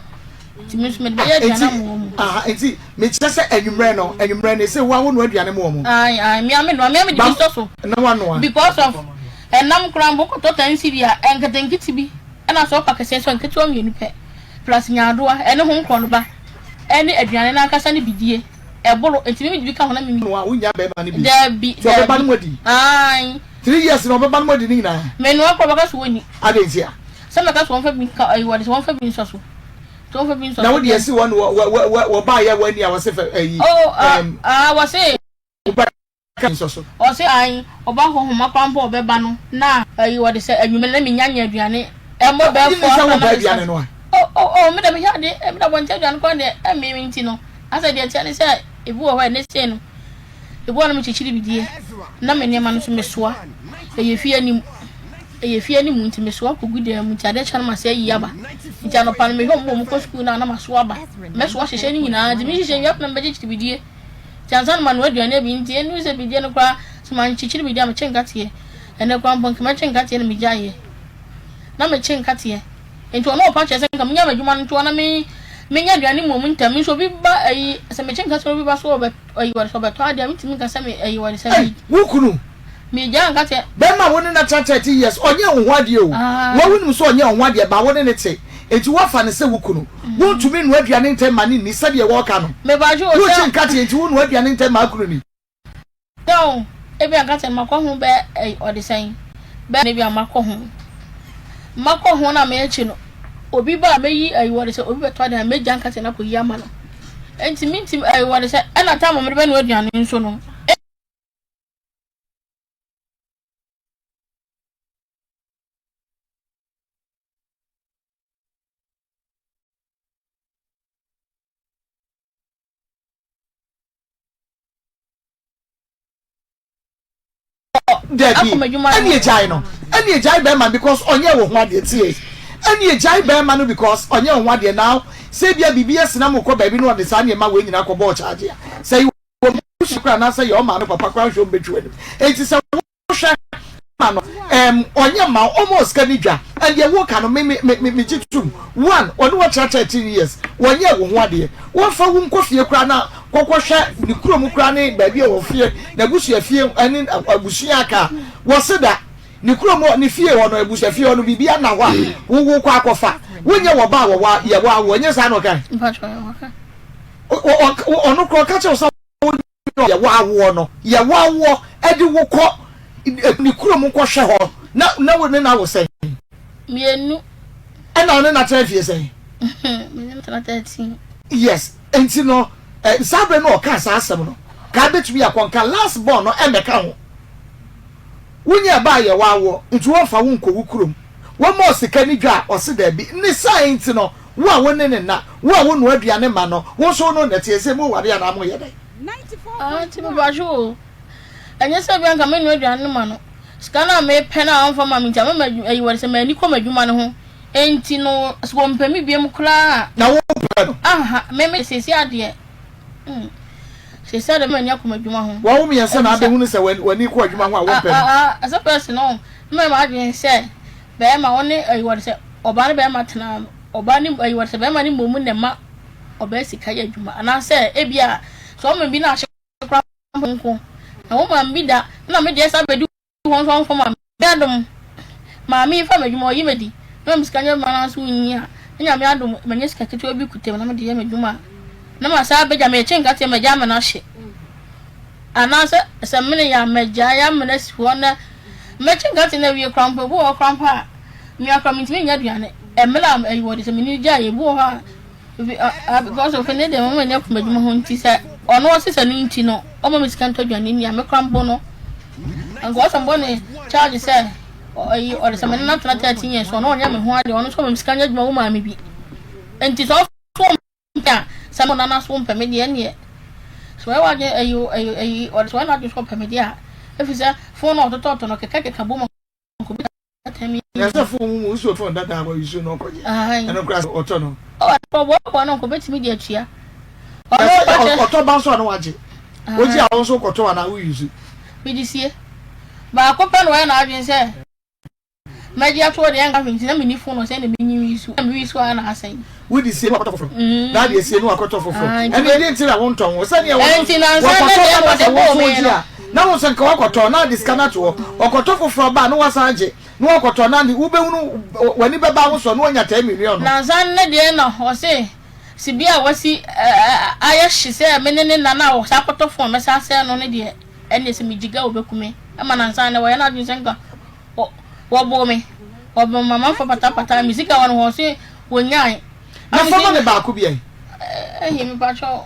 Nti me nso mede bɛyɛ aduane ama wɔn mu. Aha, nti mekyerɛ sɛ anwummerɛ no, anwummerɛ no, ɛsɛ wo a wonoa aduane ma wɔn. Ae, ae, me a menoa, me a mede bi sɔ so. Na woanoa. Because of ɛnam koraa mpo wokɔtɔ ten cedi a, nketenkete bi, ɛna sɛ wopɛ akɛseɛ nso a, nketewa mmienu pɛ, plus nyaadoa, ɛne ho nkorɔnoba, ɛne aduane no ankasa ne bidie, ɛboro, nti me mede bi ka ho na me. Noa, wonnya bɛrima no bi. Dabi, Nti ɔbɛba dabi. no moadi. Ae. Three years na ɔbɛba no moadi ne nyinaa. Menoa koraa ɔbɛka sɛ wɔnni. Adɛn nti a? Sɛ mɛka sɛ wɔmfa bi nka ayi wɔde sɛ wɔmfa bi nsɔ so. Sɛ wɔmfa bi nsɔ so. Na wo deɛ si wɔn wɔ wɔ wɔ wɔbaa yɛ wɔn ani a wɔse fɛ ayi. Oh ah ah wɔse. Wobɛka bi nsɔ so. Ɔse ayi ɔba hɔ homa koraa mpo ɔbɛba no na ayi wɔde sɛ anwummerɛ na menya nya aduane ɛmmɔ bɛɛ fo sɛ wopɛ aduane no a. Oh oh oh me da mehwɛ ade me da bɔnten aduane koraa deɛ ɛmmee me nti no asɛ deɛ ɛteɛ ne sɛ ebi wɔ hɔ a ɛnɛ sei no. Ebi wɔ hɔ a na mekyekyere bidie na me nneɛma no nso mesoa. Ɛyɛ fie anim, ɛyɛ fie anim nti mesoa kɔgu dan mu nti adeɛ kye a na masan ayi aba. Nti anɔpa no mehwɛ wɔn a wɔkɔ sukuu no a na masoa aba. Mɛsoa hyehyɛ ne nyinaa nti mehyehyɛ wie a na mebɛkyekyere bidie. Nti ansa na manoa aduane abi nti ɛnnu sɛ bidie no koraa sɛ mankyekyere bidie a mekye nkateɛ. Ɛnnɛ koraa mpo nka mɛkye nkateɛ na megyaeɛ. Na mekye nkateɛ. Nti ɔno ɔpa kyerɛ sɛ nka menya m'adwuma no ntoa na me menya aduane mmom ntɛm. Me nso obi ba ayi sɛ mekye nkateɛ na obi ba so ɔbɛ Ayi wɔde sɛ ɔbɛtɔ adeɛ a mentumi nka sɛ me ayi wɔde sɛ Ei, wo kunu. Megyaa nka sɛ. Bɛrima a wo ne no atena 30 years, ɔnyɛɛ wo ho adeɛ o. Ah. Wo wonim sɛ ɔnyɛɛ wo ho adeɛ, but wo ne no te. Enti woafa no sɛ wo kunu. Wontumi nnoa aduane ntɛm ma no nni sɛdeɛ wɔreka no. Mepatwo o sɛ. Wokye nkateɛ nti wonoa aduane ntɛm ma akunu ni. Sɛ o, ebia nka sɛ makɔ ho bɛyɛ ɛyi ɔde sɛn, bɛyɛ ebia makɔ ho. Makɔ ho na mekye no, obi ba a meyi ɛyi wɔde sɛ obi bɛtɔ adeɛ a megya nka sɛ na kɔyi ama no. Enti mentim ɛyi wɔde sɛ ɛna tam a mede bɛnoa aduane nso no. Dabi, ɛne egyae no, ɛne egyae bɛrima because ɔnyɛ wo ho adeɛ tie, ɛne egyae bɛrima no because ɔnyɛ wo ho adeɛ now sɛ ebia biribi asi na mokɔ baabi na ɔde saa nneɛma wei nyinaa kɔ bɔɔ charge a sɛ yɛ wɔ busua koraa anaasɛ yɛ ɔmaame papa koraa nhwɛ ɔmbɛtwi w'anim enti sɛ wohwɛ ma no ɛm ɔnyɛ mma wo ɔma osika ne dwa and deɛ woka no me me me me gye tom one ɔne wɔtra 13 years wɔnyɛ wo ho adeɛ wɔmfa wo nkɔ fie koraa na kɔkɔ hwɛ ne kurom koraa ne baabi a wɔ fie n'abusua fie ɛne abusua aka wɔse da ne kurom hɔ ne fie hɔ no abusua fie hɔ no biribi ana hɔ a wowo kɔ akɔfa wonyɛ wɔ ba a wɔwɔ yɛ wɔ awoɔ nyɛ saa na ɔka ɔno korɔ ɔka kyerɛ wo sɛ Yɛ w'awoɔ no, yɛ w'awoɔ de wo kɔ ne kurom nkɔhwɛ hɔ na na wo ne no awo sɛn? Mmienu. Ɛna wo ne no atena mfie sɛn? Me ne no tena 13. Yes, nti no eh, saa berɛ no ɔkaa saa asɛm no, kaa bɛtumi akɔ nka last born no ɛmmɛka ho. Wonyɛ ɛbaa yɛ w'awoɔ nti wɔmfa wo nkɔ wo kurom. Wɔma wo sika ne dwa a, ɔse daabi. Ne saa nti no, Wo a wo ne no nna, wo a wonoa aduane ma no, wo nso wo ne no na ɛteɛ. Sɛ moware anaa moyɛ dɛn? Ah, nti mepatwo o. Ɛnyɛ sɛ ebia nka menoa aduane no ma no. Sika no a mepɛ no a ɔmfa ma me nti, ama m'adwu ayi wɔde sɛ m'ani kɔ m'adwuma no ho. Enti no, sɛ wɔmpɛ me biom koraa a. Na wopɛ no? Aha, me me seesei adeɛ, mm, seesei adeɛ m'ani akɔ m'adwuma ho. Wɔn wo mmiɛnsa na Ebisa. abɛhunu sɛ w'ani kɔ adwuma ho a Ah, wompɛ no? ah, ah, sɛ pɛs no, na mayɛ m'adwene sɛ bɛrima, wo ne ayi wɔde sɛ ɔbaa ne bɛrima tena. ɔbaa ne ɛyi wɔde sɛ bɛrima ne mmom na ɛma ɔbaa sika yɛ adwuma anaasɛ ebia sɛ ɔma bi na ahye koraa mpo nko na woma bi da na me deɛ saa bɛdi hɔ nso ɔmfa ma me adom maame yi fa m'adwuma ɔyi me di na ma sika nyɛ adwuma no nso nyi a na nyame adom manya sika ketewa bi kuta mu na mede yɛ m'adwuma na ma saa bɛgya mekye nkateɛ magya ama no ahye anaasɛ sɛ mene yɛ a magyae amena asi hɔ na mɛkye nkate no awie koraa mpo ebi wɔ hɔ koraa mpo a me ara koraa mentumi nyɛ aduane mmerɛ a ɛyi wɔde sɛ mene gyae ebi wɔ hɔ a because of ne deɛ mama ani akɔ m'adwuma ho nti sɛ ɔno ɔse sɛ no nti no ɔma me sika ntɔ aduane nni a me koraa mpo no nka ɔsɛ mbɔ ne charge sɛ ɔyi ɔde sɛ mene no atena 13 years ɔno ɔnyɛ me ho adeɛ ɔno nso ɔma me sika nyɛ adwuma wo maame bi nti sɛ ɔso mpɛ a, sɛ mo nana so mpɛ me deɛ ɛnneɛ, sɛ ɔyɛ w'adwene ɛyi ɛyi ɛyi ɔde sɛ ɔyɛ n'adwene sɛ ɔpɛ me deɛ a, ɛfiri sɛ fon no a ɔtotɔtɔ no kekakeka bom a nka obi tɛn me Na sɛ fon mu nso fon dada a wɔyi so no ɔkɔgye ɛno koraa sɛ ɔtɔ no. Ɔboaboa no nka obetumi de atua. Na sɛ ɔtɔ ba nso a na wagye. Wogye a wo nso wokɔtɔ anaa woyi so. Mede sie. Baako pɛ na ɔyɛ n'adwene sɛ. Mɛgye ato hɔ deɛ ɛnka hwee nti na menni fon no sɛ na menyi wi so na mewi so a na asɛe. Wode sie na wakɔtɔ foforɔ na adeɛ sie na wakɔtɔ foforɔ ɛne ɛdeɛ nti na wontɔn wo sɛdeɛ wɔtɔ ba sɛ wo nso wogye a na wo nso nka wakɔtɔ na ade sika no ato hɔ ɔkɔtɔ foforɔ ba na wasan agye na wakɔtɔ na ade wobɛhunu w'ani bɛba wo soɔ na wanya 10 million no. Nansa ne deɛ na ɔse sibea a wasi ayɛ hye sɛ me ne ne nna na ɔsan kɔtɔ fon a mɛsan asɛe no ne deɛ ɛneɛ sɛ megyiga a ɔbɛku me ɛma nansa ne wɔyɛ n'adwene sɛ nka Wɔboo me, wɔboo me amanfoɔ patapataa me sika wɔ no hɔ se wɔnyae. Na fa ma me baako bi ɛ. Ehi mepakyɛw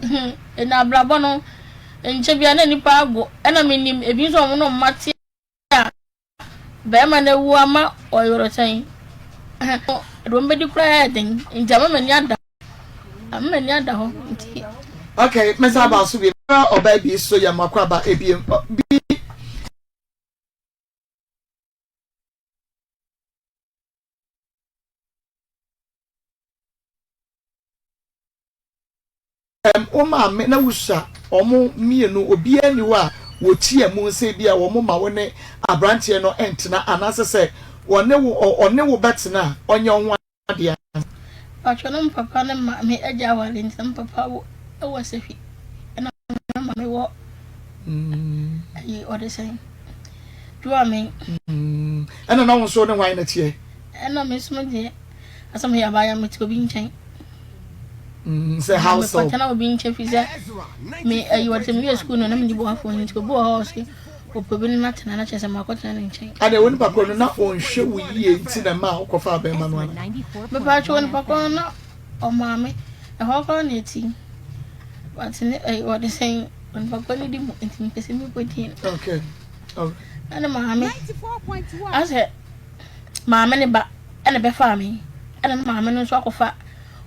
hmm ɛna abrabɔ no nkyɛ bia na nipa ago ɛna menim ebi nso wɔn no mma te a bɛrima no awu ama ɔyɔrɔ sɛn ɛde wɔn bɛdi koraa yɛ den nti ama m'ani ada ama m'ani ada hɔ nti. Okay, mɛsa aba so bi. Ɔbaa bi so yɛ mako aba ebien bi. Wo maame na wusua wɔn mmienu, obiara nni hɔ a wɔtia mu sɛ bi a wɔn ma wo ne aberanteɛ no ntena anaasɛ sɛ wɔne wo ɔne wo bɛtena a ɔnyɛ wo ho adeɛ ansa. Mpakyɛw na me papa ne maame agya aware nti na me papa wɔ sahwi ɛna me maame wɔ ayi ɔde sɛn Dwoamen. Ɛna na wo nso ne hwan na teɛ? Ɛna me nso me deɛ asɛ meyɛ abaayewa mete obi nkyɛn. Sɛ house help. Mekɔtena obi nkyɛn fi sɛ me ayi wɔde sɛ meyɛ sukuu no na mede boafoɔ nti obi wɔ hɔ ɔse Ɔpɛ bi ne no atena na kyerɛ sɛ makɔtena ne nkyɛn. Adɛn, wo nipa korɔ no na ɔnhwɛ wo yie nti na ɛmaa wokɔfaa bɛrima no anaa? Mepatwo onipa korɔ no na ɔmaa me, ɛhɔ koraa na ɛti. But ne ɛyi wɔde sɛn onipa korɔ no di mu nti mepɛ sɛ mebɔ din no. Okay. Alright. Na ne maame asɛ maame ne ba ɛna bɛfaa me ɛna ne maame no nso akɔfa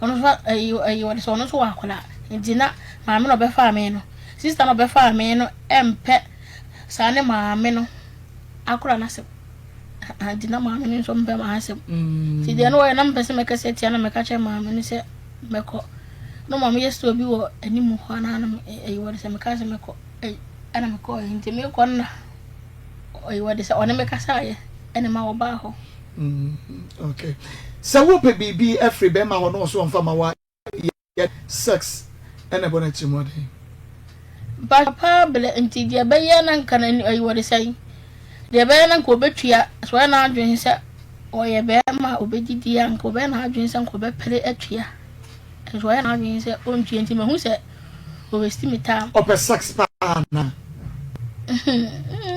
ɔno nso ɛyi ɛyi wɔde sɛ ɔno nso wɔ akwadaa nti na maame na ɔbɛfaa me no sister na ɔbɛfaa me no ɛmpɛ Saa ne maame no akora n'asɛm. Nti na maame no nso mpɛ m'asɛm. Nti deɛ no wɔyɛ na mepɛ sɛ mɛkasa tia na mɛka kyerɛ maame no sɛ mɛkɔ. Na maame yɛ store bi wɔ anim hɔ anaa na ɛyi wɔde sɛ meka sɛ mɛkɔ ɛna mekɔɔ nti mekɔ no na ɛyi wɔde sɛ ɔne me kasaeɛ ɛna ma wɔbaa hɔ. Okay. Sɛ wopɛ biribi afiri bɛrima hɔ na ɔso ɔmfa ma wo a yɛ sex ɛna ɛbɔ no atirimuɔden. Ba paa blɛ nti deɛ ɛbɛyɛ na nka n'ani ayi wɔde sɛn deɛ ɛbɛyɛ na nka ɔbɛtua sɛ ɔyɛ n'adwene sɛ ɔyɛ bɛrima a ɔbɛdidi a nka ɔbɛyɛ n'adwene sɛ nka ɔbɛpere atua nso ɔyɛ n'adwene sɛ ɔntua nti mahu sɛ ɔwɛsti me time. Ɔpɛ sex paa anaa?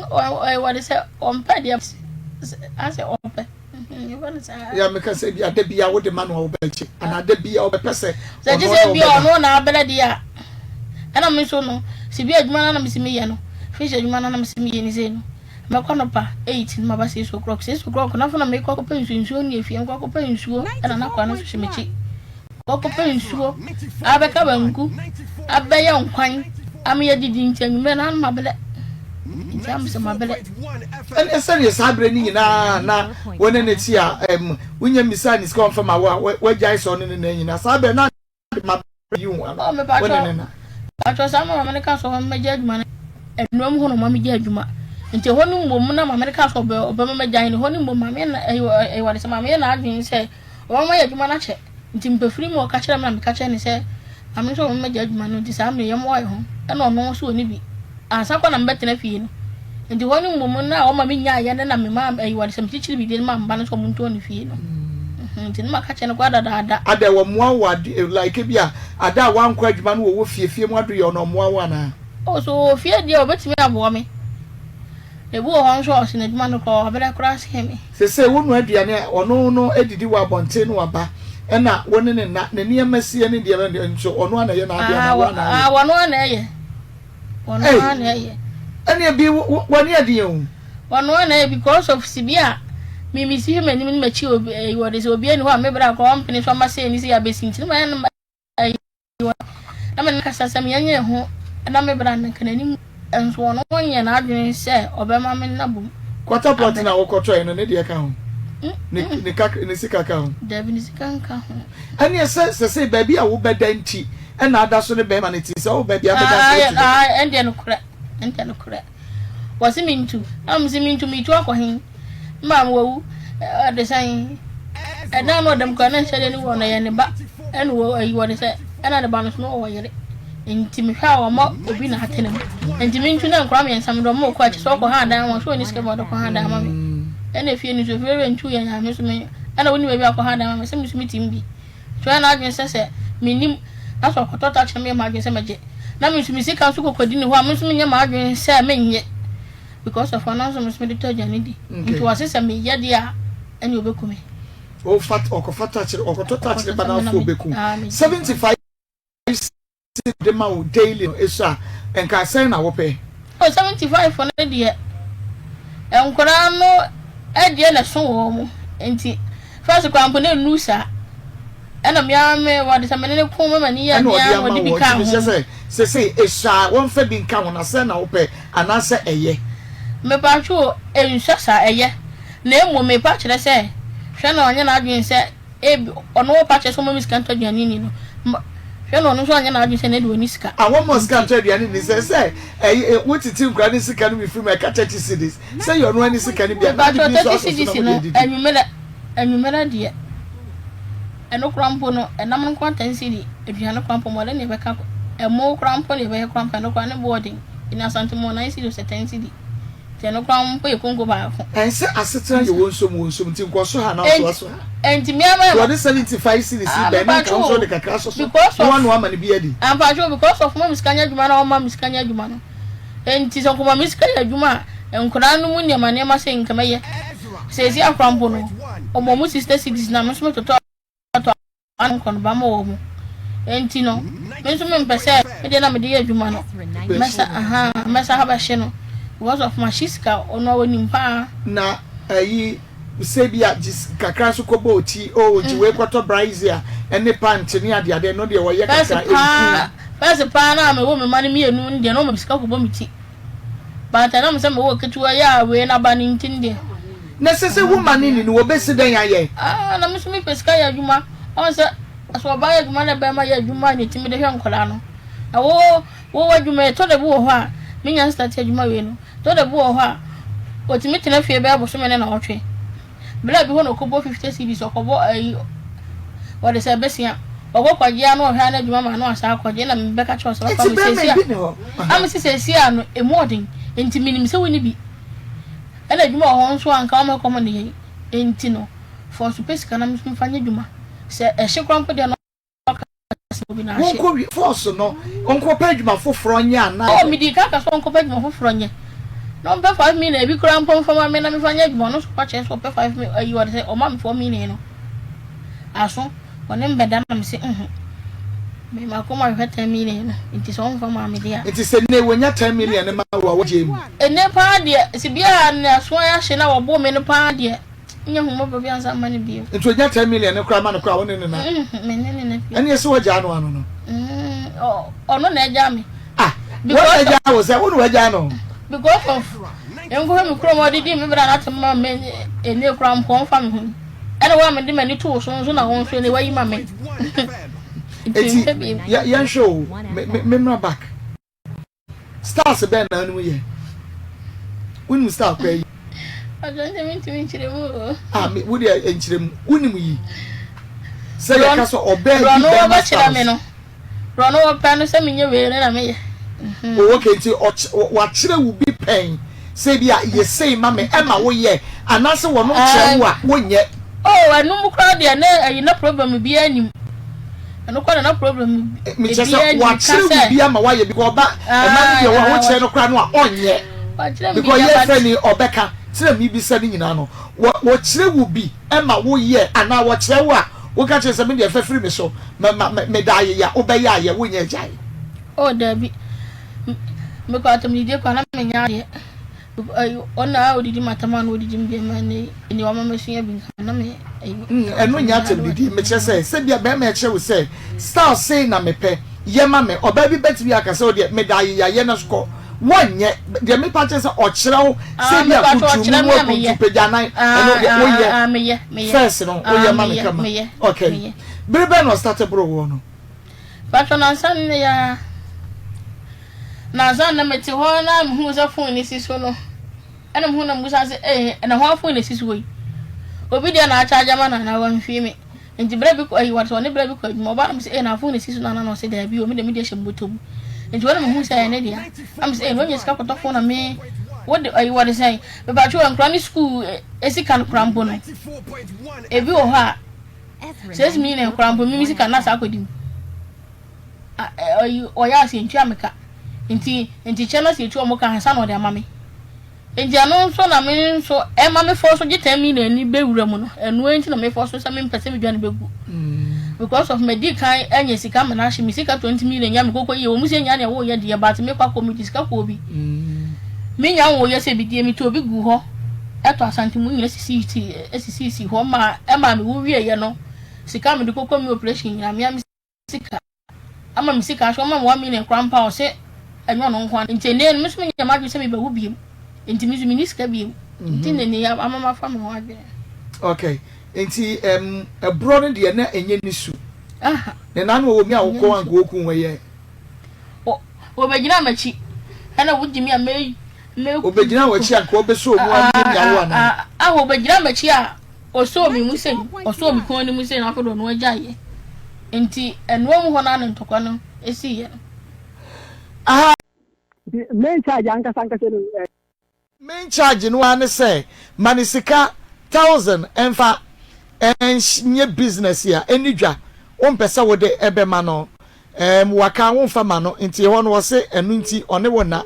Ɔyɛ wɔde sɛ ɔmpɛ deɛ asɛ ɔpɛ. Ya meka sɛ bi ada bi a wode ma no a wobɛgye anaa ada bi a wobɛpɛ sɛ sɛ gye sɛ bi a ɔno na abrɛ deɛ a ɛna me nso no sɛ bi adwuma no na mesi meyɛ no fish adwuma no na mesi meyɛ ne sei no mɛkɔ no pa 8 no maba 6 o'clock 6 o'clock na afei na mekɔ akɔpɛ nsuo nsuo ne efie mekɔ akɔpɛ nsuo ɛna na akora no nso hyɛ m'akyi Kɔkɔpɛ nsuo abɛka banku abɛyɛ nkwan ama yɛadidi nti anwummerɛ no ano mabrɛ nti ama sɛ mabrɛ. Ɛne sɛdeɛ saa berɛ no nyinaa na wo ne no te a ɛm wonya mmisaa ne sika ɔmfa ma wo a wagyae sɛ ɔne ne na nyinaa saa berɛ na mabrɛ yi wo ano wo ne ne na. Patro saa ma maame no ka sɛ ɔbɛma adwuma no ɛnuam hɔ na ɔma megya adwuma nti ɛhɔ no mmom na maame no ka sɛ ɔbɛma magyae no ɛhɔ no mmom maame yɛ na ɛyɛ wɔde sɛ maame yɛ n'adwene sɛ. Ɔma mayɛ adwuma no akyɛ. Nti mpafiri mu ɔka kyerɛɛ me na meka kyerɛɛ no sɛ maame no sɛ ɔma magyae adwuma no nti saa mmerɛ yi yɛmmoa yɛn ho. Ɛna ɔno nso ɔnni bi. Ansa koraa na mebɛtena fie no. Nti hɔ no mmom no a ɔma menyaeɛ no na memaa ayi wɔde sɛ mekyekyere biribi de maa me ba no sɛ ɔmo ntɔn ne fie no. Nti no maka kyerɛ no koraa dadaada. Adɛn wɔmmoa wo ade like ebia ada a woankɔ adwuma no wɔwɔ fie fie mu adoyɛ ɔno ɔmmoa wo anaa? Oh so ɔwɔ fie deɛ ɔbɛtumi aboa me. Ebi wɔ hɔ nso a ɔse n'adwuma no koraa wabrɛ koraa sen me. Sesei wonoa aduane a ɔno no didi wɔ abɔnten na waba ɛna wo ne no nna, ne nneɛma sie ne deɛ nso ɔno ara na ɛyɛ n'adeɛ anaa wo ara na woyɛ? Aah ɔno ara na ɛyɛ. Ɔno ara na ɛyɛ. Ɛneɛ bi w'ani ɛden o. Ɔno ara na ɛyɛ because of sibi a me me si hwɛ m'anim ne m'akyi obi ɛyi wɔde sɛ obi ani hɔ a me bra koraa ɔmpene so ama sei ne sei abɛsi nti no ma yɛ no ɛyi wɔ na me kasa sɛ me nyɛ ho na me bra no nka n'anim nso ɔno nyɛ n'adwene sɛ ɔbɛma me nna bom. Quarter plot na wokɔtɔe no ne deɛ ka ho? Ne ne kak ne sika ka ho? Dabi ne sika nka ho. Ɛneɛ sɛ sɛsei baabi a wobɛda nti ɛna ada so ne bɛɛma no te sɛ wo baabi a bɛda so atu bɛda. Ɛndeɛ nokorɛ ɛndeɛ nokorɛ wɔse mentu na mese mentu metu akɔ he me maame wawu ɔde sɛn ɛdan no ɔdam koraa na nhyɛ deɛ ne wɔ no ɛyɛ ne ba ɛna wɔ ayi wɔde sɛ ɛna ne ba no so no ɔwɔ yere nti mehwɛ a wɔma obi na atena mu nti mentu na nkora mmiɛnsa mede ɔmo kɔ akyi sɛ ɔkɔ ha dan wɔn so ɔni sika bi ɔde kɔ ha dan ma me ɛna efie no so efie rentu yɛ nyame so me ɛna woni baabi akɔ ha dan ma me sɛ me so me tim bi So ɔyɛ n'adwene sɛ sɛ minnim na sɛ ɔkɔtɔ takyɛ no meyɛ m'adwene sɛ mɛgye na me nso me sika nso kɔkɔdi ne hɔ a me nso menyɛ m'adwene sɛ mennye because of ɔno nso me nso mede tɔ aduane di nti ɔse sɛ meyɛ deɛ a ɛne ɔbɛku me. Ɔkɔfa takyere ɔkɔtɔ takyere ba n'afo ɔbɛku 75 de ma wo daily no esua a, nka sɛn na wopɛ? Oh, 75 no deɛ, nkwadaa no deɛ na ɛso wɔn mo, nti first koraa mpo na ɛnnuru saa. Ɛna me ara me, wɔde sɛ me ne no ko ma m'ani yɛ Ɛna den ɔde ara ama wɔde bi wo, kaa nti mehyɛ ho. sɛ sesei esua a wɔmfa bi nka ho na sɛn na wopɛ anaasɛ ɛyɛ? Mepatwo o, ɛnsua saa, ɛyɛ. Na mmom mepa kyerɛ sɛ, hwɛ na wanyɛ n'adwene sɛ Ebi, ɔno ɔpa kyerɛ sɛ ɔma me sika ntɔ aduane nni no, ma, hwɛ na ɔno nso anyɛ n'adwene sɛ ɛnnɛ de ɔnni sika. A wɔma sika Nti. ntɔ aduane nni sɛ, sɛ ɛy, wo tete nkwadaa no sika no bi firi mu a, ɛka thirty cedis. Sɛ yɛ ɔno ara ne sika no bi a, na ade Mepakyɛw, bi nso thirty asɔ so cedis na no, mode adidi. anwummerɛ, anwummerɛ deɛ, ɛno koraa mpo no, ɛnam no nko ara ten cedi, aduane koraa mpo, mmɔden na yɛbɛka, ɛmo koraa mpo na yɛbɛyɛ koraa mpo, ɛno koraa ne bo ɔden, ɛnni Asante mu hɔ, nine cedi o sɛ ten cedi. Nti ɛno koraa mpo yɛ konko baako. Ɛnsɛ asetena yɛ wonsom wonsom nti nkɔso ha na nso aso ha. Enti me ara Sɛ ɔde 75 cedis yi bɛn na nka wo nso wode kakra asɔ so na woanoa ama no bi adi. Mpacho because of ma me sika nyɛ adwuma na ɔmma me sika nyɛ adwuma no enti sɛ nka ɔma me sika yɛ adwuma a nkwadaa no mu nneɛma nneɛma sei nka mɛyɛ. Seesei akora mpo no ɔma ɔmo 60 cedis na me nso metotɔ tɔ ano nkɔ no ba ma wɔ mu. Enti no, me nso mempɛ sɛ me deɛ na mede yɛ adwuma no, mɛsa ahaa, mɛsa ha bɛhye no because of mahye sika, ɔno a ɔnim paa. Na ayi sɛ bi a gye kakra nso kɔbɔ oti, oh gye wei kɔtɔ brazier ne pant ne adeade, ɛno deɛ wɔyɛ kakra, ɛnku. First paa na mewɔ me mma no mmienu no deɛ na wɔma me sika kɔbɔ me ti. But ɛnam sɛ mewɔ ketewa yi a wei n'aba no nti no deɛ. Na ɛsɛ sɛ wo ma no nni no, wɔbɛsi dɛn ayɛ? Ah, na me nso mepɛ sika yɛ adwuma. Ɔhu sɛ, sɛ ɔbaa yɛ adwuma na barima yɛ adwuma a na ɛtumi de hwɛ nkwadaa no. Na wo, wo w'adwuma yi, ɛtɔ da bi wɔ hɔ a, menya nstate adwuma wei no, ɛtɔ da bi wɔ hɔ a, ɔtumi tena fie bɛyɛ bosome ne nnawɔtwe. Bra bi hɔ na ɔkɔbɔ 50 cedis, ɔkɔbɔ ayi, ɔde sɛ bɛsia. Ɔkɔ kɔgye a na ɔhwɛ a na adwuma ma no asan akɔgye na mebɛka kyerɛ wo sɛ papa Nti me bɛrima seesia bi ni hɔ. a mese seesia no ɛmu ɔden nti menim sɛ wonni bi ɛna adwuma wɔ hɔ nso a nka wɔmɛkɔ mo ne yɛn nti no fɔɔso pɛ sika na me nso memfa nyɛ adwuma sɛ ɛhye koraa mpo deɛ na ɔka sɛ obi na ahye. Wonkɔ wie fɔɔso no ɔnkɔpɛ adwuma foforɔ nyɛ anaa? Oh medii kan ka sɛ ɔnkɔpɛ adwuma foforɔ nyɛ na ɔmpɛ 5 million ebi koraa mpo mfa ma me na memfa nyɛ adwuma ɔno nso ka kyerɛ sɛ ɔpɛ 5 million ayi ɔde sɛ ɔma me 4 million no aso Ɔne me bɛda na mese nhu. Me makoma hwehwɛ 10 million no nti sɛ ɔmfa maa me deɛ a. Nti sɛ nnɛ wɔnya 10 million no ma wo a wogye mu? Nnɛ paa deɛ sɛ bi a n'aso ayɛ ahye na wɔbo me no paa deɛ nyɛ ahummɔborɔ biara nsan mma no bio. Nti ɔnya 10 million no koraa ma no koraa a wo ne no na? Nhu me ne no na bio. Ɛneɛ sɛ wagyaa no ano no? Ɔno na agyaa me. Ah, wɔn na agyaa wo sɛ wo na wagyaa no? Because of nkɔhwɛ me kurom a ɔde dii me bra no atem ma me ɛnɛ koraa mpo ɔmfa me ho yi. Ɛna wo a mede m'ani to wo so nso na wo nso ɛnɛ wayi ma me. Eti yɛnhwɛ o, me mmra back. Stars bɛn na wonim yɛ? Wonim star koraa yi? Ɔdɔ nti mentumi nkyerɛ mu o. Ah, me wo deɛ nkyerɛ mu. Wonim yi? Sɛ yɛka sɛ ɔbaa di bɛrima styles. Borɔ no wɔpɛ no sɛ menyɛ wei no na meyɛ. Oh okay nti wakyerɛ wo bi pɛn sɛ bi a yɛ sei ma me ɛma woyɛ anaasɛ wɔno kyerɛ wo a wonyɛ. Oh ɛno mu koraa deɛ na ɛyi na problem biara nnim ɛno koraa deɛ na problem Mekyerɛ sɛ wakyerɛ wo bi ama woayɛ because ɔba ɛma no deɛ wokyerɛ no koraa no a ɔnyɛ because yɛ fɛ ni ɔbɛka kyerɛ mi bisa ne nyinaa no wɔkyerɛ wo bi ɛma woyɛ anaa wɔkyerɛ wo a Woka kyerɛ sɛ me deɛ fɛ firi me so, mɛma me meda ayeya, wobɛyɛ ayɛ, wonyɛ agyae. Oh dabi, mekɔ atamdidie kɔ a na menyɛ adeɛ, ɔna a odidi m'atam a na odidi me deɛ ma ne ne wama masua bi nka na me ayi. Mm, ɛno nyɛ atamdidie, mekyerɛ sɛ sɛ bia bɛrima ɛkyerɛ wo sɛ style sei na mepɛ, yɛ ma me, ɔbaa bi bɛtumi aka sɛ wodeɛ meda ayeya yɛ na so kɔ. Wɔnyɛ, deɛ mepa kyerɛ sɛ ɔkyerɛ wo sɛ bi a kunturu mu mu akuntu pagya nan ɛno deɛ woyɛ first no woyɛ ma me kama okay bere bɛn na ɔstarte boro woɔ no. Patro nansa nnɛ ya nansa nnɛ mete hɔ na mehu sɛ phone ne si so no ɛna mehu na mebusa sɛ ee ɛna hwan phone na esi so yi obi deɛ na akyagye ama na na wamfie me. Nti berɛ bi kɔ ayi wɔde sɛ ɔne berɛ bi kɔ adwuma ɔbaa no me sɛ ee na afon na esi so no ana na ɔsɛ daabi o me deɛ me deɛ hyɛ me bɔtɔ mu nti wɔn na mehu sɛ ɛyɛ ne dea na me sɛ ee na ɔnya sika kɔtɔ fon na me wode ayi wɔde sɛn mepatwo nkora ne sukuu esika no kora mpo no ebi wɔ hɔ a sɛ esi mi nyina nkora mpo mi sika na saa akɔdi mu ayi ɔyɛ ase ntua me ka nti nti kyɛ na sɛ etu ɔmo ka ansa na ɔde ama me. Enti ɛno nso na me nso ɛma me fɔ so gye ten million ni bɛwura mu no, ɛno nti na me fɔ so sɛ mempɛ sɛ me dwa no bɛgu. Because of madi kan anya sika ma no ahye me sika 20 million nya me koko yie, wɔn sɛ nya nea wɔyɛ deɛ but me kɔ akɔ me gye sika kɔɔ bi. Me nya wɔyɛ sɛ bi deɛ me tɔ bi gu hɔ ɛtɔ asante mu nyina sisi sisi hɔ ma ɛma me wo wie yɛ no sika me de koko me operation nyina me me sika. Ama me sika nso ɔma me 1 million koraa mpo a ɔse ɛnyɛ ɔno nko ara nti ɛnɛ no me nso menya m'adwene sɛ mebɛwo biom nti me nso menni sika biom nti na ɛnɛ yi ama mafa me ho adwene. Okay, nti um, ɛborɔ no deɛ na ɛnyɛ ne su. Ne nan wɔ mi a wokɔ anka woku ho yɛ. Wɔbɛgyina m'akyi ɛna wogye me a mɛ mɛ. Wɔbɛgyina w'akyi anka wɔbɛsɔ mu amiamia wo anaa? Ah, wɔbɛgyina m'akyi a Ɔsɔɔ me mu sei, ɔsɔɔ me kɔn no mu sei na afei de ɔno agyaeɛ. Nti ɛnoa mu hɔ no ara na ntɔkwa no siiɛ no. Aha. Nti main charge ankasa ankasa no eh. Main charge no ara ne sɛ ma no sika thousand mfa nyɛ business a ɛnni dwa wompɛ sɛ wode bɛma no ɛɛm waka womfa ma no nti ɛhɔ no ɔse ɛno nti ɔne wo nna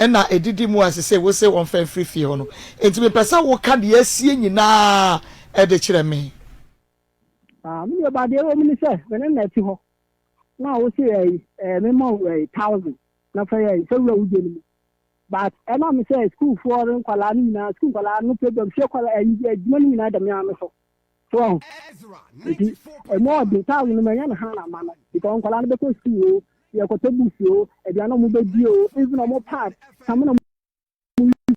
na ɛdidi mu a sesei wose wɔmfa mfiri fie hɔ no. Enti mepɛ sɛ woka deɛ asie nyinaa de kyerɛ me. Ah, me nuabaa, deɛ ɛwɔ mu ne sɛ, me ne no na ɛte hɔ. Na wo se ɛyi, ɛɛ, mema wo ɛyi, thousand, na fa yɛ ɛyi, fa wura wo dwa no mu. But ɛnam sɛ sukuufoɔ no nkwadaa no nyinaa, sukuu nkwadaa no problem, fie nkwadaa, ɛyi, adwuma no nyinaa da me ara me so. So wahu? Nti, ɛmu ɔden, thousand no manya no ha na ama no, because nkwadaa no bɛkɔ sukuu o, yɛkɔtɔ books o, aduane a wɔbɛdi o, even wɔn pad, samina wɔn use.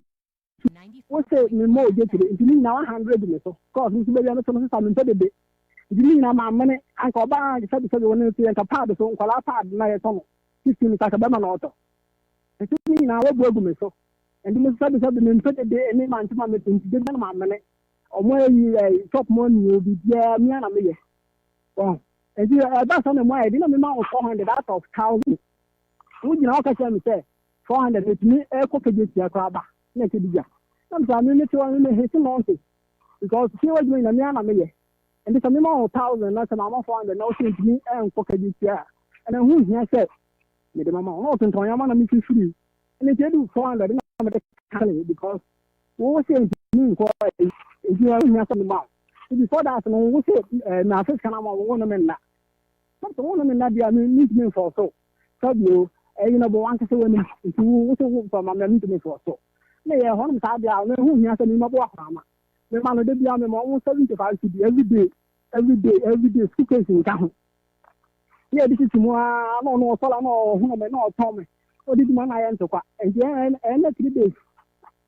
Wo se me mmɔ ogye tire, nti ne nyinaa one hundred gu me so. Cause nso baabi a mete no sesa mempɛ dede. Nti ne nyinaa mamene, anka ɔbaa a sɛbi sɛbi wo ne nso yɛnka pad so, nkwadaa pad na yɛtɔ no 15 nso anka bɛrima na ɔtɔ. Nti ne nyinaa wabu agu me so. Nti me nso sɛbi sɛbi mempɛ dede ne mante ma mete nti da biara na mamene. Wɔn ayi ɛyi chop money o biribiara me ara na meyɛ. Wɔn. Nti ɛba saa na mu ayɛ den na mema wo 400 out of 1000. Wogyina hɔ ka kyerɛ me sɛ 400 metumi kɔ Kejetia koraa ba na ɛkɛdi dwa. Na mesɛ me mete hɔ me hete nonsense because fie hɔ adwuma nyina me ara na meyɛ. Nti sɛ mema wo 1000 na sɛ mamma 400 na wosɛ ntumi nkɔ Kejetia a ɛna ɛho nhia sɛ mede mama wo. Na ɔtontɔn nneɛma na mefifiri. Ɛna nti edu 400 na mede kale because wo sɛ ntumi nkɔ ayi nti ɛho nhia sɛ mema wo. Nti before that no wo sɛ eh, mafe sika no ama wo wo ne me nna. Sɛ wo ne me nna deɛ a mentumi mfɔɔ so. Sɛbi o, ɛyi no bɔ wankasa w'anim nti wo wo sɛ wo mfa ma me a mentumi mfɔɔ so. Na yɛ hɔnom saa deɛ a no ɛho nhia sɛ mema bɔ akwaama. Mema no da biara mema wɔn 75 cedi every day every day every day school case nka ho. Na yɛde sisi mu ara na ɔno ɔsɔre a na ɔhono me na ɔtɔn me. Ɔdidi ma na ayɛ ntɔkwa. Nti ɛyɛ 3 days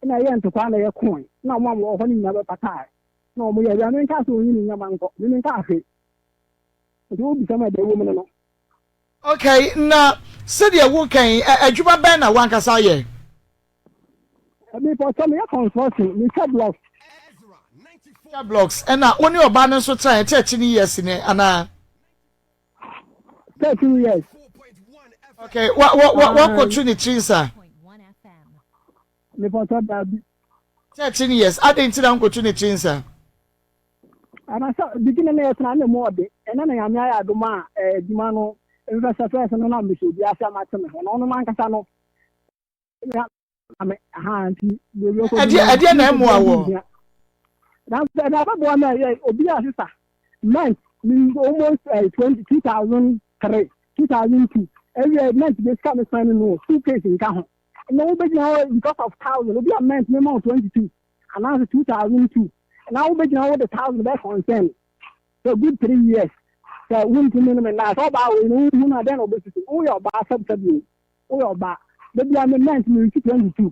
na ɛyɛ ntɔkwa na yɛkoe. Na wɔn a wɔwɔ hɔ no nyinaa bɛpatae. Na wɔn yɛ awia menkaa sɛ ɔnyi ne nneɛma nkɔ. Me menkaa hwee. Nti wobisa me a deɛ ɛwɔ mu no no. Okay, na sɛdeɛ woka yi, adwuma bɛn na w'ankasa yɛ? Mepɔtɔ meyɛ construction, metwa blocks. Blocks ɛna wo ne ɔbaa no nso tenaeɛ 13 years ni anaa? 13 years. Okay, wa wa wa wakɔtu ne tiri nsa? Mepɔtɔ daabi. 13 years, adɛn nti na wonkɔtu ne tiri nsa? Anasa beginning na yɛtena na mu ɔde ɛna na Nyame ayɛ adom a adwuma no mfɛsɛ fɛs no na mehyɛ obi ase ama te me ho na ɔno nankasa no na me ha nti baabi ɔkɔ ɛdeɛ ɛdeɛ na ɛmoa wɔ na na ɛbɛboa me ɛyɛ obi a sisa month me almost 20 2003 2002 ɛyɛ month bɛ sika me san no suitcase nka ho na wobɛgyina hɔ because of thousand obi a month me ma wo 22 anaasɛ 2002 na wobɛgyina hɔ de thousand bɛ concern for good 3 years sɛ wontumi no me na sɛ ɔbaa wei no wohu no adɛn na wobɛsusu? Woyɛ ɔbaa, sɛbsɛbi o, woyɛ ɔbaa baabi a me month me resu 22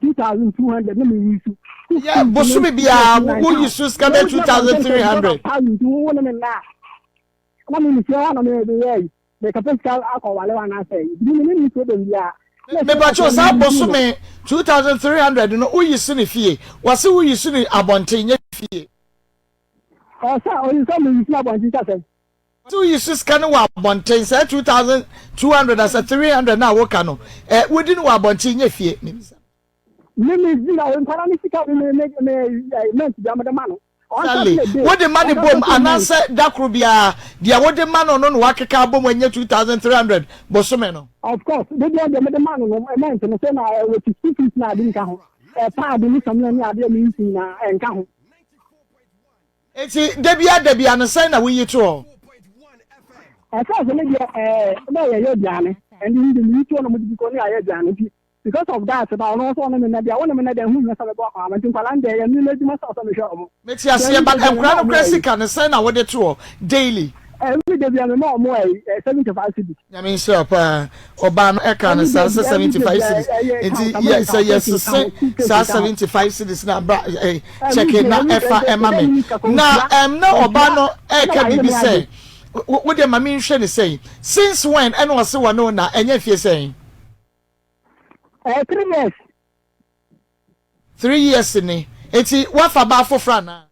2200 na me resu. Yɛ bosome biara woyi so sika bɛ 2300. Thousand wo ne me na na me nsia hɔ na me yɛ yi mekapɛ sika akɔwale wa anaasɛ bi me ne ne problem biara. Mepakyɛw, saa bosome 2300 no, woyi so ne fie? Wɔse woyi so ne abɔnten, nyɛ fie. Ɔsɛ oyi sɛ meyi so abɔnten sɛ sɛ Wɔse woyi so sika no wɔ abɔnten, saa 2200 asɛ 300 no a woka no, ɛ wodi no wɔ abɔnten, nyɛ fie, mebisa. Me di na nkwara ne sika me me me ment bia mede ma no. Exactly, wode ma ne bom anaasɛ da koro biara deɛ wode ma no no na wakeka abom anya 2300 bosome no? Of course, de deɛ deɛ mede ma no no ment no sɛ na ɛwɔ ti school fees na ade nka ho, paadi ne samina ne adeɛ me nsi na ɛnka ho. Eti da biara da biara no, sɛn na woyi to hɔ? Ɛsɛ sɛ ne deɛ na yɛyɛ aduane ɛne ndi meyi to hɔ na mode bi kɔ ne ayɛ aduane, nti because of that na ɔno nso ɔne me nna deɛ wo ne me nna deɛ ɛho hia sɛ mebɔ akɔnhama, nti nkwadaa no deɛ ɛyɛ me m'adwuma sɛ ɔsɛ mehwɛ ɔmo. Mete aseɛ, but nkwadaa no koraa sika no, sɛn na wode to hɔ daily? Every day bia mema ɔmo 75 cedis. Nyame nhyira wo paa. Ɔbaa no ɛka no saa sɛ 75 cedis nti yɛ sɛ yɛsese saa 75 cedis na bra ɛ kyɛke na ɛfa ɛma me na ɛm na ɔbaa no ɛka biribi sɛ wo deɛ ma menhwɛ ne sɛn, since when ɛna ɔse wɔne wo na ɛnyɛ mfie sɛn? 3 years. 3 years ni, eti wafa baa foforɔ anaa?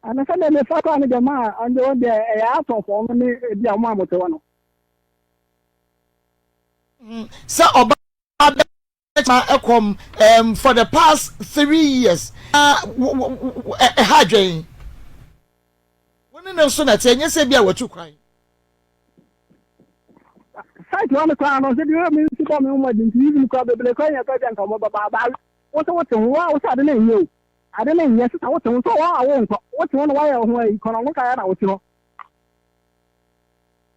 Ana sɛ deɛ mefa koraa no deɛ ma ɔno deɛ ɛyɛ out of ɔno ne ebi a ɔmo a mote hɔ no. Sɛ ɔbaa bɛtuma ɛkɔm for the past 3 years ɛha adwɛn wo ne ne nso na ɛte, ɛnyɛ sɛ bi a watu kwan. Site hɔ no koraa no sɛ deɛ me nso bɔ me ho mmɔden nti even koraa bebree koraa yɛ koraa bi anka ɔmo bɛba aba. Wo sɛ wote ho wa wo sɛ ade no nyɛ o, ade no nyɛ sisa wote ho sɛ wɔn a wo nkɔ wote ho na wayɛ ho ayi kɔnɔngo kaya na wote hɔ.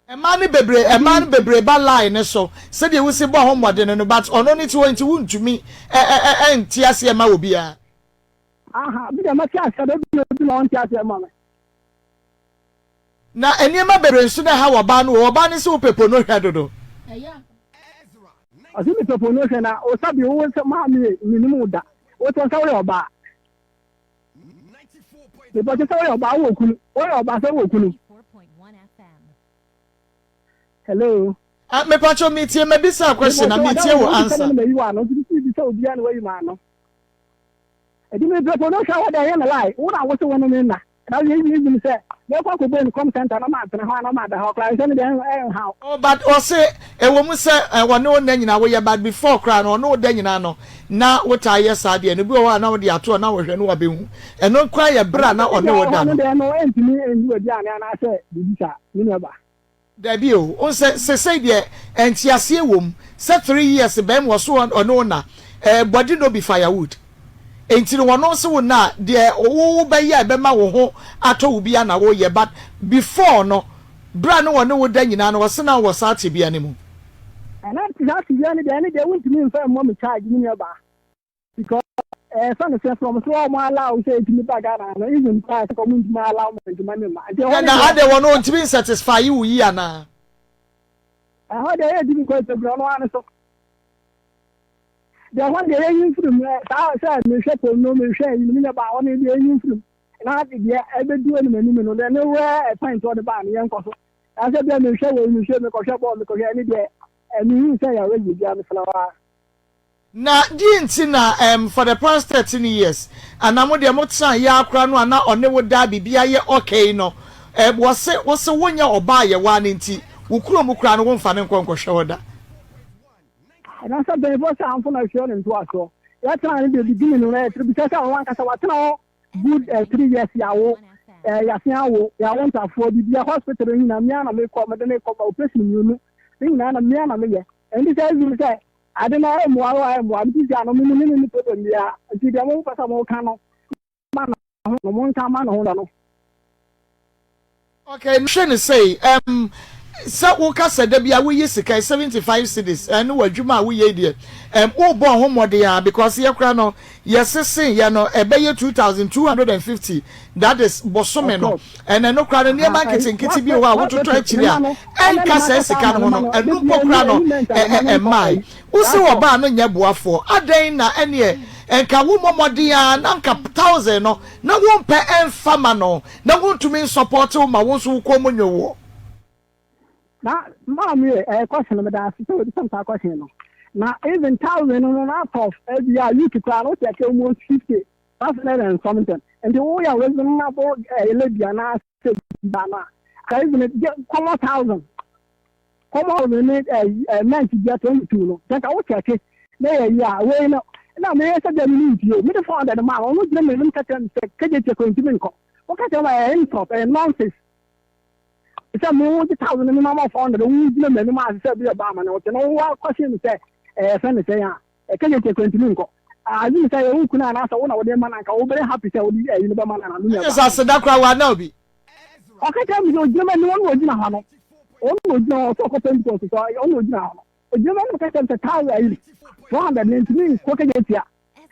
Mmaa no bebree ba line ne so sɛdeɛ wosi bɔ ho mmɔden no, but ɔno ne ti hɔ nti wontumi ɛ ɛ ɛ ɛnte aseɛ ma obiara. Aha bi deɛ mɛte aseɛ dɛ bi obi na ɔnte aseɛ ma me. Na nneɛma bebree nso na ɛha wɔ ɔbaa no wɔ ɔbaa no sɛ wopɛ porno hwɛ dodo. Ɔsi mi pɛ porno hwɛ na osabi wo sɛ maame minim wo da wote sɛ woyɛ ɔbaa mepɔtɛ sɛ woyɛ ɔbaa wowɔ kunu, woyɛ ɔbaa sɛ wowɔ kunu. Hello? Ah, mepatwa, metie, mabisa question na metie wo answer. Mepɔtɛ mayi wa no nti bi sɛ obiara na wayi ma ano ɛdi mi pɛ porno hwɛ wɔ dɛ ɛyɛ me lie wo na wo se wo ne me nna na yɛ yi yi sɛ mɛkɔ akɔbɔ ne com center na ma atena hɔ ana ma da hɔ koraa nsɛm deɛ ɛnha. Oh, but ɔse ɛwɔ mu sɛ ɔne wo nna nyinaa woyɛ, but before koraa no ɔne wo da nyinaa no na wotaa yɛ saa deɛ no bi wɔ hɔ a na wode ato hɔ na wɔhwɛ no wabɛhu ɛno koraa yɛ berɛ a na ɔne wo da no. Deɛ no ɛntumi ɛnyi w'aduane anaasɛ biribi saa, me nua ba. Dabi o, n sɛ sesei deɛ ɛnteaseɛ wɔ mu sɛ 3 years bɛrima wɔ so ɔne wo na body no be firewood, nti no wɔno nso wo na deɛ wo bɛyɛ a ɛbɛma wo ho atɔ wo bi na woyɛ, but before no, berɛ a ne wɔne wo da nyinaa no, wɔse na wɔ saa tebea no mu. Ɛna saa tebea no deɛ, ɛne deɛ wontumi mfa mmɔ me charge, me nua ba, because ɛfɛ no sɛ from so ɔmo allow sɛ ɛtumi ba Ghana no, even koraa sɛ ɔmo ntumi allow me ntoma ne ma nti ɛhɔ no na ade wɔ no ɔntumi nsatisfy wo yi anaa? Ɛhɔ deɛ ɛyɛ tumi kɔ ɛsɛ ɔno ano so deɛ ɛhɔ deɛ yɛyi mfiri mu saa sɛ mehwɛ porno mehwɛ yi no, me nua ba, hɔ no deɛ yɛyi mfiri mu na deɛ ɛbɛdu anim anim no deɛ ne wɛ point ɔde baa no yɛnkɔ so na sɛ bia mehwɛ wei mehwɛ mekɔhwɛ bɔɔl mekɔhwɛ ɛne deɛ ɛmehu sɛ yɛrɛ biribiara mesrɛ waa. Na deɛ nti na ɛɛm for the past 13 years anaa mo deɛ mo tena yɛ ara koraa no a na ɔne wo daa biribiara yɛ okay no ɛɛm wɔse wose wonyɛ ɔbaa a yɛwaa no nti wo kurom koraa no womfa no nkɔ nkɔhwɛ hɔ da. Anaasɛ mpanyinfoɔ sɛ amfo na ɛhwɛ ne ntoasoɔ. Yɛtena no deɛ beginning no na yɛtena bisa sɛ ɔno ankasa watena hɔ good 3 years yawo eh, yɛasen awo yɛawo ntafoɔ bibia hospital no nyinaa mea na mekɔ mede ne kɔ operation mmienu ne nyinaa na mea na meyɛ. Ɛnti sɛ ɛzum sɛ ade no ɛmmoa o ɛmmoa me sisi ano me ne ne ne problem biara nti deɛ mo pɛ sɛ mo ka no ma ne ho no mo nka ma ne ho no. Okay, hwɛ no sei, ɛm, sɛ woka sɛ da bi a woyi sika yi, 75 cedis, ɛne w'adwuma a woyɛ yi deɛ, ɛm, wobɔ ho mmɔden ara because yɛ koraa no, yɛsese yɛ no, ɛbɛyɛ 2250, that is bosome no, ɛna ɛno koraa no, nneɛma nketenkete bi wɔ hɔ a wototɔ akyiri a, ɛnka saa sika no ho no, ɛno mpo koraa no, ɛ, ɛ, ɛmmae. Wose ɔbaa no nyɛ boafoɔ, adɛn na ɛneɛ nka wommɔ mmɔden ara na nka thousand no na wompɛ ɛmfa ma no na wontumi nsɔpɔte wo ma wo nso wo kɔn mu nwo woɔ? Na maame yɛ ɛyɛ question no meda ase sɛ wobisa me saa question no. Na even thousand no no out of ebi a youth koraa no wote ɛkɛ almost 50 500 and something. Nti woyɛ reasonable ɛyɛ lady anaasɛ ba no a, ka even common thousand. Kɔmɔ no ne ninth bia 22 no sɛ nka wo kyɛke na yɛ yi a wei no na meyɛ sɛ bia mene ntie o mede 400 maa no ɔno gyina m'anim ka kyerɛ me sɛ kɛgye kyɛ ntimi nkɔ woka kyerɛ ma ɛyɛ insult ɛyɛ nonsense sɛ me wo gye thousand me ma ma 400 wo gyina m'anim ase sɛ bia ba ama ne wote no wo akɔhyɛ me sɛ ɛyɛ fɛ ne sɛn a kɛgye kyɛ ntimi nkɔ azim sɛ yɛ wo kunu anaasɛ wo na wode ma no anka wobɛyɛ happy sɛ wode ɛyi no bɛma no anaa me nua ba. Ɛnyɛ sɛ aseda koraa wɔ ana obi. Ɔka kyerɛɛ me sɛ ogyina m'anim, ɔno na ogyina hɔ no. Ɔno na ogyina hɔ, ɔsɛ ɔkɔ Pentecost so, ɔno na ogyina hɔ no. Ogyina m'anim ka kyerɛɛ me sɛ towel ayi 400 no ntumi nkɔ kɛgye tia.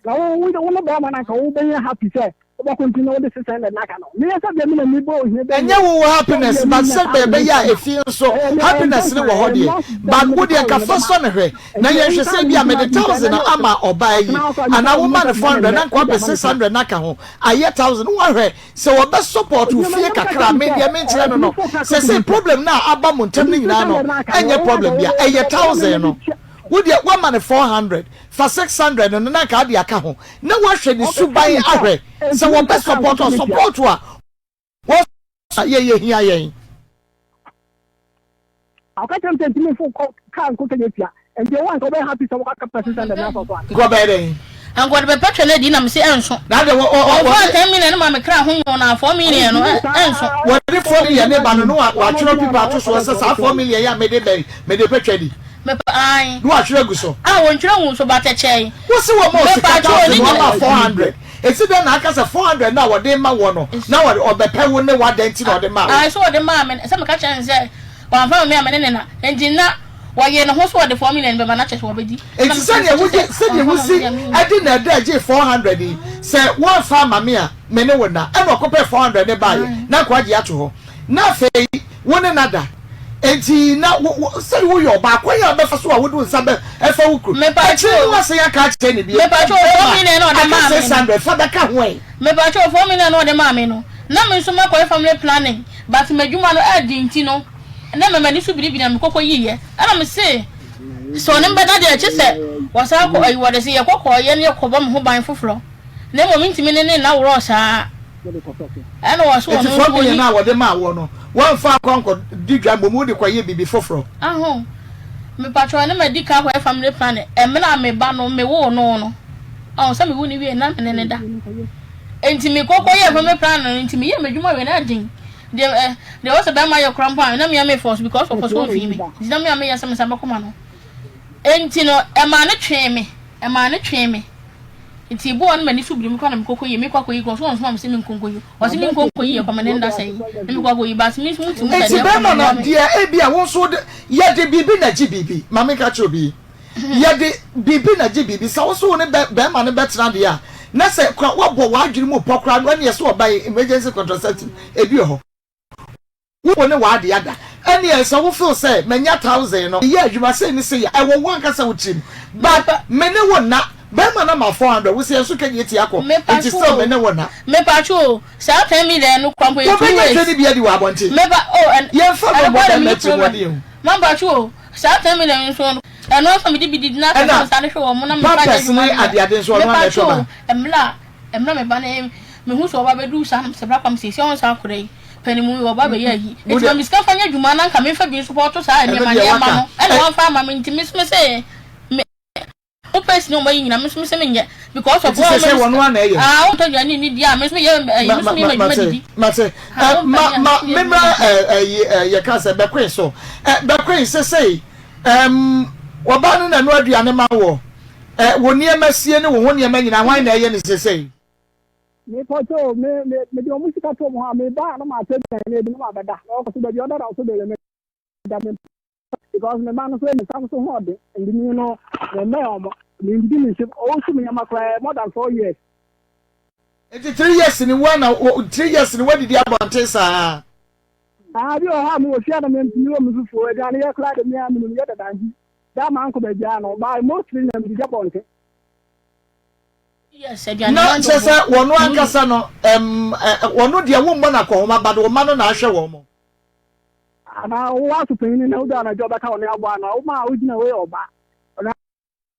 Na wo wo wo ne bɛrima no anka wobɛyɛ happy sɛ wobɛkɔ nti na wode 600 no aka no. Meyɛ sɛ deɛ me na mebɔ ohia bɛyɛ. Ɛnyɛ wo wo happiness but sɛ bɛ ɛbɛyɛ a efie nso happiness no wɔ hɔ deɛ but wo deɛ nka fa sɔ no hwɛ na yɛnhwɛ sɛ ebia mede thousand ama ɔbaa yi anaa woma no 400 na nka wapɛ 600 no aka ho ayɛ thousand woahwɛ Sɛ wɔbɛ support wo fie kakra a me deɛ me nkyerɛ no no sɛsei problem no a aba mo ntɛm no nyinaa no ɛnyɛ problem bia ɛyɛ thousand no wo deɛ woama no 400 fa 600 no na nka ade aka ho na woahwɛ ne suban ahwɛ sɛ wɔbɛ support a support a wɔ yɛ yɛ hia yɛn. Ɔka kyerɛ me sɛ ntumi mfo nkɔ kaa nkɔ Kenya tia. Nti ɛwɔ anka wobɛyɛ happy sɛ wokɔ akɔpɛ 600 na asɔ so anaa? Nka ɔbɛyɛ dɛn? Anka ɔde bɛpɛ twɛ no adi na mese ɛnso. Na adɛn wɔ ɔ ɔ Ɔmfaa wɔde. 10 million no maa me kra ho nwoo na 4 million no ɛ ɛnso. Wɔde 4 million no ba no na wa watwerɛ pipa ato soɔ sɛ saa 4 million yi a mede ba yi mede pɛ twɛ adi. Mepɛ ae. Na watwerɛ agu so. A wɔntwerɛ nguu so but ɛkyɛe. Wose wɔma wo sika Mepatwo thousand ne wɔma nyina. 400 esi dɛn na aka sɛ 400 no a wɔde rema woɔ no na ɔde ɔbɛpɛ wo ne wo adɛn nti na ɔde maa wo? Ae sɛ ɔde maa me sɛ meka kyerɛ no sɛ Wamfa me a me ne ne na. Enti na wɔyere ne ho sɛ wɔde 4 million bɛma no akyɛ sɛ wɔbɛdi. Ɛna Enti meka sɛdeɛ sɛ wogye kyɛ sɛ sɛdeɛ wamfa ma wosi me deɛ menni. de na ɛda gyee 400 yi, sɛ woamfa amma me a, me ne wo nna. Ɛna ɔkɔpɛɛ 400 no baeɛ, Ae. na anka wagye ato hɔ. Na afei wo ne no ada. Enti na wo, wo, sɛdeɛ woyɛ ɔbaa, kwan a wobɛfa so a wode wo nsa bɛ, ɛfa wo kunu. Mepakyɛ Akyire yi o. woasan aka akyerɛ no bio, Mepakyɛ o, 4 bɛrima, million na ɔde aka maa me no. 600, fa bɛka ho ɛ. Mepakyɛ o, 4 million na ɔde maa me no, na me nso mɛkɔyɛ family planning. But m'adwuma no ɛɛden nti no na ɛma m'ani so biribiri na mekɔ kɔ yiiɛ ɛna mese sɛ ɔne me bɛda deɛ kyesɛ wɔsan kɔ ayi wɔde se yɛkɔ kɔ yɛ ne yɛkɔ bɔ me ho ban foforɔ na mmom mentumi ne ne nna worɔ saa ɛna wɔse Enti ɔno nso 4 million wɔni no a wɔde maa woɔ no woamfa ankɔ ankɔ di dwa mmom wode kɔyɛɛ biribi foforɔ. Aho mepakyɛw ɛne madi kan akɔyɛ family planning ɛmena a me ba no mewoo no no ɔho sɛ mewo no wie na mene ne da. Enti mekɔ kɔyɛɛ family planning no nti meyɛɛ m'adwuma wie na ɛden deɛ ɛ deɛ ɛwɔ sɛ bɛrima yɛ koraa mpo a na me a me force because ɔpɛ sɛ ɔmfii me nti na me a meyɛ sɛ me nsa bɛkɔ ma no enti no ɛmaa no twee me ɛmaa no twee me nti ebi wɔ hɔ no m'ani so biri me koraa na mekɔ kɔyi mekɔ akɔyi koraa ɔsɛ ɔnsoma me sɛ menkɔ nkɔyi ɔsɛ menkɔ nkɔyi yɛ kɔ me ne nda sɛn na mekɔ akɔyi but me nso mu ti mu sɛ Enti deɛ kɔ bɛrima me no mmoa me. deɛ ebia wo nso wode yɛde biribi na gye biribi ma menka kyerɛ obi Yɛde biribi na gye biribi. Sɛ wo nso wo ne barima no bɛtena deɛ a, na sɛ kora woabɔ w'adwene mu pɔ koraa no, ɛnneɛ sɛ ɔba yi, emergency contraceptive, ebi wɔ hɔ. Wo ne w'ade ada. Ɛnneɛ sɛ wo feel sɛ manya thousand no, yɛ adwuma sei ne sei a, ɛwɔ wo ankasa wo tirim. But me ne wo nna. Barima no ama 400, wo sɛ yɛn nso kɛdeɛ tia kɔ, nti Mepatwo still o, me ne wo nna. mepatwo o, saa 10 million no koraa mpo yɛ two Wobɛnya ways. twɛ no bi adi wɔ abɔnten. Mepa, oh, ɛn, Yɛmfa ɛno no mmɔ koraa deɛ bɛrima menni problem. atirimuɔden o. Mampatwo o, saa 10 million nso no. Ɛno nso mede bi didi na afei Ɛna me sane hwɛ wɔn na mefa nyɛ pampers adwuma ne no adeade nso ɔno ara na mepa ɛtɔ kyɛw ba. mmerɛ a mmerɛ me ba no mehu sɛ ɔba bɛduru saa na mesɛ bra kwame seesei ɔn saa akwadaa yi pɛ ne mu ɔba bɛyɛ ayi Wo nti ma deɛ me sika fa nyɛ adwuma na nka memfa bi nsopɔɔto saa ɛno nneɛma deɛ nneɛma waka. no ɛna Ɛ wamfa ama me nti me nso mese me Wo pɛ sini ɔmo ayi nyina me nso me se me nyɛ because of Nti wo a sɛsɛ ɔmo wɔn ara na ɛyɛ. Ah wo ntɔ aduane nni deɛ a me nso me yɛ ɛyi me nso me yɛ m'adwuma Mate didi. mate Ah wo mpɛ ma me a me ma nso me yɛ memmra adwuma didi. ɛyi yɛka sɛ bɛkoe so bɛkoe sesei ɛm ɔbaa no na ɛno aduane ma wɔ ɛ wo nneɛma sie ne wo ho nneɛma nyinaa hwan na ɛyɛ ne sesei. Mepɔkyɛ o me me mede ɔmo sika to ɔmo hɔ a meba a na matɔ aduane adi na mabɛda na ɔkɔ so baabi a ɔda da so baabi a meda me because me ba no so me nsa so ho ɔden nti me no me mmɛn ɔmo me ndidi me nhyɛ ɔwɔ me nneɛma koraa more than 4 years. Nti 3 years ni wo na 3 years ni wadidi abɔnten saa. Ah, bi wɔ hɔ a mewɔ fie a na mentumi wɔ me fufuo aduane yɛ koraa de me a menim yɛ dada nti da mankɔ baabiara no but mostly na medidi abɔnten. Yes aduane Na ma kyerɛ nkurɔfoɔ sɛ wɔn mu ni. ankasa no ɛm ɛ wɔn deɛ wommɔ no akɔnhoma but wo mma no na ahwɛ wɔn. Anaa wo aso panyin na wodɔ anadwo ɔbɛka wo ne aboa ano a woma a wogyina wei ɔba na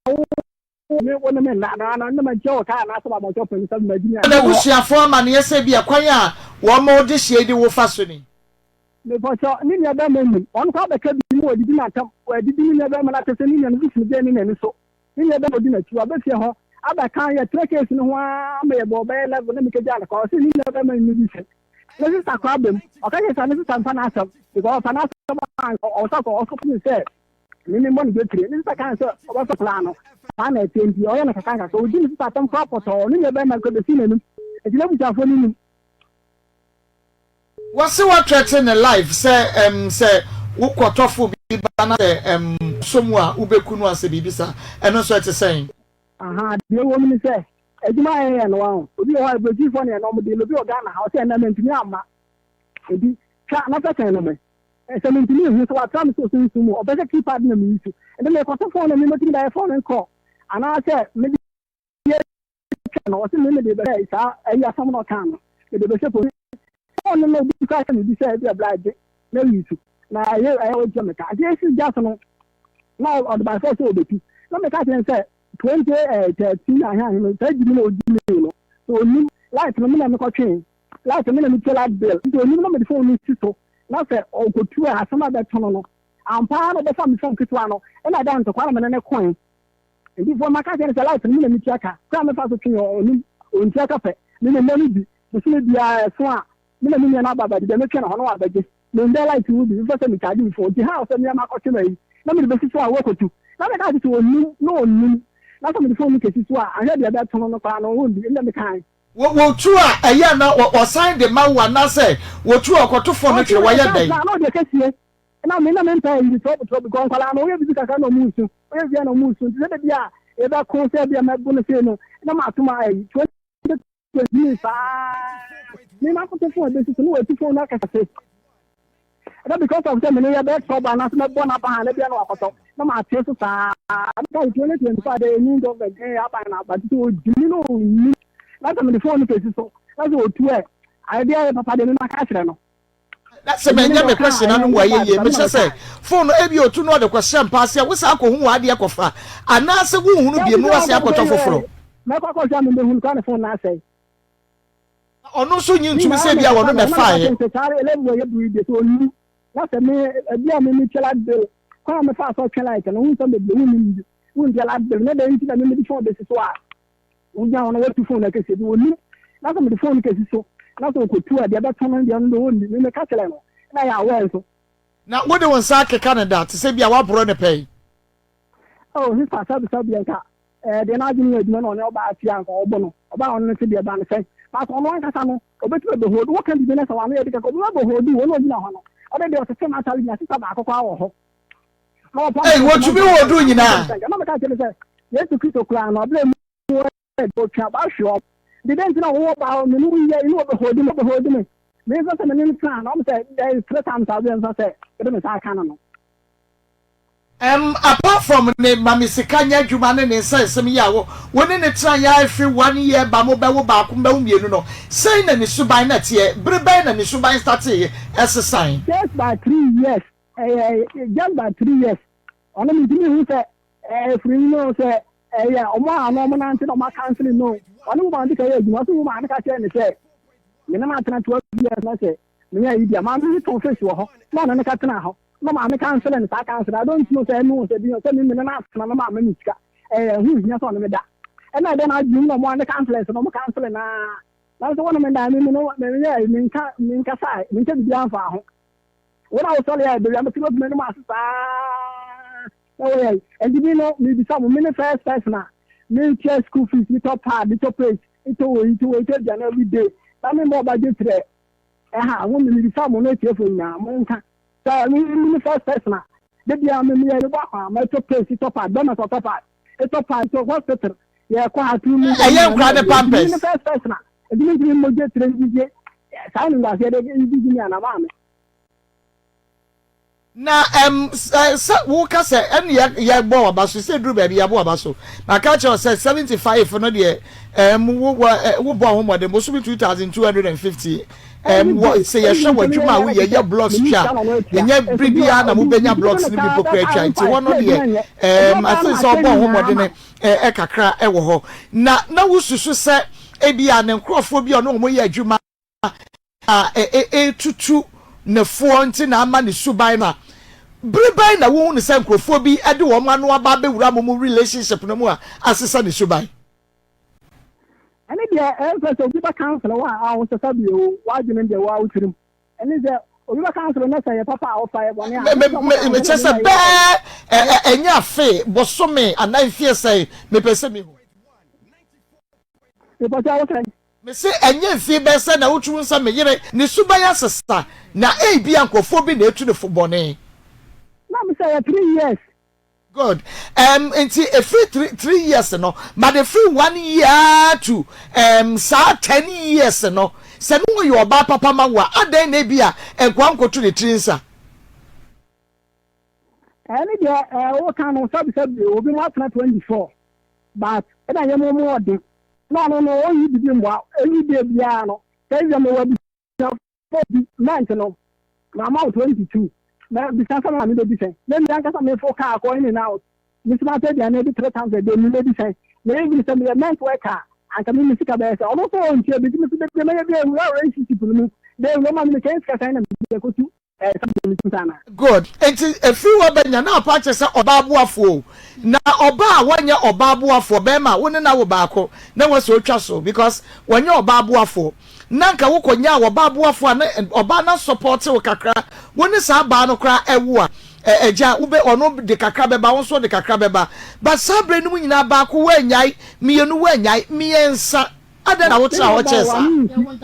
wo ne wo ne me nna anaa na ne ma nkyɛ wɔ kaa anaasɛ ba mɔkyɛ panyin sɛ ma gyina Wɔn abusuafoɔ amaneɛ sɛ ebia kwan a wɔn dehyeɛ yi de wo fa so ni. Mepɔkyɛ ne nua bɛrima nim ɔno koraa bɛka bi mu ɔdidi n'atam wadidi ne nua bɛrima no atɛ sɛ ne nua no bi sini ne n'ani so ne nua bɛrima ɔdi n'akyi waba fie hɔ abɛka yɛtrɛ case no ho ara ma yɛbɔ ɔbɛyɛ level na mekɛgyaa no kɔ ɔsɛ ne nua bɛrima nni bi sɛ ne sister koraa bɛm ɔka kyerɛ sɛ ne sister mfa n'asɛm because ɔfa n'asɛm a ɔsɛ kɔ ɔsɔ ne sɛ ne ne mmɔ ne dwetire ne sister kan sɛ ɔbɛfa koraa no saa na ɛteɛ nti ɔyɛ no kakra kakra ɔdi ne sister asɛm koraa pɔtɔɔ ne nua bɛrima kɔ bɛsi n'anim nti n'abusuafoɔ no nim. Wɔse wa threaten ne life sɛ ɛm sɛ wo kɔ tɔfo bi ba na sɛ ɛm sɔ mu a wo bɛ ku no asɛ biribi saa ɛno nso ɛte sɛn? Ahaa deɛ ɛwɔ mu ne sɛ adwuma a yɛyɛ no wahu obi wɔ hɔ a aburokyifoɔ ne ɛna ɔmo de obi wɔ Ghana ha ɔsɛ ɛnɛ mentumi amma nti twa na fɛ sɛn no me sɛ mentumi nhu sɛ watra me so sunsum mu ɔpɛ sɛ keypad na meyi so nti mekɔto phone no me mɛtumi de ayɛ phone nkɔ anaasɛ mede twa no ɔsɛ me mede bɛhyɛ saa ayi asɛm na ɔka no mede bɛhyɛ phone phone no na obi kora sɛ mebi sɛ ebi ɛbla agye na yi so na ɛyɛ ɛyɛ ɔgye meka nti esi gya so no na ɔde by force sɛ ɔbɛtu na meka kyerɛ sɛ 2013 ahe ahe no saa gyimi na ɔgyi mi no so onim light no me na mekɔtwe light me na metua light bill nti onim na mede phone no si so na sɛ ɔkɔtu a asɛm a bɛto no no ampa na ɔbɛfa me phone ketewa no ɛna ɛda ntɔkwa na mene ne koe nti fo maka kyerɛ no sɛ light no me na metua ka kora mefa so twe ɔnim ɔntua ka pɛ me na mmɔ no bi bosome biara ɛso a me na me nua no aba bɛde deɛ metwe no hɔ no wabɛgye mendɛ light mu bi mfa sɛ mecharge me phone nti ha sɛ mmea makɔtwe ma yi na mede bɛsi so a wɔkɔtu na meka sɛ ɔnim na ɔnim na sɛ mede phone no kɛsi so a ahwɛ deɛ ɛbɛto no no koraa no ɔndi ɛnna mekae. Wɔtu a ɛyɛ a na wɔsan de ma wo anaasɛ wɔtu a ɔkɔto phone no twere wɔyɛ dɛn? Na ɔde kɛsie na me na mempɛ ayi trouble trouble because nkwadaa no woyɛ bibi kakra na ɔmo nsu woyɛ bia na ɔmo nsu nti sɛ de bi a yɛbɛko sɛ bi a mɛbo no sei no na mato ma ayi 2020 saa me ma koto phone bɛsi so na wɔatu phone no akɛse ɛna because of sɛ mene yɛbɛ trouble anaasɛ mɛbɔ n'aba ha na bia na wakɔtɔ na mate so saa ka 2025 dɛ ɛni government ɛyɛ aban na aba nti sɛ ɔgyimi na ɔnni na sɛ mede phone no kɛsi so na sɛ ɔtu ɛ adeɛ ayɛ papa deɛ me maka akyerɛ no. Na sɛ manya me question ano mu ayɛ yie mehyɛ sɛ phone no ebi otu na ɔde kɔhyɛ mpa ase a wosan akɔhu w'adeɛ kɔfa anaasɛ wonhunu biem na wasan akɔtɔ foforɔ. Mɛkɔ akɔhwɛ a mebɛhunu koraa ne phone no asɛe. Ɔno nso nyi ntumi sɛ ebi a wɔno na ɛfaeɛ. Saa level a yɛduru yi deɛ sɛ ɔnni na sɛ me ebi a me metua light bill kwan a mefaa so twe light no wo nsɛm bebree wonnim bi wontua light bill ne dɛn nti na me mede phone bɛsi so a wogyina hɔ no watu phone no akɛseɛ bi wɔnim na sɛ mede phone no kɛsi so na sɛ ɔkɔtu a deɛ ɛbɛto no deɛ no deɛ ɔnni me meka kyerɛ no na yɛ aware nso. Na wode wo nsa akeka no da te sɛ bi a woaborɔ no pɛn? Oh sister sɛbi sɛbi nka ɛɛ deɛ n'adwene yɛ adwuma na ɔne ɔbaa fie a nka ɔbɔ no ɔbaa ɔno no te deɛ ba no sɛn baako ɔno ankasa no ɔbɛtumi abɛhoodu woka biribi no sɛ wano yɛ de kɛkɛ ɔbɛma abɛhoodu wɔn a ɔgyina hɔ no ɔde deɛ ɔtete n'atare gyina sista baako koraa wɔ hɔ. Ei, wɔtumi hoodu nyinaa. Na meka kyerɛ sɛ Yesu Kristo koraa no ɔbrɛ mu ɔtwa aba hwe ɔm de dɛn nti na wowɔ baa me no yɛ ne ɔbɛhoodu me ɔbɛhoodu me me nso sɛ me ne no tena na ɔm sɛ there is three times a wobɛ nsa sɛ wode me nsa aka no no. Apart from ne ma me sika nyɛ adwuma ne ne nsɛnsɛm yi a wo wo ne no tena yɛ every one year ba mo bɛwo baako mo bɛwo mmienu no, sɛn na ne suban na ɛteɛ? Bere bɛn na ne suban startee ɛsesae? Just by 3 years, ɛyɛ just by 3 years, ɔno mentumi nhu sɛ. Ɛfiri no sɛ ɛyɛ ɔmo a na ɔmo nante na ɔmo akansele no, ɔne woman bi kɛyɛ adwuma, ɔse woman no ka kyerɛɛ no sɛ me ne no atena 12 years na sɛ menya yi bi a maame bi tɔn fish wɔ hɔ na ɔne no ka tena hɔ na maame kansele no saa kansele I don't know sɛ ɛno o sɛ bi sɛ me me ne no atena na maame me sika ɛyɛ ɛho nhia sɛ ɔne me da ɛna ɛdɛ na adwene mu na ɔmo ne kansele no ɔmo kansele naa na sɛ wɔne me da me me no me yɛ menka menkasa menka biribiara mfa ho. Wɔn a wɔsɔre a ɛbɛwia me tena m'anim ase saa na wɔyɛ yi. Ɛnti mi no mebisa mo, me ne first person a metua school fees, metɔ pad, metɔ paste, metɔ wei, metɔ wei, metɔ aduane every day. Na me mmɔ budget kyerɛ ɛha ho me mebisa mo ne atiefo nyinaa monka sɛ me me ne first person a da biara me meyɛ mebɔ akwan mɛtɔ paste, tɔ pad, bɛma sɛ ɔtɔ pad, etɔ pad, tɔ hospital yɛkɔ ha tu mu. Ɛyɛ nkora ne pampers. Me ne first person a ɛnti mentumi mmɔ gye tire ngyigye saa animguaseɛ de gyigye me anaa maame. Na ɛm sɛ sɛ woka sɛ ɛne yɛ yɛbɔ waba so sɛ duru baabi yɛabɔ waba so maka kyerɛ wo sɛ 75 no deɛ ɛm wo wɔ wobɔ ho mmɔden bosome 2250 ɛm wɔ sɛ yɛhwɛ w'adwuma a woyɛ yɛ blocks twa ɛnyɛ bere biara na mobɛnya blocks no bi mpo koraa atwa nti hɔ no deɛ ɛm I think sɛ ɔbɔ ho mmɔden ɛ kakra ɛwɔ hɔ na na wosusu sɛ ebia ne nkurɔfoɔ bi a ɔne wɔn yɛ adwuma a ɛretutu ne foɔ nti na ama ne suban no a, bere bɛn na wohu no sɛ nkurɔfoɔ bi de wɔn ano aba abɛwura mo mu relationship no mu a asesa ne suban? Ɛne deɛ ɛmfɛ sɛ obi bɛ counsel wo a wosesa bio, w'adwene deɛ wo ara wo tirim. Ɛne sɛ obi bɛ counsel na sɛ yɛ papa a wofa yɛ bɔne a. Mekyɛ sɛ bɛɛ ɛnyɛ afe, bosome anaa mfie sɛn mepɛ sɛ mehu. Mepɛ sɛ wo sɛn? Mese ɛnyɛ mfie bɛyɛ sɛ na wotumi hu sɛ me yere ne suban asesa na ebia nkurɔfoɔ bi na etu no fo bɔne. Na me sɛ ɛyɛ three years. Good um nti efiri three years no but efiri one year to um saa ten years no sɛ ne wɔyɛ ɔbaa papa ma wo a adɛn na ebia nkoa nkoto ne tiri nsa. Ɛne deɛ ɛɛ woka no sɛbi sɛbi obi mo atena 24 but ɛna yɛ mo mo ɔden na ɔno no ɔnyi bibi mmoa every day biara no sɛ ebia mewɔ abusuafo bi rent no mama wo 22 na bisa sɛ maame bɛdi sɛn na mi ankasa mefo kaa kɔ in and out me sima sɛ aduane adi three times a day mi mɛdi sɛn na even sɛ meyɛ ment worker a anka me me sika bɛyɛ sɛ ɔno nso ɔntua bi nti me so bɛbi mɛyɛ bi awura relationship no mu de awura ma me mekyɛn sika sɛn na mede akɔtu Good. Nti ɛfiri hɔ bɛnya na apa kyerɛ sɛ ɔbaa boafoɔ o. Na ɔbaa a wɔnyɛ ɔbaa boafoɔ, bɛrima wo ne no awo baako na wɔ sɛ ɔtwa so because wɔnyɛ ɔbaa boafoɔ. Na nka wo kɔ nyaa ɔbaa boafoɔ a na ɔbaa no asɔpɔte wo kakra, wo ne saa baa no koraa ɛwo a, agya wo bɛ ɔno de kakra bɛba, wo nso de kakra bɛba. But saa berɛ no mu nyinaa baako woannyae, mmienu woannyae, mmiɛnsa adɛn na wotena hɔ kyɛɛ saa?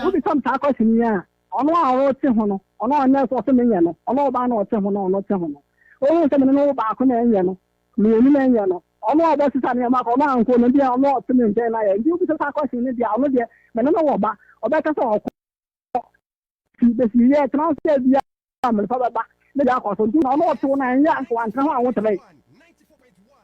Wobisa me saa question yi a, Ɔno a ɔte ho no, ɔno a ɔnyɛ sɛ ɔse menyɛ no, ɔno ɔbaa no a ɔte ho no, ɔno te ho no, ohuu sɛ me ne no wo baako na ɛnyɛ no, mmienu na ɛnyɛ no, ɔno a ɔbɛsesa nneɛma kɔ, ɔno ankɔ no deɛ, ɔno a ɔte me nkyɛn no ayɛ. Nti wobisa saa question no deɛ a, ɔno deɛ, me ne no wɔ ba, ɔbɛka sɛ ɔkɔ fi bɛsi yɛ tena ase a bia mmerɛ pa bɛba ne deɛ akɔ so. Nti na ɔno ɔte wo no a, ɛnyɛ anka wantena hɔ anwotere.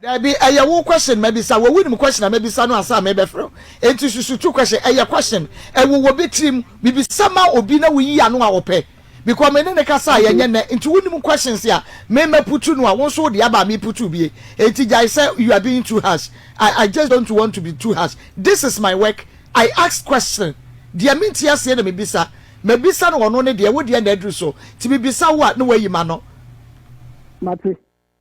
Dabi, ɛyɛ wo question mabisa, wɔ wonim question a mabisa no ansa mebɛfrɛ wo, enti susu to question, ɛyɛ question, ɛwɔ wɔ bi tirim, mebisa ma obi na woyi ano a ɔpɛ, because me ne no kasa a yɛnyɛ nnɛ, nti wonim questions a me maputu no a, wo nso wode aba a meputu bie, enti gyae sɛ you are being too harsh, I, I just don't want to be too harsh, this is my work, I ask question, deɛ mente aseɛ na mebisa, mabisa no ɔno ne deɛ, wo deɛ na aduru so, nti mebisa wo a na woayi m'ano. Mate.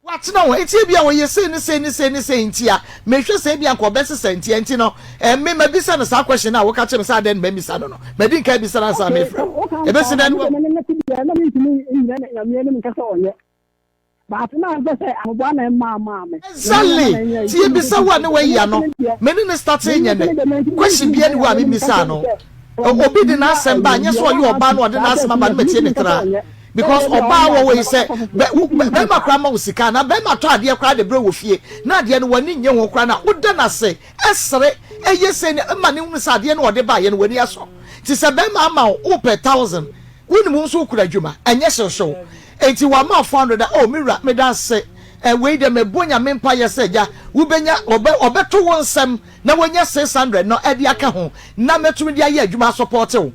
Watena hɔ, enti ebia ɔyɛ sei ne sei ne sei ne sei nti a, mehwɛ sɛ ebia anka ɔbɛsesa nti a, nti no, eh, me mabisa no saa question no a woka kyerɛ me sɛ adɛn na mammisa no no, madi nka abisa no ansa na Okay, mefrɛ sɛ wo. woka nka Ebesi a, dɛn me na deɛ woahu? me ne no te deɛ na mentumi nnyina Nyame anim nka sɛ ɔnyɛ. But na mpɛ sɛ ahoboa na ɛmaa maa me. Me ne nneɛma Exactly! na ɛnyɛ Nti nti me yɛbisa wo a ne me woayi ne ano. no deɛ Me ne no me startee ne nyɛ no nnɛ. deɛ mentumi Question mentumi biara nnyina nni hɔ a Nyame anim nka memmisaa kyerɛ no no. sɛ Obi de ɔmmra n'asɛm ba a, ɛyɛ nyɛ deɛ sɛ ɔyɛ ɔma ɔbaa ate na ɔde saa n'asɛm sɛ aba no serious matie mentumi ne nka sɛ tra. ɔnyɛ sɛ Because ɛyɛ deɛ ɔbaa ɔnyɛ wɔ a hɔ yi mɛkɔ sɛ akɔfa foforɔ bɛ wo mentumi nka no bɛrima saa. koraa ma wo sika anaa bɛrima tɔ adeɛ koraa de brɛ wɔ fie na adeɛ no w'ani nnye ho koraa no a, woda no ase sere yɛ sei ne ma no hunu sɛ adeɛ no a ɔde baeɛ no w'ani asɔ. Nti sɛ bɛrima ama wo wopɛ thousand wonim wo nso wokura adwuma ɛnyɛ hyewhyew nti wama wo 400 a oh me wura meda ase eh, wei deɛ mebɔ Nyame mpaeɛ sɛ agya wobɛnya ɔbɛ ɔbɛto wo nsam na wanya 600 no ɛde aka ho na mɛtumi de ayɛ adwuma asɔpɔte wo.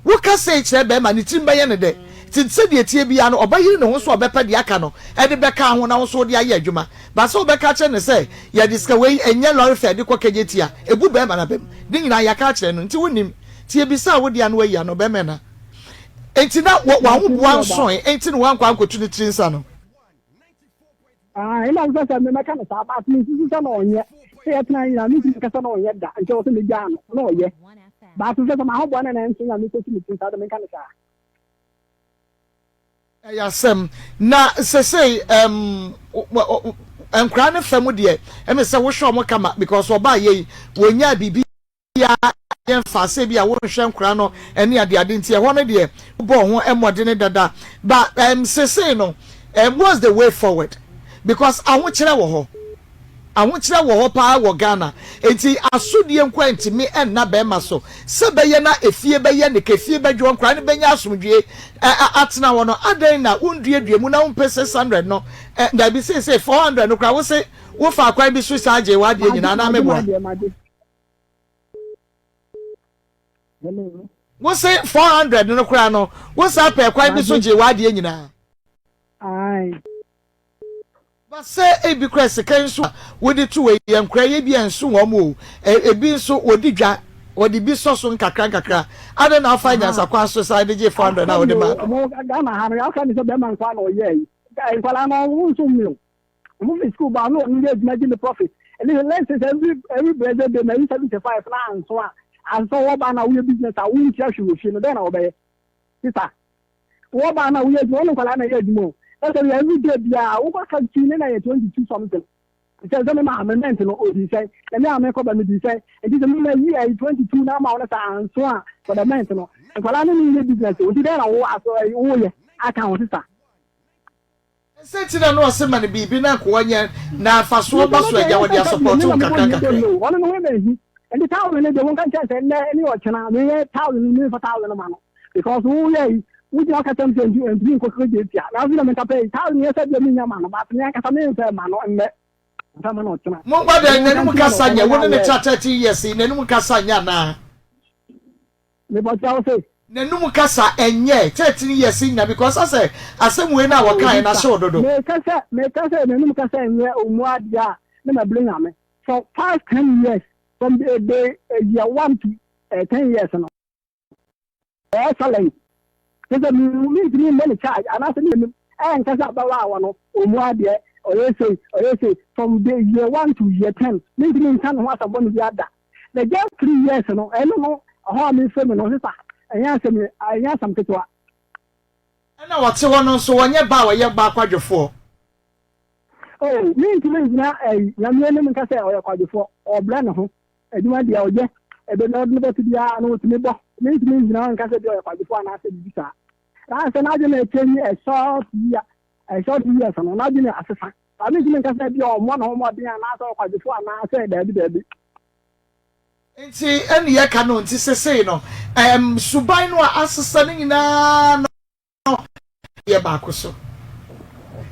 Woka sei kyerɛ bɛrima a, ne tirim bɛyɛ no dɛ. Nti sɛdeɛ ɛteɛ biara no, ɔbɛyere ne ho sɛ ɔbɛpɛ deɛ aka no de bɛka ho na wo nso wode ayɛ adwuma. But sɛ wobɛka akyerɛ no sɛ yɛde sika wei ɛnyɛ lɔre fare de kɔ KJT a, ɛbu bɛrima no abam. Ne nyinaa yɛaka akyerɛ no nti wonnim. Nti yɛbisaa wo deɛ a na wayi ano, bɛrima na. Nti na w'ahoboa nsoe nti na woankɔ ankɔtu ne tiri nsa no. Ah, ɛna nsɛ sɛ mɛka no saa, but mensusu sɛ na ɔnyɛ. Sɛ yɛtena nyinaa, mentumi nka sɛ na ɔnyɛ da, nkyɛ wɔ sɛ megyaa no, na ɔyɛ. But sɛ sɛ m'ahoboa no na ɛnso na mekɔtu me tiri saa de menka no saa. Ɛyɛ asɛm. Na sesei ɛm nkwadaa no fam deɛ, ɛmi sɛ wohwɛ wɔn kama because ɔbaa yɛ yi, wɔnyaa biribi. Biara yɛ mfa sɛ bi a wonhwɛ nkora no ne adeade nti ɛhɔ no deɛ wobɔɔ ho mmɔdene dada but um, sesei no um, what's the way forward because ahokyerɛ wɔ hɔ ahokyerɛ wɔ hɔ paa wɔ Ghana nti asodie nko a ntumi nna bɛrima so sɛ bɛyɛ na efie bɛyɛ ne ka efie bɛdwoɔ nkora no bɛnya asomdwie atena hɔ no adɛn na wonduadua mu na wompɛ 600 no dabi seesei 400 no koraa wo se wofa kwan bi so saa gyee w'adeɛ nyinaa na meboa. Wo se 400 no koraa no, wo saa pɛɛ kwan bi so gyee w'adeɛ nyinaa. Ba sɛ ebi koraa sika yi nso a wode to wei yɛ nkoraa yi ebi ɛnso wɔn o, ebi nso wɔdi dwa, wɔde bi sɔ so nkakra nkakra. Adɛn na wofa nyansa kwan so san de gyee 400 no a wode maa no? Ghana ha no, yɛaka ne sɛ bɛrima nkoa na ɔyɛɛ yi. Nkwadaa no, wɔn nso mmeo. Ɔmo fi school ba na ɔno yɛ adwuma gye ne profit. Ɛne sɛ let's say sɛ every every blessed day mayi 75 na anso a, ansa wɔ ba na woyɛ business a wontua hwee wɔ fie no dɛn na wɔbɛyɛ? Sister, wɔ ba na woyɛ adwuma, wo ne nkwadaa na ɛyɛ adwuma o. Na sɛ every day biara wokɔ ka twi ne na yɛ 22 something. Sɛ sɛ me maame rent no odi sɛn, na me a mekɔ ba medi sɛn. Nti sɛ me mayi ayi 22 na ama wo no sɛ anso a for the month no, nkwadaa no ne yɛ business o. Nti dɛn na wo aso woyɛ aka ho sister? Sɛ nti na na ɔse ma no biribi na nkoa nyɛ na mfasoɔ ba so agya wɔde asɔpɔto wo nkakra nkakra yi. Ɔno ne ho na ehi nti thousand no deɛ wonka nkyɛn sɛ nnɛ ne ɔkyena meyɛ thousand no memfa thousand no ma no because woyɛ yi wogyina woka kyɛm sɛ nti ntumi nkɔ kɔ gye tia na afei na menka pɛ yi thousand yɛ sɛ deɛ menya ma no but me ankasa memfa ma no nnɛ mfa ma no ɔkyena. Mo nkwa deɛ n'anum kasa nyɛ wo ne ne tra 13 years yi n'anum kasa nyɛ anaa. Mebɔkyɛ wo se. N'anum kasa ɛnyɛ 13 years nyina because asɛ asɛm wei no a wɔkaeɛ no ahye wo dodo. Meka sɛ meka sɛ n'anum kasa ɛnyɛ ɔmmu adeɛ a na mabile Nyame for past 10 years from the the year 1 to 10 years no ɔyɛ silent kyɛ sɛ mentumi mmɔ ne charge anaasɛ ne anim ɛnka sɛ ababaawa no ɔmmu adeɛ ɔyɛ sei ɔyɛ sei from the year 1 to year 10 mentumi nka ne ho asɛm bɔne biara da. Na just three years no, ɛno no, ɛhɔ a mefrɛ mu no, sesa, ɛnyɛ asɛm, ɛnyɛ asɛm ketewa. Ɛna ɔte hɔ no nso, ɔnyɛ ba a ɔyɛ ba kwadwofoɔ. Oh, mentumi ngyina ɛyi, Nyame anim nka sɛ ɔyɛ kwadwofoɔ, ɔbrɛ ne ho, adwuma deɛ ɔyɛ, ɛbɛ na ɔde ne bɛto biara no ɔtumi bɔ, mentumi ngyina hɔ nka sɛ bi ɔyɛ kwadwofoɔ anaasɛ biribi saa. Na sɛ n'adwene na ɛkyɛnyi a short year, a short years no, n'adwene asesa. Saa mentumi nka sɛ ebia ɔmmɔ ne ho mmɔden anaasɛ ɔyɛ kwadwofo anaasɛ daabi daabi. Nti ɛne yɛka no nti sesei no ɛm suban no a asesa no nyinaa no yɛ baako so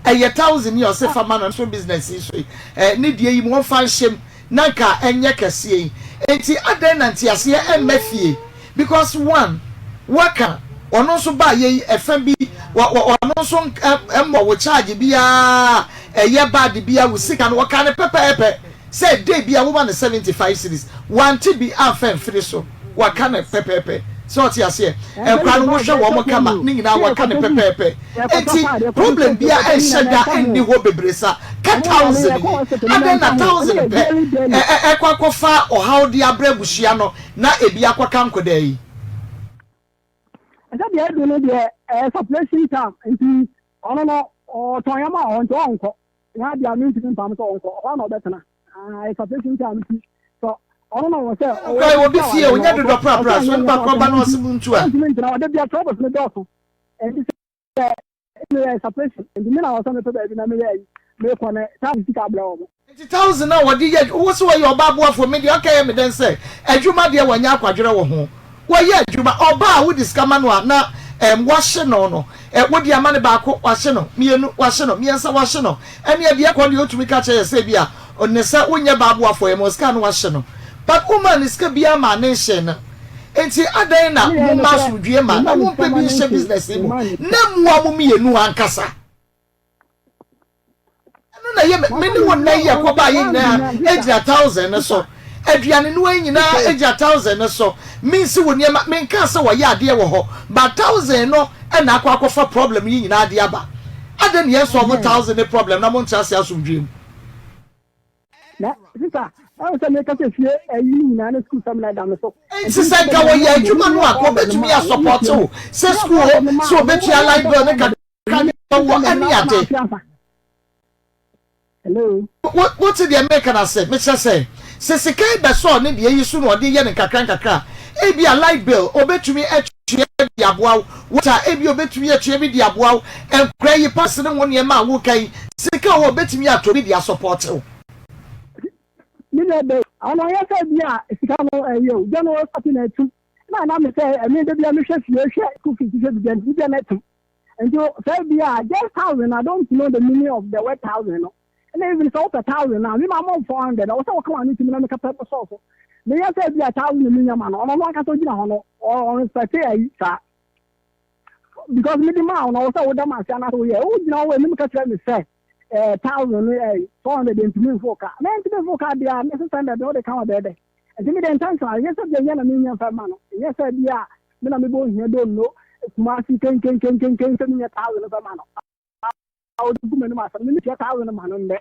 ɛyɛ thousand yi a ɔse fa ma no so business yi so yi ɛ ne deɛ yi mu ɔmfa nhyɛm na nka ɛnyɛ kɛseɛ yi nti adɛn na nteaseɛ ɛmma fie Because one, waka, ɔno nso baayɛ yi ɛfa bi, wɔ wɔ ɔno nso mmɔ wo charge biara a ɛyɛ bad biara, wo sika no ɔkaa no pɛpɛɛpɛ sɛ day biara woma no 75 cedis, wante bi amfa amfiri so, waka no pɛpɛɛpɛ, sɛ ɔte aseɛ, nkwadaa no wohwɛ wɔn kama, ne nyinaa waka no pɛpɛɛpɛ, enti problem biara ɛnhyɛ da nni hɔ bebree sa, ka thousand yi, adɛn na thousand pɛ ɛ ɛ ɛkɔ akɔfa ɔhaw de abrɛ abusua no, Na ebi akɔka nkɔdaa yi. Ɛsɛ deɛ ɛdu no deɛ ɛyɛ separation time nti ɔno no ɔtɔn yɛn ma ɔhɔ nti ɔnkɔ nyɛ adeɛ a mentumi mpam sɛ ɔnkɔ ɔhɔ na ɔbɛtena ɛyɛ separation time nti sɛ ɔno na ɔwɔ sɛ ɔwɔ Kura obi fie ɔnyɛ dodɔ prapra so nipa korɔ ba na ɔse mu ntu a. Ɔntumi ntena ɔde bia troubles no dɔɔso ɛnti sɛ Meyɛ separation nti me na wɔ sɛ mepɛ baabi na meyɛ ayi mekɔ ne thousand sika abrɛ wɔn. Nti thousand a wɔde yɛ adwuma wo se wɔyɛ ɔbaa boafoɔ me deɛ ɔka yɛ me dɛn sɛ adwuma deɛ wɔnyɛ akwadwerɛ wɔ ho wɔyɛ adwuma ɔbaa a wode sika ma no a na ɛm wahye no no ɛ wode ama no baako wahye no mmienu wahye no mmiɛnsa wahye no ɛneɛ deɛ ɛkɔ deɛ ɔtumi ka kyerɛ yɛ sɛ bi a ne sɛ wonyɛ baa boafoɔ yɛ ma sika no wahye no but womaa ne sika biara maa ne nhyee no. Enti adɛn na momma asomdwoeɛ mma na mompɛ bi nhyɛ business yi mu na mmoa mo mmienu ankasa? Ɛno na ɛyɛ me ne wo nnɛ yi ɛkɔbaa yɛ nyinaa gyina thousand no so. Aduane noa yi nyinaa gyina thousand no so. Mensi wo nneɛma, menkaa sɛ wɔyɛ adeɛ wɔ hɔ, but thousand no na akɔ akɔfa problem yi nyinaa de aba. Adɛn na yɛn solve thousand ne problem na montra ase asomdwoeɛ mu? Na sista, ɛwɔ sɛ meka sɛ fie ayi no nyinaa ne sukuu sɛm na ɛda me so. Nti sɛ nka wɔyɛ adwuma no a, ka ɔbɛtumi asɔpɔte wo sɛ sukuu hɔ, sɛ ɔbɛtua light bill ne kakra ne ɔwɔ ɛne ade. Hello. Wo, wote deɛ meka no ase? Mekyerɛ sɛ, sɛ sika yi bɛsɔɔ ne deɛ yi so na ɔde yɛ no nkakra nkakra a, ebia light bill ɔbɛtumi atua bi de aboa wo, water ebia ɔbɛtumi atua bi de aboa wo, nkora yi pass ne ho nneɛma a woka yi, sika wɔ hɔ a ɔbɛtumi atɔ bi de asɔpɔte wo. Me nua bɛyi, ɔno ɔyɛ sɛ bi a sika no ɛyɛ o, gya no ɔsate na atum. Na na me sɛ ɛme da bi a mehwɛ fie, hwɛ school fees, hwɛ biribi a nti gya no atum. Nti sɛ bi a just thousand, I don't know the meaning of the word thousand no. Ɛna even sɛ wopɛ thousand a, me ma mo 400, ɔwɔ sɛ wɔka wɔn ano tumi na meka pɛ sɔɔ so. Meyɛ sɛ bi a thousand na menya ma no, ɔno no ankasa ogyina hɔ no, ɔrespect ayi saa. Because mede maa wo no, ɔwɔ sɛ woda m ase anaasɛ woyɛ. Wogyina hɔ wɔ anim ka kyerɛ me sɛ eh, thousand no eh, 400 ntumi mfo ka. Na ntumi mfo ka deɛ a, me 600 no wode ka ho bɛyɛ dɛ. Nti me deɛ intention ɛnyɛ sɛ deɛ nyɛ na menyɛ mfa ma no. Ɛnyɛ sɛ bi a me na mebɔ ohia donno Kumasi kenkenkenkenken sɛ menyɛ thousand mfa ma no. A ɔde gu m'anim asɛm no metua thousand ma no nnɛ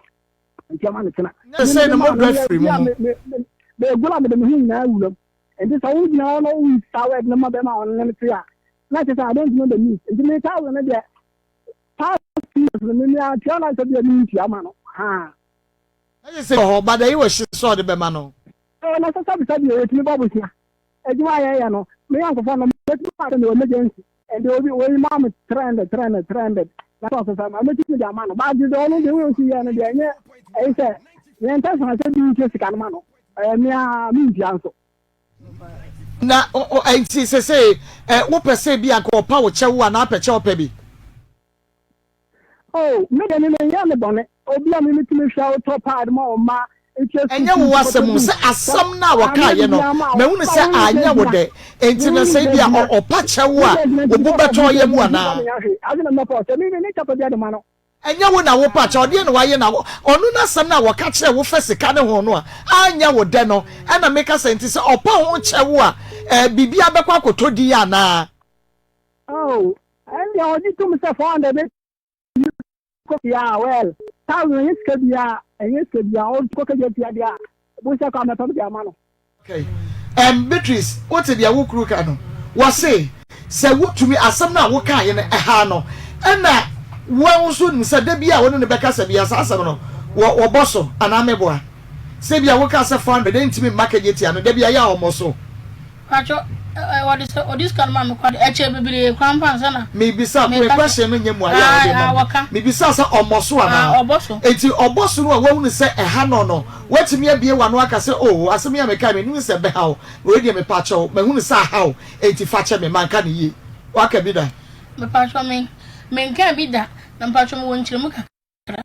ntua ma no kyena. Nyɛ sɛ na modɔ afiri mo ho. Megu na mede me ho nyinaa wuram. Nti sɛ wogyina hɔ na woyi saa word no ma bɛrima a ɔne no te a, na kyerɛ sɛ I don't know the news. Nti me thousand no deɛ past years no me meatua na sɛ bia mentua ma no. Haa. Na kyerɛ sɛ wɔ hɔ, but ɛyi wɔ hye sɛ ɔde bɛma no. Ɛɛ na sɛ sɛbisɛbi o, yɛtumi bɔ bosea. Adwuma a yɛyɛ no, me yɔnkofo no, mɛtumi aka sɛ mewɔ emergency, ɛnde obi wei maa me 300, 300, 300, na sɛ ɔsesa ma mɛtumi de ama no. But deɛ ɔno deɛ wei osi yɛ no deɛ ɛnyɛ ɛyi sɛ yɛn ntɛsɛn sɛ bi ntua sika no ma no, ɛyɛ me ara mentua nso. Na nti sesei wopɛ sɛ bi anka ɔpa wo kyɛw anaa apɛ kyɛw pɛ bi? Oh, me deɛ me menyɛ me bɔne. Obi a me metumi hwɛ wo tɔ pad ma wo mma, tua school Ɛnyɛ wo fees, asɛm kɔtɔ o, sɛ books, asɛm no a ah, meyɛ wɔkaeɛ no, biribiara ma wo. mahunu Ba sɛ wo nsa anyɛ wo adwuma, dɛ, enti wo no sɛ nsa ebia adwuma, ɔpa kyɛ wo wo a, nsa adwuma wo nti bo because of bɛtɔ nsa yam adwuma nti anaa? mfa menyɛ hwee. Ase na mɛpa wo kyɛ, me me me kyɛfa biara de ma no. Ɛnyɛ wo na wopa kyɛw, deɛn na wayɛ na ɔno n'asɛm no a wɔka kyerɛɛ wo fa sika no ho no a anyɛ wo dɛ no ɛna meka sɛ nti sɛ ɔpa ho kyɛ wo a ɛɛ biribiara bɛkɔ akɔtɔ din anaa? Oh, ɛndeɛ ɔgye tom sɛ 400 bɛ kɔ yeah well thousand ɛnyɛ sika biara ɛnyɛ sika biara ɔkɔ kɛgye tia deɛ a bosia kɔ amɛpɛ de ama no. Okay. Um, Beatrice, wote deɛ wo kuru ka no? Wɔse sɛ wotumi asɛm no a wokaeɛ no ɛha no ɛna wo nso nim sɛ da bi a wo ne no bɛkasa bia saa asɛm no wɔ wɔbɔ so anaa meboa sɛ bi a wokaa sɛ 400 ɛntumi mma kɛgye tia no da bi a yɛ a ɔmmɔ so. Pacho ɛ wɔde sɛ ɔde sika no ma me kɔ de ɛkyɛ bebree koraa mpo ansa na. Mebisa me meka sɛ question no nyɛ mmuaeɛ a wode ae ma me. wɔka. Mebisa sɛ ɔmmɔ so Aa anaa? ɔbɔ so. Enti ɔbɔ so no a woahunu sɛ ɛha no no woatumi abue w'ano aka sɛ oh asɛm yi a mekae mennim sɛ ɛbɛha wo wei deɛ mepakyɛ wo mahunu sɛ aha wo enti fa kyɛ me manka no yie. Woaka bi da? Mepakyɛw me menkaa bi da na mepakyɛw mewɔ nkyerɛmu kakra.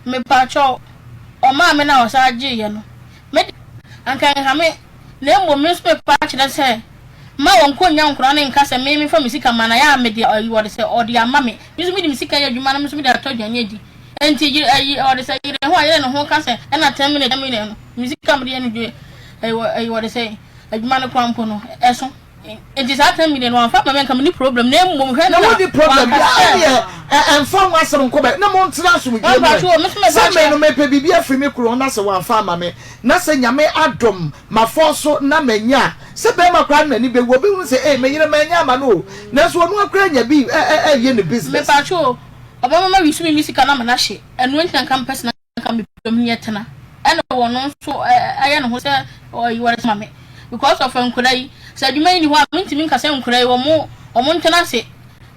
Mepakyɛw, ɔmaa me na ɔsan gyeeɛ no, me deɛ, anka ɛnha me, na mmom me nso mepa akyerɛ sɛ, mma wɔnkɔnnya nkwadaa no nka sɛ me mefa me sika ma no, ɛyɛ a mede ayi wɔde sɛ ɔde ama me, me nso mede me sika yɛ adwuma na me nso mede atɔ aduane adi. Enti yere ayi ɔde sɛ yere ho a yere ne ho ka sɛ ɛna 10 minutes 10 minutes no, me sika mede yɛ no dwe ayi wɔde sɛ adwuma no koraa mpo no ɛso. Nti saa time deɛ no wamfa amma me anka menni problem na mmom hwɛ Na na wonni problem wanka biara sɛ. ɛneɛ ɛmfa ho asɛm nkɔ bɛ na montena asomdwoeɛ mu Mpacho ɛ o me nso mɛba sɛ me akyerɛ. no mepɛ biribi afiri me kunu hɔ na sɛ wamfa amma me na sɛ Nyame adom mafɔn so na manya a sɛ bɛrima koraa no n'ani bɛwu ɔbɛhunu sɛ ei me yere manya ama no o nanso ɔno ara koraa anya bi ɛ ɛ ɛyɛ ne business. Mepacho o ɔbɛma ma wisu me me sika no ama no ahye ɛno nti na nka mepɛ sɛ na nka mepɛ mu yɛ tena ɛna ɔno nso ayɛ ne ho sɛ ɔyi wɔde ma me because of nkwadaa yi sɛ adwuma yi ni hɔ a mentumi nka sɛ nkwadaa yi wɔn wɔn ntena ase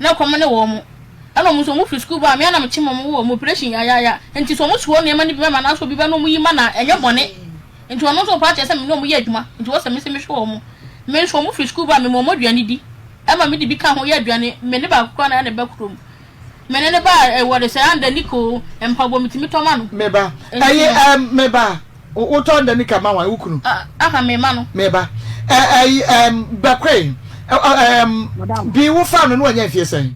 na kɔm ne wɔn ɛna wɔn nso wɔn firi sukuu ba a me ana mekye wɔn wɔ wɔn operation yayaaya nti sɛ wɔn soɔ nneɛma no bi ma ma anaasɛ obi ba na wɔn yi ma na ɛnyɛ bɔne nti ɔno nso ɔpa akyerɛ sɛ me ne wɔn yɛ adwuma nti wɔ sɛ me sɛ mehwɛ wɔn me nso wɔn firi sukuu ba a mema wɔn aduane di ɛma me de bi ka ho yɛ aduane me ne baako koraa na ɛna ɛba kurom. Me ne no ba a, wɔde sɛ anda nika o, mpaboa metumi tɔ ma no. Me ba, Nti ɛyi no. ɛɛm me ba, wotɔ anda nika ma hwan, wo kunu? Ah, aha, me ma no. Me ba, Ɛyi ɛm bɛkɔe ɛm bi wo fa no no wanya mfie sɛn?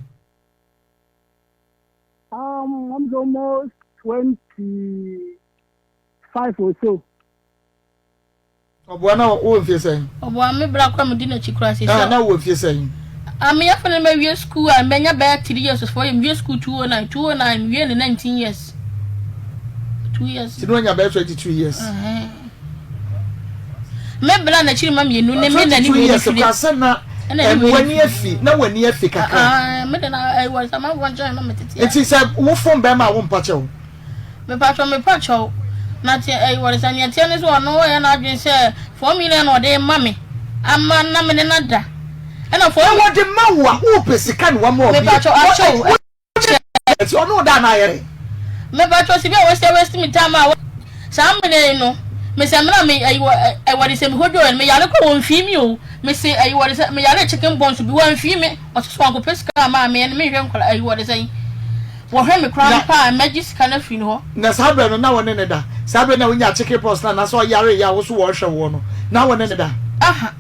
Um, I'm almost 25 or so. Ɔboa na wowɔ mfie sɛn? Ɔboa me bra koraa medi n'akyi koraa seesei. Ah, na wowɔ mfie sɛn? Ah, me afei na mawie school a manya bɛyɛ 3 years 4 years mewie school 209 209 mewie ne 19 years 2 years. Ti no wanya bɛyɛ 22 years. Uh -huh. Me bra n'akyiri ma mmienu ne me na ne wei ne firi. 22 years na w'ani afi na w'ani afi kakra. Ah, me de na ɛwɔ samanfoɔ nkyɛn na metete. Nti sɛ wofom bɛrima a wompa kyɛw. Mepakyɛw mepakyɛw na te ɛyi wɔde sɛ nea ɛteɛ ne sɛ ɔno ɔyɛ n'adwene sɛ 4 million na ɔde rema me ama na me ne no ada ɛna four Na wɔde ma wo a wopɛ sika na wama obi Mepakyɛw akyɛw wo ne ɔno wo da anaa ayɛ dɛn? Mepakyɛw sɛ bi a wasi waste me time a saa mmerɛ yi no mesɛ mmerɛ a me ɛyi wɔ ɛ wɔde sɛ mehodwoeɛ no meyare koraa wɔmfii me o mese ɛyi wɔde sɛ meyare chicken bones bi wɔamfii me ɔse sɛ wankɔpɛ sika amma a me ɛno menhwɛ nkwadaa ɛyi wɔde sɛn Wɔhwɛ me koraa mpo a, mɛgye sika no afiri ne hɔ. Na saa berɛ no, na wo ne no da? Saa berɛ no a wonyaa chicken pox no anaasɛ ɔyareeɛ a wo so wɔrehwɛ woɔ no, na wo ne no da? Aha,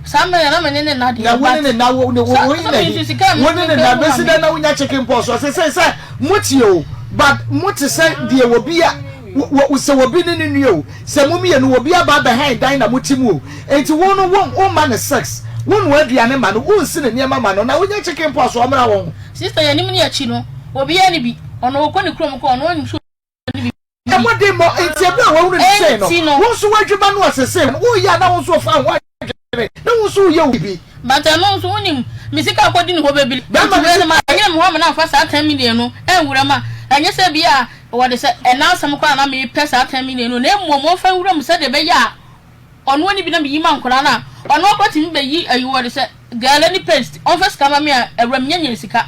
saa mmerɛ no, na me ne no nna deɛ, Na wo ne but no nna, wo, ne, wo, sɛ, wo sɛ na me he? nso sika a Wo ne me no nna, nka mu bɛsi ma dɛn me. na wonya chicken pox? Ɔse sei sɛ, mote o, but mote sɛ deɛ obi a, wo, wo, sɛ obi ne ne nua o, sɛ mo mmienu obi aba abɛhan dan na mote mu o, enti wo no, wo, womma no sex, wonnoa aduane ma no, wonsi ne nneɛma ma no, na wonya chicken pox a ɔmmra wo ho. Sister yɛ anim ne akyi no obiara ni bi ɔno ɔkɔ ne kurom kɔ ɔno ɔnim sɛ ɔni bi. Mmɔdemmɔ nti ɛberɛ a wahunu no sei no, wo nso w'adwuma no ɔse sei no woyɛ a na wo nso wofa ho adwene na wo nso woyɛ wo biribi. But ɛno nso wonim me sika akɔdi ne hɔ bɛbili Bɛrima nti no wei no sika. manyere me ho amena amfa saa 10 million no anwura mu a ɛnyɛ sɛ bi a wɔde sɛ ɛna asɛm koraa na mepɛ saa 10 million no na mmom wɔmfa nwura mu sɛdeɛ ɛbɛyɛ a Ɔno ɔni bi na meyi ma nkwadaa no a, ɔno akora tumi bɛyi ayi wɔde sɛ gɛɛlɛ ne paste, ɔmfa sika ma me a, awura menya nya sika,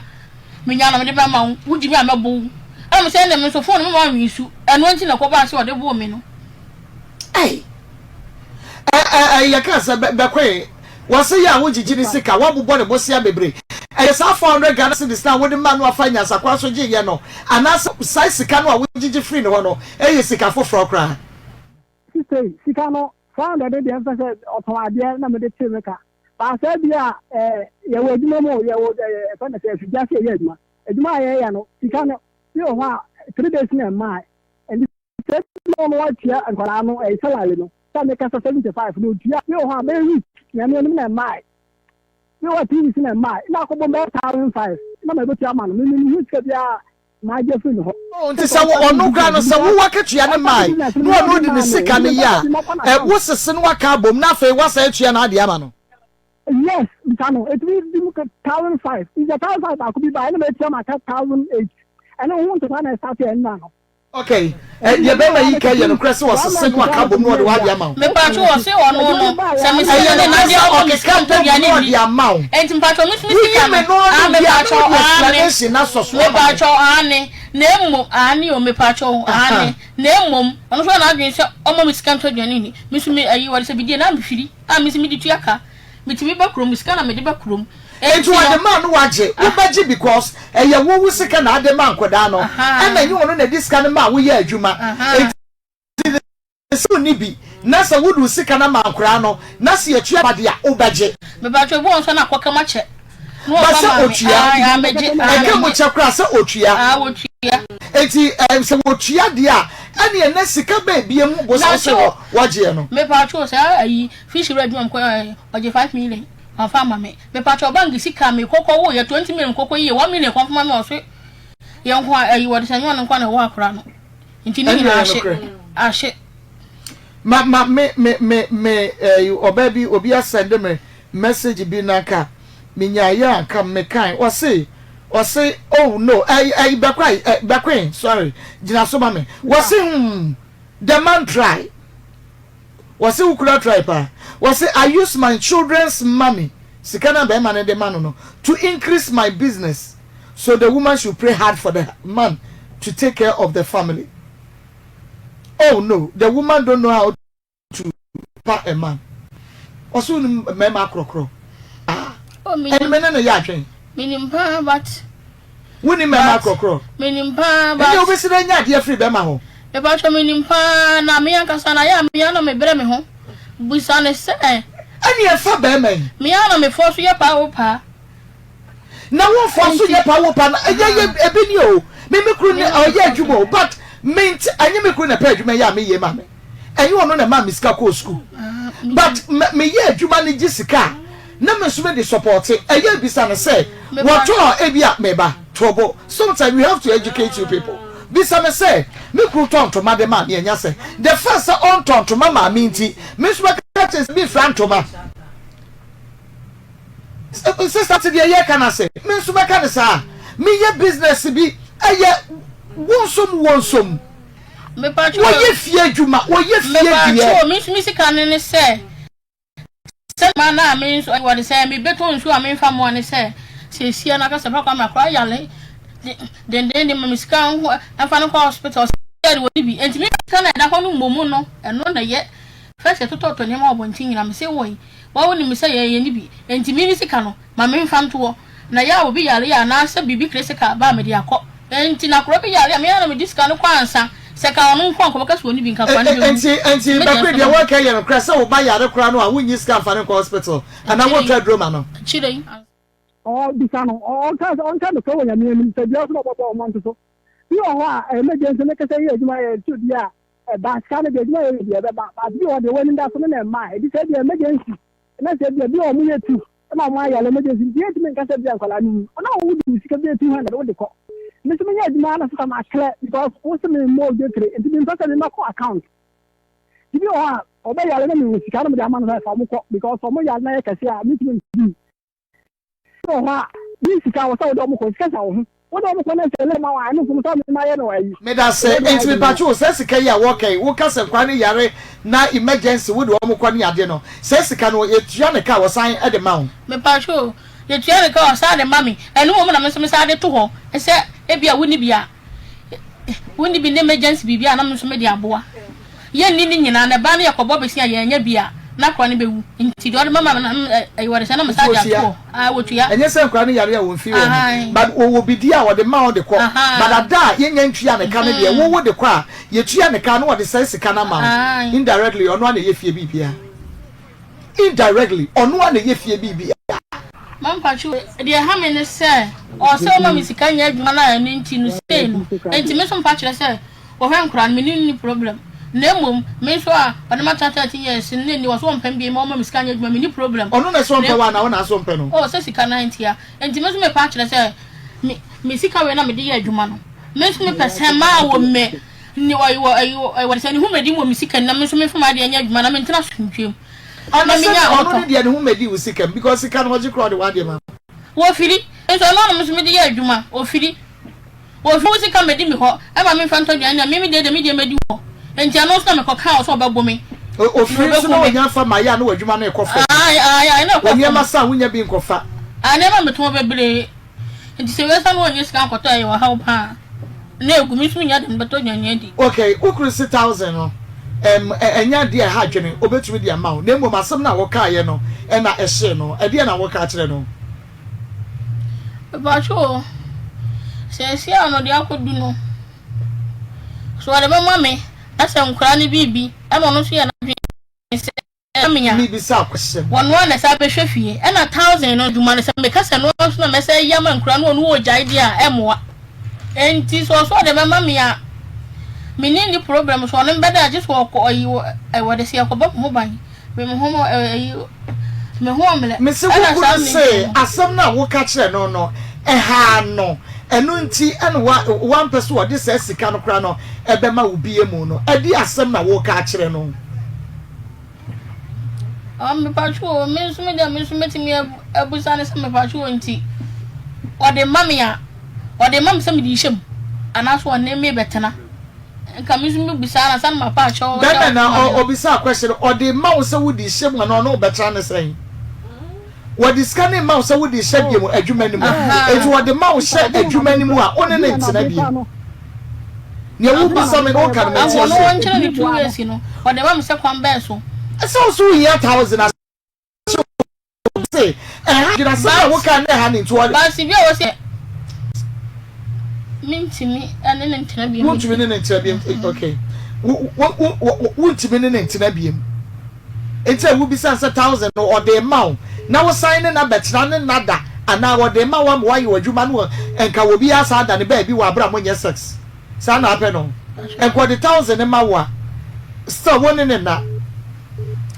menya na mede bɛma wo, wogye me a mɛbo wo. Ɛna me sɛ ɛnna me nso phone no mema anwe su, ɛno nti na ɛkɔbaa sɛ ɔde boo me no. Ei! Ɛ ɛ ɛ yɛka sɛ bɛ bɛkoe, wɔse yɛ a wogyegye ne sika, woabobɔ ne bosea bebree. Ɛyɛ saa 400 Ghana cedis no a wode maa no afa nyansakwan so gyeeɛ no, anaasɛ saa sika no a wogyegye firii ne hɔ no yɛ sika foforɔ koraa? Sisei sika no 400 no deɛ mfɛ sɛ ɔtɔn adeɛ na mede tee me ka but sɛ bi a eh, yɛwɔ adwuma mu o yɛwɔ eh, ɛfɛ no sɛ afidie ase yɛyɛ adwuma adwuma a yɛyɛ no sika no bi wɔ hɔ a three days na ɛmmaa ɛnti sɛ bi ɔno atua nkwadaa no ɛyɛ salary no sɛ meka sɛ 75 no otua bi wɔ hɔ a bɛyɛ week nyame anim na ɛmmaa bi wɔ hɔ a 2 weeks na ɛmmaa na akɔbɔ bɛyɛ 1005 na mɛbɛtua ama no me me hu sika biara Magye afiri ne hɔ. Oh, nti sɛ wo ɔno koraa no sɛ wo w'akatua no mae na ɔno de ne sika no yɛ a, ɛ, wo sese no waka abom na afei woasan atua n'adeɛ ama no? Yes, bisa no, ɛtumi di mu 1,005. Nti sɛ 1,005 baako bi ba a, ɛna matua maka 1,008. Ɛno ho ntɔkwa na ɛstate ɛnna no. Okay, ɛ, deɛ bɛrima yi ka yɛ nokorɛ sɛ ɔsese no aka abom na ɔde w'adeɛ ama wo? Mepatwo ɔse ɔno no sɛ me sika Ɛyɛ ne nokorɛ n'adeɛ sɛ ɔma me sika ɔkeka ntɔ bom aduane na nni ɔde ama wo? enti mpatwo me nso me Woyi sika me no no aa ano wie a na mepatwo wode aane explanation no asɔ so ama me. mepatwo aane na mmom aane o mepatwo Aha. aane na mmom ɔno nso n'adwene sɛ ɔma me sika ntɔ aduane nni me nso me ayi wɔde sɛ bidie na mefiri a me nso mede tua ka metumi ba kurom sika na mede ba kurom Enti enti no ɔde maa no wagye ah wobɛgye because ɛyɛ wo wo sika na ade ma nkwadaa no aha ɛna ɛnyɛ ɔno na ɛde sika no maa woyɛ adwuma aha enti sɛ wonni bi na sɛ wode wo sika no ama nkwadaa no na sɛ yɛtua ba de a wobɛgye. Mepakyɛw ebi wɔ hɔ nso a na akɔka mu akyɛ na Ba wɔfa sɛ ma me otua ae aa megye aa ɛka mu megye kyɛ koraa sɛ otua aa wɔtua. Enti ɛɛ sɛ wɔtua deɛ a ɛneɛ na sika bɛɛ bie mu bo sɛ Na wose kyew wɔ wɔgyeɛ no. Mepakyɛw saa ayi fish wura adwuma mu kɔ ɛɛ ɔgye 5 million wamfa ama me mepakyɛw bank sika me kɔkɔ wo yɛ 20 million kɔkɔ yie 1 million kɔnfa ma me ɔso yɛ nko a ayi wɔde sɛ nyɛ ɔno nko a na ɛwɔ akora no. Nti ne Ɛnna nyinaa ɛyɛ ahye nokorɛ. ahye. Ma ma me me me me ɛɛ ɔbaa bi obi asɛnde me message bi na nka menyaeɛ a nka mekae ɔse ɔse oh no ɛyi ɛyi bɛkwae ɛ bɛkoe sorry gyina so ma me wɔse hmm the man try wɔse wo kura try paa wɔse I use my children's money sika na bɛrima no de ma no no to increase my business so the woman should pray hard for the man to take care of the family oh no the woman don't know how to pa a man ɔso wonim mmarima akorɔkorɔ ah Oh, ɛne menim me ne no yɛ adwen menim paa but wonim mmarima but akorɔkorɔ menim paa ɛnna but wobɛsi dɛ nya adeɛ firi bɛrima hɔ mepatwɔ menim paa na me ankasa na yɛ a meyɛ na mebrɛ me ho bisa ne sɛ. Ɛne ɛfa bɛrima yi. Me ara na me fɔ so yɛ paa wo paa. Na wo fɔ so yɛ paa wo paa na ɛyɛ yɛ ebi ni o. Me me kunu ne ɔyɛ adwuma o but me nti ɛnyɛ me kunu na ɛpɛ adwuma yɛ a me yɛ ma me. Ɛnyɛ ɔno na ɛma me sika kɔɔ sukuu but me yɛ adwuma no gye sika a na me nso me de sɔpɔte. Ɛyɛ bisa no sɛ wɔtɔɔ ebi a me ba tobo sometimes we have to educate you people. Bisa me sɛ me kunu tɔ ntoma de ma me ɛnya sɛ the fact sɛ ɔntɔ ntoma maa me nti me nso bɛka kyerɛ sɛ me fira ntoma. Sister te deɛ yɛka no ase me nso bɛka no saa meyɛ business bi ɛyɛ wo nsom wo nsom. Wɔyɛ fie adwuma, wɔyɛ fie deɛ. Mepakyɛw, me nso me sika no ne sɛ, sɛ ma na me nso wɔde sɛ mebɛtɔ nsuo a memfa mmoa ne sɛ, seesia no aka sɛ Papa Kwame akora yare dendenden ma me sika nko mfa no nkɔ hospital sɛ de wɔde bi nti me sika na ɛda hɔ no mmom no ɛno na ɛyɛ first yɛtotɔtɔ nneɛma wɔ abɔnten nyinaa mese wɔ yi wɔn wonim sɛ yɛn yɛn bi nti me me sika no Ma memfa nto hɔ, na yɛ a obi yare a anaasɛ biribi kreseka ba a mede akɔ. Enti na akora bi yare a, me ara na mede sika no kɔ ansa. Sɛ ɛka ɔno nko a, anka ɔbɛka sɛ ɔnni bi, nka akora no bɛwu. Enti, enti Me deɛ Bakri, nso deɛ no. woreka yi yɛ nokorɛ sɛ wo ba yare koraa no a, wonnyi sika mfa no nkɔ hospital anaa Akyire yi, wontɔ aduro ma no? akyire yi, ansa. Ɔbisa no, ɔnka sɛ ɔnka nokorɛ wɔ Nyame anim, sɛ dua so na ɔbɛbɔ ɔma nso so. Bi wɔ hɔ a, emergency no kɛsɛ yɛ adwuma yɛ nso bi a ɛba, sika no deɛ adwuma yɛ deɛ ɛbɛba, but bi wɔ hɔ deɛ w'anim da so no na ɛmma, ebi sɛ ebia emergency, na sɛ ebia bi wɔ hɔ ɔmo yɛ tu, na ɔmo ayare emergency nti yɛntumi nka sɛ bia nkwadaa no wu na wo de wo sika bia 200 wode kɔ me nso menyɛ adwuma na sesa makyerɛ because wo se me mmɔ odwetire nti mempɛ sɛ mema kɔ account nti bi wɔ hɔ a ɔbɛyare na mewɔ sika na mede ama no sɛ fa ɔmo kɔ because ɔmo yare na yɛ kɛse a mentumi bi wɔ hɔ a ne sika wɔ sɛ wode ɔmo kɔ sika sa wo ho Wo de ɔmo kɔ na sɛ ɛlɛ ma wo a ɛno nso sɛ ɔmo ma yɛ no ayi. Medase, enti mepatwo wo saa sika yi a wɔka yi woka sɛ nkwadaa no yare na emergency wode wɔn kɔ ne adeɛ no saa sika no yɛtua ne ka a wɔsan de ma wo? Mepatwo o, yɛtua ne ka a wɔsan de ma me, ɛno mmom na me nso mesan de to hɔ sɛ ebia wonni bi a wonni bi ne emergency biribi a na me nso mede aboa. Yɛnni ne nyinaa, na ɛbaa no yɛkɔbɔ bosea a yɛannya bi a, na akora no bɛwu. Nti deɛ ɔde bɛma me no, ɛyɛ wɔde sɛ na mesan de ato hɔ. Ae, wɔtua. Ɛnyɛ sɛ nkwadaa no yare a wɔmfiri wɔn ho, but wɔwɔ bi di a wɔde ma wo de kɔ. But ada a yɛnnya ntua ne ka no deɛ, wo wode kɔ a, yɛtua ne ka na wɔde saa sika no ama wo. Indirectly, ɔno ara na ɛyɛ fie biribiara. Indirectly, ɔno ara na ɛyɛ fie biribiara. Mampatwo, deɛ ɛha me ne sɛ, ɔwɔ sɛ ɔma me sika nyɛ adwuma no a ɛno nti no sei no. Nti me nso mpa kyerɛ sɛ, Wɔhwɛ nkwadaa no, me ne no nni problem. Na mmom, me nso a ɔne me atena 13 years no, na ɛnni hɔ sɛ ɔmpɛ me bio ma ɔmma me sika nyɛ adwuma, menni problem. Ɔno na ɛsɛ ɔmpɛ wo anaa wo na asɛ ɔmpɛ no? Oh, sɛ sika no ara ntia. Enti me nso mepɛ akyerɛ sɛ, me, me sika wei na mede yɛ adwuma no, me nso mepɛ sɛ maa wɔ me, ne, ɔyi, wɔ, ɛyi, wɔ, wɔde sɛ ne ho mmɛdi wɔ me sika mu na me nso memfa m'adeɛ nyɛ adwuma na mentena asomdwoeɛ mu. Ana Na sɛ menya ɔno ahotɔ. ne deɛ ne ho mmɛdi wo sika mu because sika no ɔgye koraa ɔde w'adeɛ ma. Wɔfiri, nso ɛno ara na me nso mede yɛ adwuma, ɔfiri. Wɔmfa wo sika mmɛdi me hɔ ma memfa ntɔ aduane na me me deɛ deɛ me deɛ mɛdi wɔ hɔ. Enti ɛno nso na mekɔkaa wɔ sɛ ɔbɛbo me. Na Ofiri nso na ɔbɛku me. ɔnya fa ma yɛ a na w'adwuma no rekɔ fam. Ae, ae, ae, na ɛkɔ Wɔ nneɛma fam. sa a wonya bi nkɔfa. Ae, nneɛma metɔn bebree. Enti sɛ wei sa na wɔnnya sika nkɔtɔ a, ɛyɛ ɔhaw paa. Na egu, me nso mennya de mebɛtɔ aduane adi. Okay, wo kunu se thousand no, ɛm, ɛnyɛ adeɛ a ɛha adwene, ɔbɛtumi de ama wo. Na mmom asɛm no a wokaeɛ no na ɛhyee no. Ɛdeɛn na woka kyerɛɛ no? Mepakyɛw o, seesei a no deɛ akɔdu no, sɛ ɔde bɛma me na sɛ nkwadaa no biribi ɛna ɔno nso yɛ n'adwene sɛ menya Mebisa question. wɔn a na ɛsɛ abɛhwɛ fie ɛna thousand no adwuma no sɛ meka sɛ no nso na mɛsɛ ayi ama nkwadaa no ɔno ɔgyae deɛ a ɛmmoa enti sɛ ɔso ɔde bɛma me a me ne nni problem so ɔno mbɛda agye so ɔkɔ ɔyi wɔde sɛ yɛkɔbɔ me ho ban me ho ɛyi Me ho ɔmmerɛ. Mese wo Ɛna kunu saa se mmerɛ no. asɛm no a woka kyerɛ no no, ɛhaa no, ɛno nti na wampɛ sɛ ɔde saa sika no koraa no bɛma wo bie mu no, ɛdeɛ asɛm na woreka akyerɛ no? Ah, mepatwo o, me nso me deɛ me nso mɛtumi abusa ne sɛ mepatwo o nti ɔde ma me a, ɔde ma me sɛ mede hyɛ mu anaasɛ ɔne me bɛtena. Nka me nso mebisa no ansa na mapa akyɛw. Bɛmɛ na ɔbisa question ɔde ma wo sɛ wode hyɛ mu anaa ɔne wo bɛtena ne sɛn? Wɔde sika no ma wo sɛ wode hyɛ deɛ mu adwuma no mu. Enti wɔde ma wo hyɛ adwuma no mu a wo ne no ntena bio. Nea wobisa me no woka no mate Ɔno ase. wɔnkyerɛ ne 2 years no ɔde ma me sɛ kwan bɛn so. Sɛ wo so wohia thousand a se ɛha adwene asɛm a woka ne ɛha ne nti ɔde. Baasi bi a wɔsi mintumi ne ne ntena biem. Wontumi ne ne ntena biem okay wo wo wo wontumi ne ne ntena biem. Enti a wobisa no sɛ thousand no ɔde rema wo na wosan ne no abɛtena ne nna da anaa ɔde rema wo ama woayɛ w'adwuma no nka wɔ biara saa da no baabi wɔ abere a monyɛ sex saa na apɛ no nka ɔde thousand no ma wo a still wo ne ne nna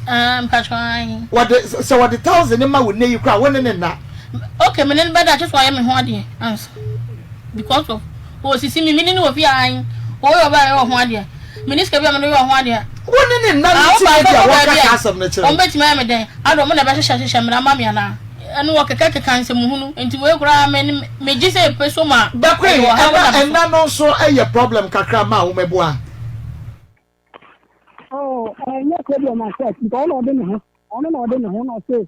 Ah, mpatsɔ ayi. Wɔde sɛ wɔde thousand no ma wo nnɛ yi koraa wo ne ne nna. Okay, me ne no bɛda kyɛ sɛ ɔyɛ me ho adeɛ ansa because of osisi me me ne no wɔ fie ayi ɔyɛ ɔbaa yɛ wɔ ho adeɛ. Menni sika bi a mede yɛ ɔho adeɛ. Wo ne ne nna no nti na ebia wɔka saa asɛm no kyerɛ wo. Wɔbɛtumi ayɛ me dɛn? Adɛn, wɔn na ɛbɛhyehyɛ hyehyɛ mmara ama me anaa? Ɛno wɔkeka keka nsɛmhunu, nti wei koraa me megye sɛ ɛpɛ so ma Bɛkoe, ɛde ɔhaw ɛna da me so. ɛna no nso yɛ problem kakra ma wo mɛboa. Oh, ɛnyɛ problem as such because ɔno na ɔde ne ho, ɔno na ɔde ne ho na ɔse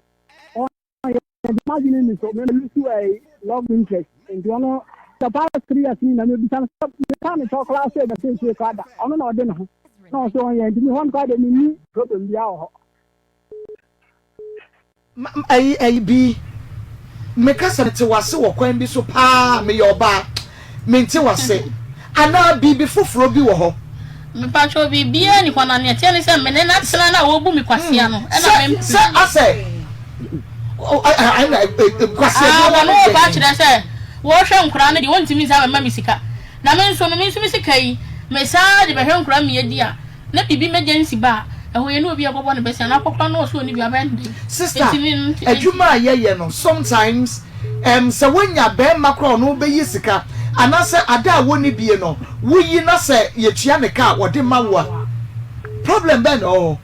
ɔyɛ de m'adwene ni so me lose ɛyi love interest nti ɔno the past 3 years ni na mebisa no sɛ meka ne kyɛw koraa sɛ ɛbɛsɛ nsie koraa da ɔno na ɔde ne ho na ɔsɛ ɔnyɛ nti me hɔ no koraa de menni problem biara wɔ hɔ. Ɛyi ɛyi bi meka sɛ mete wase wɔ kwan bi so paa meyɛ ɔbaa mente wase anaa biribi foforɔ bi wɔ hɔ. Mepakyɛw biribiara nni hɔ na nea ɛteɛ ne sɛ me ne no atena no a ɔrebu me kwasea no ɛna Sɛ mempene. sɛ asɛ ɛna kwasea Ah, bi na wɔn ne wɔpa deɛ. akyerɛ sɛ wɔhwɛ nkoraa no deɛ wɔntumi nsa bɛma me sika na me nso no me nso me sika yi me saa de bɛhwɛ nkoraa mmiɛ di a na biribi emergency ba a ɛhɔ yɛ ne obi a ɛkɔbɔ ne bɛsia na akɔkora no ɔso ɔni bi abɛn den Sister, enti me nti adwuma a yɛyɛ no sometimes Ɛm sɛ wonya bɛɛma koraa a ɔno bɛyi sika anaasɛ ada a wonni bie no woyi na sɛ yɛtua ne ka a ɔde ma wo a problem bɛn na ɛwɔ hɔ?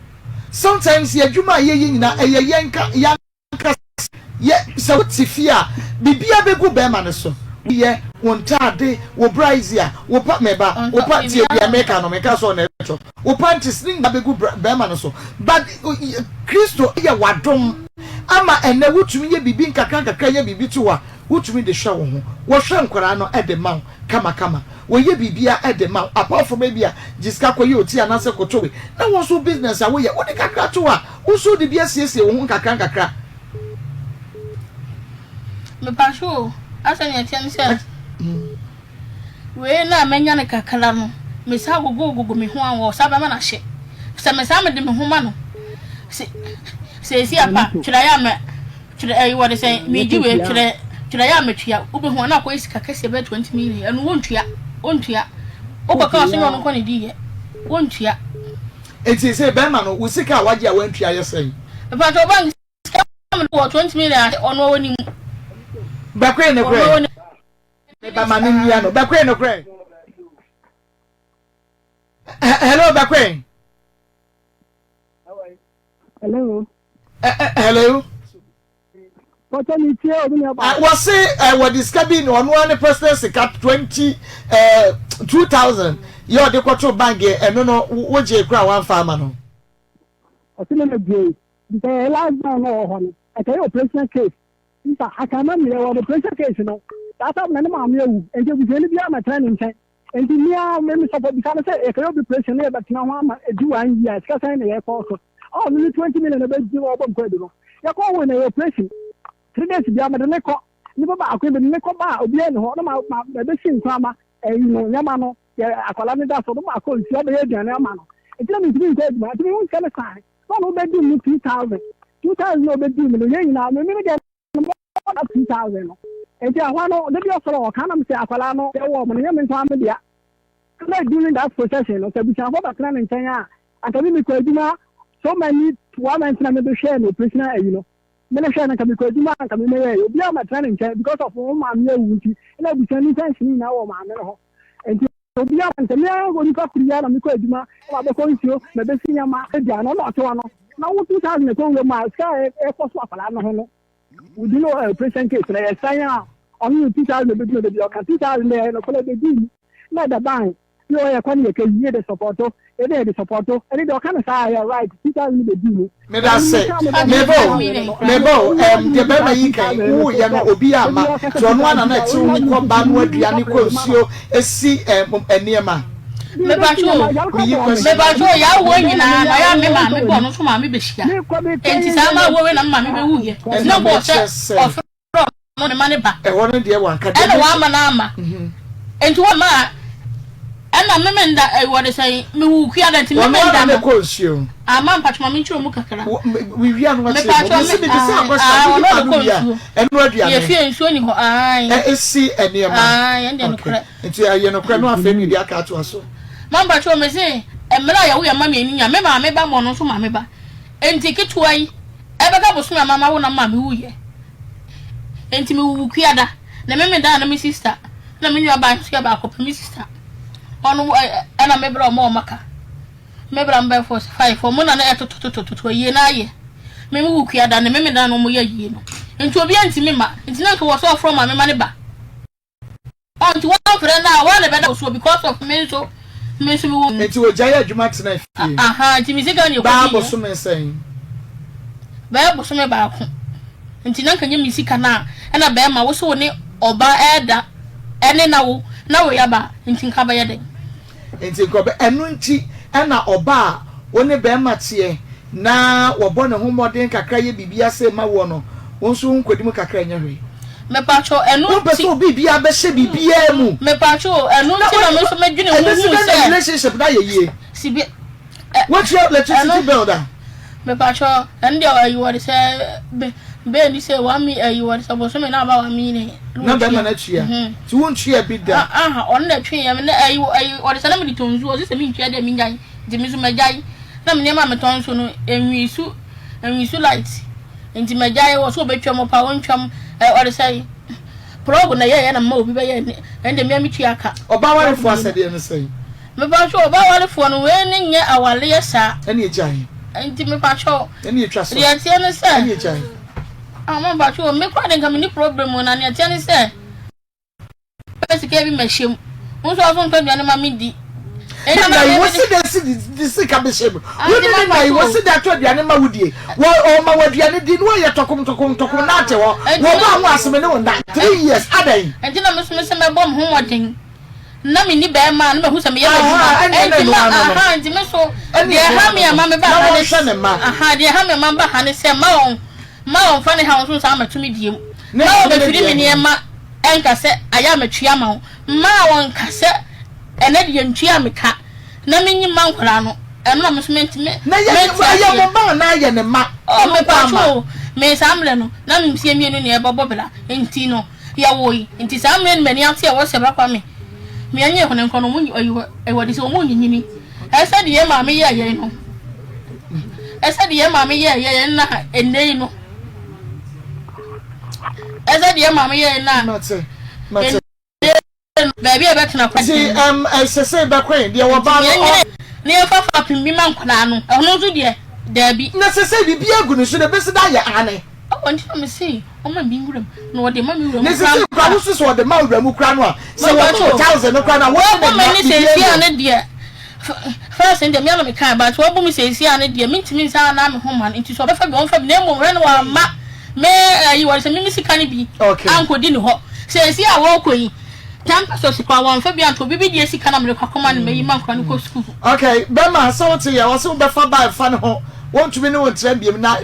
Sometimes yɛ adwuma a yɛyɛ nyinaa ɛyɛ yɛn ka yɛn ankasa yɛ sɛ wote fie a biribiara bɛgu bɛɛma no so woyɛ wo ntaade wo brazier wo pa meba wo ɔntɔ pa tie biribiara deɛ ɔntɔ. meka no menka sɛ ɔna ɛtɔ wo panties ne nyinaa bɛgu bɛɛma no so but Kristo yɛ w'adom ama ɛnnɛ wotumi yɛ biribi nkakrankakra nya biribi to hɔ a, wotumi de hwɛ wo ho. Wɔhwɛ nkwadaa no de ma wo kamakama. Wɔyɛ biribiara de ma wo apart from ebia gye sika kɔyɛ oti anaasɛ kɔtɔ wei. Na wo nso wo business a woyɛ, wode kakra to hɔ a, wo nso wode bi asiesie wo ho nkakrankakra. Mepakyɛw o, asɛ nea ɛteɛ ne sɛ. Wei no a manya no kakra no, mesan gogogogo me ho a wɔsan bɛma no ahye. Sɛ mesan mede me ho ma no se seesei apa twerɛeɛ a mɛ twerɛ ɛyi wɔde sɛ megye wei twerɛ twerɛeɛ a metua wobɛhu a na akɔyɛ sika kɛseɛ bɛyɛ 20 million ɛno wontua wontua wokɔka ɔsɛ nyɛ ɔno nkɔ ne diiɛ wontua. Enti sɛ bɛrima no wo sika a wagye a wantua yɛ sɛn? Mepakyɛw bank sika mede wɔ 20 million ase ɔno ɔnim. Bɛkoe ne korɛ. Meba ma me nua no. Bɛkoe nokorɛ. Hello Bɛkoe. Hello. Hello. Pɔtɔ mi tie obi ni ɔba. Wɔse wɔde sika bi na ɔno ara ne personal sika 20 2000 yɛ ɔde kɔto bank yɛ ɛno no wogye kora wamfa ama no. Ɔse ne na gye. Because last man na ɔwɔ hɔ no ɛkɛyɛ operation case. Nsa aka ma meyɛ wɔ pressure case no saa time na ne maame awu nti abusuani biara mɛtena ne nkyɛn nti me ara me sɔfo bisa no sɛ yɛkɔyɛ obi operation na yɛbɛtena ho ama ɛdi one year sika sɛn na yɛkɔ so ɔɔ me ne 20 million na bɛgye wɔ ɔbɔ mkɔ adu no yɛkɔ wo na yɛ operation 3 days biara mede ne kɔ nipa baako mede ne kɔ ba a obiara ni hɔ na ma ma bɛsi nkrama ɛyi no nneɛma no yɛ akwadaa no da so no ma akɔ nsuo abɛyɛ aduane ama no nti na mentumi nkɔ adwuma nti mehu sika no saa na ɔno bɛdi mu 2000 2000 na ɔbɛdi mu no yɛn nyinaa me me deɛ no more than 2000 no nti ɛhɔ no de bi ɔsɔrɔ ɔka nam sɛ akwadaa no yɛwɔ ɔmo no nyɛ me nko ara me dea na during that procession no sɛ abusuafoɔ bɛtena ne nkyɛn a anka me mekɔ adwuma so many one month na mebɛhwɛɛ no operational ayi no me ne hwɛ no nka mekɔ adwuma anka me mɛyɛ obiara mɛtena ne nkyɛn because of wɔn maame awu nti ɛna abusua no nkyɛn nyinaa wɔ maame no hɔ nti obiara nti me ara onipa koro yi ara na mekɔ adwuma na mabɛkɔ nsuo mabɛsi nneɛma aduane ɔno ɔte hɔ no na wo 2000 ɛkɔ wura mu a sika a ɛkɔ so akwadaa no ho no wodi no operation case na yɛsan a ɔno no 2000 ɛbɛdi no baabi ɔka 2000 na ɛyɛ nokorɛ ɛbɛdi mu na ɛda ban ne ɔyɛ kɔ ne yɛka yie de sɔpɔto yɛde yɛde sɔpɔto ɛne deɛ ɔka no saa yɛ right 2000 no bɛdi mu. Medase. Meba o, meba o, ɛm, deɛ bɛrima yi kan, woyɛ no obi ama, nti ɔno ara na na ɛte wo kɔ ba no aduane kɔ nsuo si ɛm, nneɛma. Mepakyɛ o, Meyi question. mepakyɛ o, yɛawoɔ nyinaa no, ɛyɛ a me maame bɔ ɔno nso maame bɛhyia. Enti saa ma awoɔ wei na me maame bɛwuiɛ. Nti na Ɛna bɔɔ sɛ mekyerɛ sɛ. ɔfrɛ ɔno ne ma ne ba. Ɛhɔ no deɛ wanka deɛ Ɛna mekyerɛ. wama no ama. Enti wama a. Ɛna me menda ɛyi wɔde sɛn me wu kua da nti me Wɔn menda ara na no. ɛkɔ nsuo. Ama mpatwɔ ma menkyerɛ mu kakra. Wewia no akyerɛ mu. Mepatwɔ Mesi me mebisa ae akɔsa ae wodi ɔno ma ɔde no kɔ wie a nsuo. ɛno aduane. Yɛ fie nsuo ni hɔ ae. Ɛ esi nneɛma. Ae ɛndeɛ Okay nokorɛ. nti ɛyɛ nokorɛ no afei ne deɛ aka atoa so. Ma mpatwɔ mese mmerɛ a yɛwo yɛn mma mienu nya me maame ba ma ɔno nso maame ba nti ketewa yi ɛbɛka bosome a mama wo na me maame wuiɛ nti me wuwu kuada na me meda na me sister na me nua baa nso yɛ baako pɛ me sister ɔno ɛna me bra ɔmo a ɔmo aka me bra mbɛ fɔ five ɔmo na na ɛtototototo ayie na ayɛ me me wu kua da ne me me da na ɔmo yɛ ayie no nti obi antimi ma nti na nka wɔ sɛ ɔfrɛ maame ma ne ba ɔnti wɔn frɛ no a wɔn na ɛbɛda wɔ soɔ because of me nso me nso me wɔ mu. Nti ogyae adwuma tena fie. Aha nti me sika na ɛkɔdi Baa yɛ. bosome sɛn? Bɛyɛ bosome baako. Nti na nka nyɛ me sika no a ɛna bɛɛma wo se wo ne ɔbaa ɛɛda ɛne na wo na wo yaba nti nka bɛyɛ dɛn. Nti nka ɔbɛ ɛno nti ɛna ɔbaa a wo ne bɛɛma teɛ na wɔbɔ ne ho mmɔden kakra yɛ biribi ase ma woɔ no wo nso wo nkɔdi mu kakra nyɛ hwee. Mepakyɛw ɛno Wompɛ nti. sɛ obi biara bɛhyɛ biribiara mu. Mepakyɛw o ɛno Na nti na me nso medwene ho ɛbɛsi huu dɛn na sɛ. relationship no ayɛ yie? Sibi ɛ Woatua electricity ɛno. bill da? Mepakyɛw ɛno deɛ ɛyi wɔde sɛ bɛ bɛɛ ni sɛ one mi ɛyi wɔde sɛ bosome na aba one mi ne. Na bɛrima no atua nti wontua bi da. Aha ɔno na ɛtwe yɛ me na ɛyi ɛyi wɔde sɛ na mede tɔ nsuo ɔse sɛ mentua deɛ mengyae nti me nso magyae na me nneɛma a metɔn nso no ɛnwi su ɛnwi su light nti magyae wɔ so ɔbɛtwa mu pa ɔntwa mu ɛ ɔde sɛ plug na ɛyɛyɛ na mma obi bɛyɛ ne ɛnde mmea metua ka. Ɔbaa warefoɔ asɛdeɛ ne sɛn? Mepakyɛw ɔbaa warefoɔ no wei ne nyɛ awaleɛ saa. Ɛne egyae. Nti mepakyɛw. Ɛne etwa so. Deɛ ɛteɛ ne sɛ. Ɛne egyae. Ah mo mpakyɛw me koraa de nka me ni problem o na nea ɛteɛ ne sɛ. Pɛ sika bi mɛhyɛ mu. Wo nso ɔso ntɔ aduane ma me di. Ne nna yi wosi dɛ si de sika bɛhyɛ mu. Wo ne ne nna yi wosi dɛ atɔ aduane ma wo die. Wɔ ɔma wɔ aduane di na wɔyɛ tɔkom tɔkom tɔkom na ate hɔ. Wɔ ba ho aseme ne wo nna 3 years adɛn. Nti na me nso me sɛ mɛbɔ me ho mmɔden. Na menni bɛrima a na mahu sɛ meyɛ m'adwuma. Enti ma aha nti me so deɛ ɛha me a ma meba ha ne aha deɛ ɛha me a ma meba ha ne sɛ ma wɔn ma wɔmfa ne haw nso nsan mmɛto me deɛ mu. Ma wɔmmɛfiri me nneɛma nka sɛ ayɛ a matua ama wo. Mma wɔnka sɛ ɛnɛ deɛ ntua me ka na menyi mma nkwadaa no. Ɛno na me nso mente me Na yɛ mente ɛyɛ aseɛ. mo mma anaa yɛ ne mma? Oh Ɔno nko ara mepatwo mma. o, me saa mmerɛ no na me mfeɛ mienu na yɛbɛbɔ bra nti no Yɛwoe, nti saa mmerɛ no m'ani ate a ɛwɔ sɛ bɛkɔ me me anye hɔn nkɔ no ɔmo ɛwɔ de sɛ ɔmo nyinyini ɛsɛ de yɛn maame yɛɛ yɛn no ɛsɛ de yɛn maame yɛɛ yɛn na ɛnɛ yi no ɛsɛ de yɛn maame yɛɛ yɛn na Mate, mate. ɛnɛ no baabi a ɛbɛtena kora Nti ɛm ɛsɛ sɛ bɛkɔe deɛ nti wɔbaa no yɛn ɔ. nyere na yɛmfa fapem bi ma nkwadaa no ɛno nso deɛ daabi. Na sɛ sɛ biribi agu ne so na ɛbɛsi da ayɛ aane. Ɔwɔ nti na mese ɔma me nwura mu na ɔde ma me wura mu Ne koraa sese mpo koraa a. wosu sɛ ɔde ma wura mu koraa no a sɛ Mepatwo wɔma wo thousand no koraa no a wo ne wɔabu ne mma m'ani biribiara seesia nni hɔ. no deɛ first no deɛ me ara na mekae but wɔabu me seesia no deɛ mentumi nsan anaa me ho ma no nti sɛ ɔbɛfa bi ɔmfa bi na mmom hwɛ no wamma me ayi wɔde sɛ me me sika no bi Okay. ankɔdi ne hɔ seesia a wɔrekɔ yi 10 pesos koraa wɔmfa bi anto obi bi deɛ sika na mede kɔ akɔma no mayi ma nkora no kɔ sukuu. Okay, bɛma sɛ wote yɛ ɔse wobɛfa ba ɛfa ne ho wontumi ne wo ntra biom na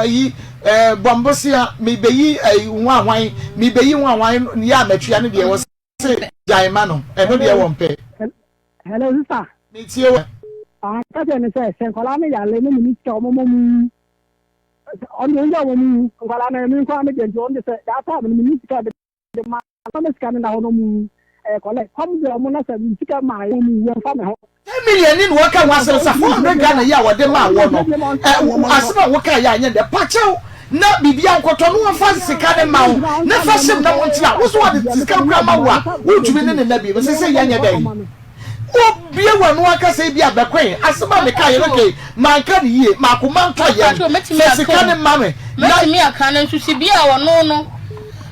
ayi Eh, bɔ mbosea, mebeyi eh, ho ahwan, mebeyi ho ahwan yɛ a matua no deɛ, wɔse gyae ma no, ɛno deɛ wɔmpɛ. Hello sister. Metie wo. Ah, ka kyerɛ no sɛ, sɛ nkwadaa no yare na menni sika a wɔmmɔ mu nwu. Ɔno deɛ ɔngya wɔn nwu. Nkwadaa no, ɛyɛ me nko ara me deɛ nti ɔno deɛ sɛ that time no menni sika a mede ma no, na sika no da hɔ na wɔn nwu. Ɛyɛ kɔlɛ. Kɔm de wɔn na sɛ me sika maa wɔn nwu, ɛmfa me ho. 10 million ni na wɔka ho asɛm sɛ 400 Ghana yi a wɔde maa wɔ no ɛ asɛm a woka yɛ anyɛ dɛ pakyɛw na biribi ankɔtɔ no wɔmfa sika ne ma wo ne fa hyɛm na montena wo so wɔde sika kura ma wo a wontumi ne ne nna bi sɛ sɛ yɛnyɛ dɛn wobie w'ano akasa yi bi a bɛkɔe asɛm a meka yɛ no kei manka ne yie maakoma ntɔ yɛm sɛ sika ne ma me na mɛtumi aka no nso sibi a ɔno no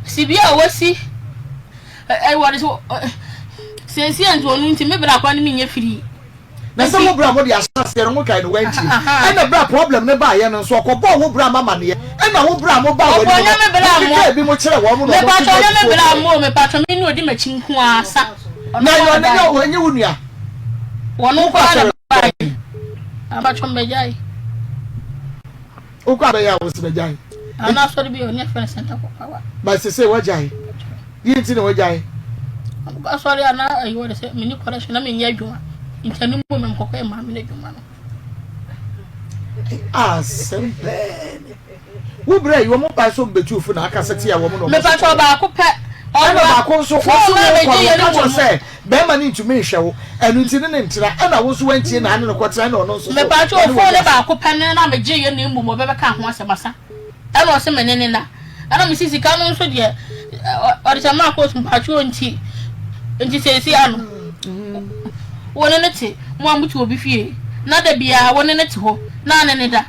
sibi a wasi Ɛwɔ de so sɛsi a nti ɔno nti me bra koraa ne menyɛ firi. Na sɛ wo bra mo de ahyɛ aseɛ no wo kae no wantie ɛna bra problem no baayɛ no nso ɔkɔbɔɔ wo bra ma amaneɛ ɛna wo bra mo baa w'anim no mo keka ebi mo kyerɛ wɔn mo na wɔn nso de abufuo brɛɛ. Mo mepatwɔ me ne odi m'akyi nko ara sa. Na yɛ ɔne nyɛ ɛnyɛ wo nua. Wɔn nko ara na baayɛ. Mepatwɔ mbɛgyae. Wokɔ abɛyɛ a wosi bɛgyae. Ana asɔre bi ɔne afɛn center for power. Ba sese wagyae. Deɛ nti na wagyae? Mekɔ asɔre a na ayi wɔ de sɛ menni connection na menyɛ adwuma nti ɛno mu na mekɔkɔ yɛ maame no adwuma no. Asɛm pɛɛ ni. Wo brɛ yi wɔn bae sɛ wɔn bɛtu fo na akasa tia wɔn na wɔn nso Mepatwa ɔbaako pɛ. Ɛna baako nso wɔn nso wɔn kɔ no wɔka kyerɛ sɛ bɛrima no ntumi nhwɛ wo ɛno nti ne ne ntena ɛna wo nso wantie na ane no kɔtena ɛna ɔno nso so Mepatwa ofo ne baako pɛ no na megye yɛ na mmom ɔbɛbɛka ho asɛm asa. Ɛna ɔse me ne ne na. Ɛna mese sika no nso deɛ ɔde sɛ maa kootu mpakyɛw nti nti seesei ano wo ne no te mo a mote obi fie na da biara wo ne no te hɔ na ne ne da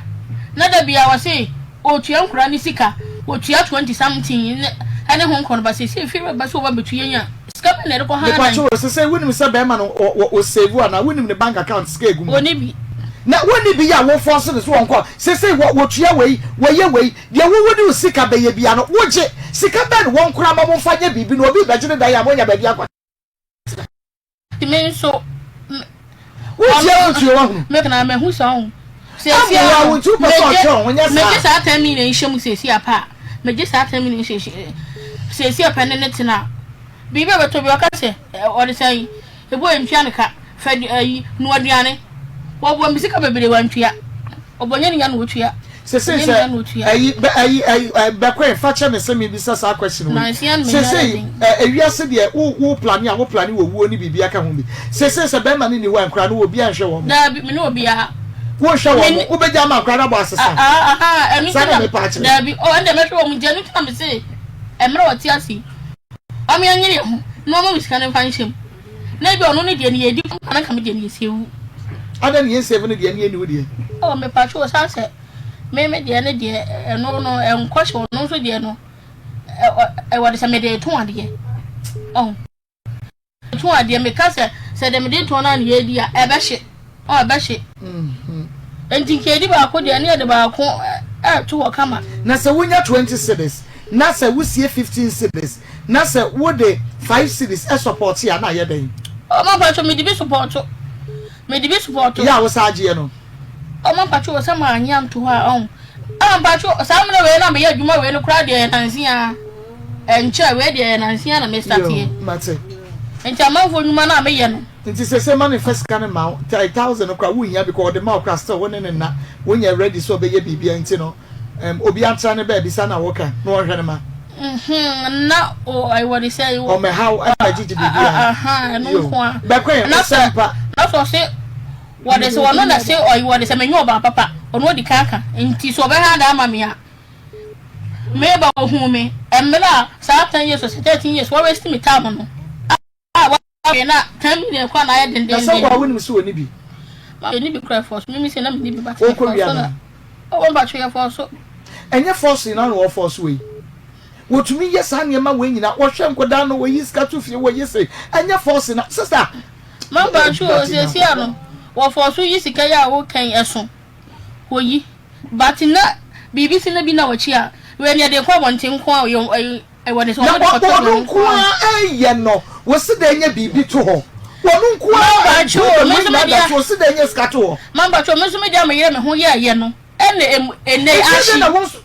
na da biara ɔse ɔtua nkora ne sika ɔtua 20 something ne ɛne ho nkɔ no ba seesei fie bɛba sɛ ɔba bɛtu yɛn a sika bɛn na ɛde kɔ ha nan. Mepakyɛw sesei wonim sɛ bɛrima no ɔ save anaa wonim ne bank account sika egu mu. Ɔni bi. Na wonni bi a wo force no so ɔnkɔ sesei wɔ wɔtua wei wɔyɛ wei deɛ wo wode wo sika bɛyɛ bia no wogye sika bɛn wɔn koraa ma momfa nyɛ biribi na obi rebɛgye ne dan a moanya baabi akɔ tena. Me nso me Wotie ɔno wotie wahunu. me na mahu saa ɔho seesia Amoa no wo nti wopɛ sɛ megye ɔtwe wo ho nyɛ megye saa. saa 10 million yi hyɛ mu seesia pɛ a megye saa 10 million yi hyɛ seesia pɛ ne ne tena biribi a bɛtɔ bi ɔka sɛ ɔde sɛn Ebo ntua ne ka, fɛ ayi, noa aduane. Wɔboa me sika bebree wantua. Ɔbɔ nyɛ ne nya na otua. Sesei Nyɛ ne sɛ nya na otua. ɛyi bɛ ɛyi ɛyi ɛ bɛkɔɛ fa kyɛ me sɛ me bisa saa question wei. Nansia no m'ani ayɛ Sesei den. ɛ ewiase deɛ wo wo plane a wo plane wɔ wuo ne biribi aka ho bi. Sesei sɛ bɛrima no nni hɔ a nkwadaa no wɔ obiara nhwɛ wɔn. Daabi, me ne obiara. Wo nhwɛ Me wɔn, ne wo bɛgya ama nkwadaa no abɔ asesa. Ah ahaa ɛno Saa nti na na mepa akyerɛ. daabi oh ɛnde mɛhwɛ wɔn nti ɛno nti na me se mmerɛ ɔte ase yi. Ɔme anyere yɛ ho na ɔma me sika no mfa nhyɛ mu. Na ebia ɔno ne deɛ no yɛdi na nka me deɛ no yɛsie wu. Adɛn na yɛn save no deɛ ne yɛnni wo deɛ? Oh mepatwo osiane sɛ me me deɛ ne deɛ ɛno no ɛnkɔ hyɛ ɔno nso deɛ no ɛwɔ de sɛ mede retɔn adeɛ ɔho tɔn adeɛ meka sɛ sɛ deɛ mede tɔn no a na yɛdi a ɛbɛhye ɔ ɛbɛhye nti nka yɛdi baako deɛ ne yɛde baako ɛto hɔ kama. Na sɛ wonya 20 cedis na sɛ wosie 15 cedis na sɛ wode 5 cedis sɔpɔte a na ayɛ dɛn? Oh mampacho mede bi sopɔto mede bi sopɔto. Yɛ a wosan agyeɛ no. Oh mampacho sɛ manyɛ anto hɔ a ɔho ah mpacho saa mmerɛ wei na meyɛ adwuma wei no koraa deɛ ɛyɛ nanse aa ɛnkyɛ wei deɛ ɛyɛ nanse aa na me starteɛ. Yoo mate. Nti amanfoɔ nnwuma no a meyɛ no. Nti sese ma no nfa sika no mma wo, 1000 no koraa wonhia because ɔde ma wo koraa still wo ne no nna, wonyɛ ready sɛ ɔbɛyɛ biribiara nti no um obiara ntra ne baabi saa na woka na ɔnhwɛ ne ma. Mhm na o ayi wɔde sɛ. Ɔmɛhaw ɛna gyigyi biribiara. Aha ɛno Yo nko a. bɛkɔɛ Na sɛ ɔsɛmpa. na sɛ ɔse wɔde sɛ ɔno na se ɔyi wɔde sɛ menyɛ ɔbaa papa ɔno odi kan aka nti sɛ ɔbɛha da ama me a meba ohuu me mmerɛ a saa 10 years ɔsɛ 13 years wɔ waste me time no a Afei na 10 million koraa na ayɛ Na sɛ dendeenden. wo a wonim sɛ ɔnni bi. Ma ɔnni bi koraa ɛfɔɔ so. Mimi sɛ na menni bi but Wokɔ yɛfɔɔ wia so na. anaa? Oh mpakyɛw yɛfɔɔ so. Ɛnyɛ force nyinaa na wɔfɔɔso wei. Wɔtumi yɛ saa nneɛma wei nyinaa. Wɔhwɛ nkwadaa no, wɔyi sika to fie, wɔyɛ sei. Ɛnyɛ force na sister. Ma mpakyɛw o, seesei ano wɔfɔɔ so yi sika yi a woka yi ɛso. Wɔyi but na biribi si na bi na wɔkyi a, wei no yɛde kɔ abɔnten nko a yɛ Na ɔno nko ara ɛyɛ no wɔsi dɛ nyɛ biribi to hɔ ɔno nko ara problem wei nyinaa da so ɔsi dɛ nyɛ sika to hɔ. Mampacho me nso me deɛ meyere me ho yɛɛyɛ no ɛna emu ɛnɛ yi ahye. Nti na wo nso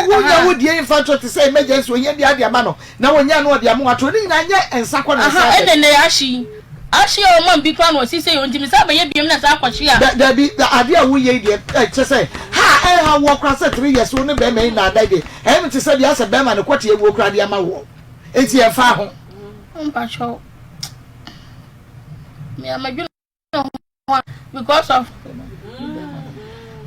wo nya wo deɛ nfa nto te sɛ emergency ohia bi ade ama no na wɔnya no ɔde ama wato ne nyinaa nyɛ nsa kɔ na nsa abɛ. Ɛna ɛnɛ yi ahye yi ahye a ɔma bi koraa na ɔsi sɛ yɛ ntumi saa bɛyɛ biem na saa akɔhye a. Dabi adeɛ a woyɛ yi deɛ kyɛ sɛ ha ɛha woɔ koraa sɛ 3 years wo ne bɛrima yi na ada deɛ Ɛyɛ me te sɛ deɛ asɛ bɛrima no kɔte awuo koraa de ama woɔ. Enti ɛmfa ho. Mpakyɛw. Me a madwene ho a because of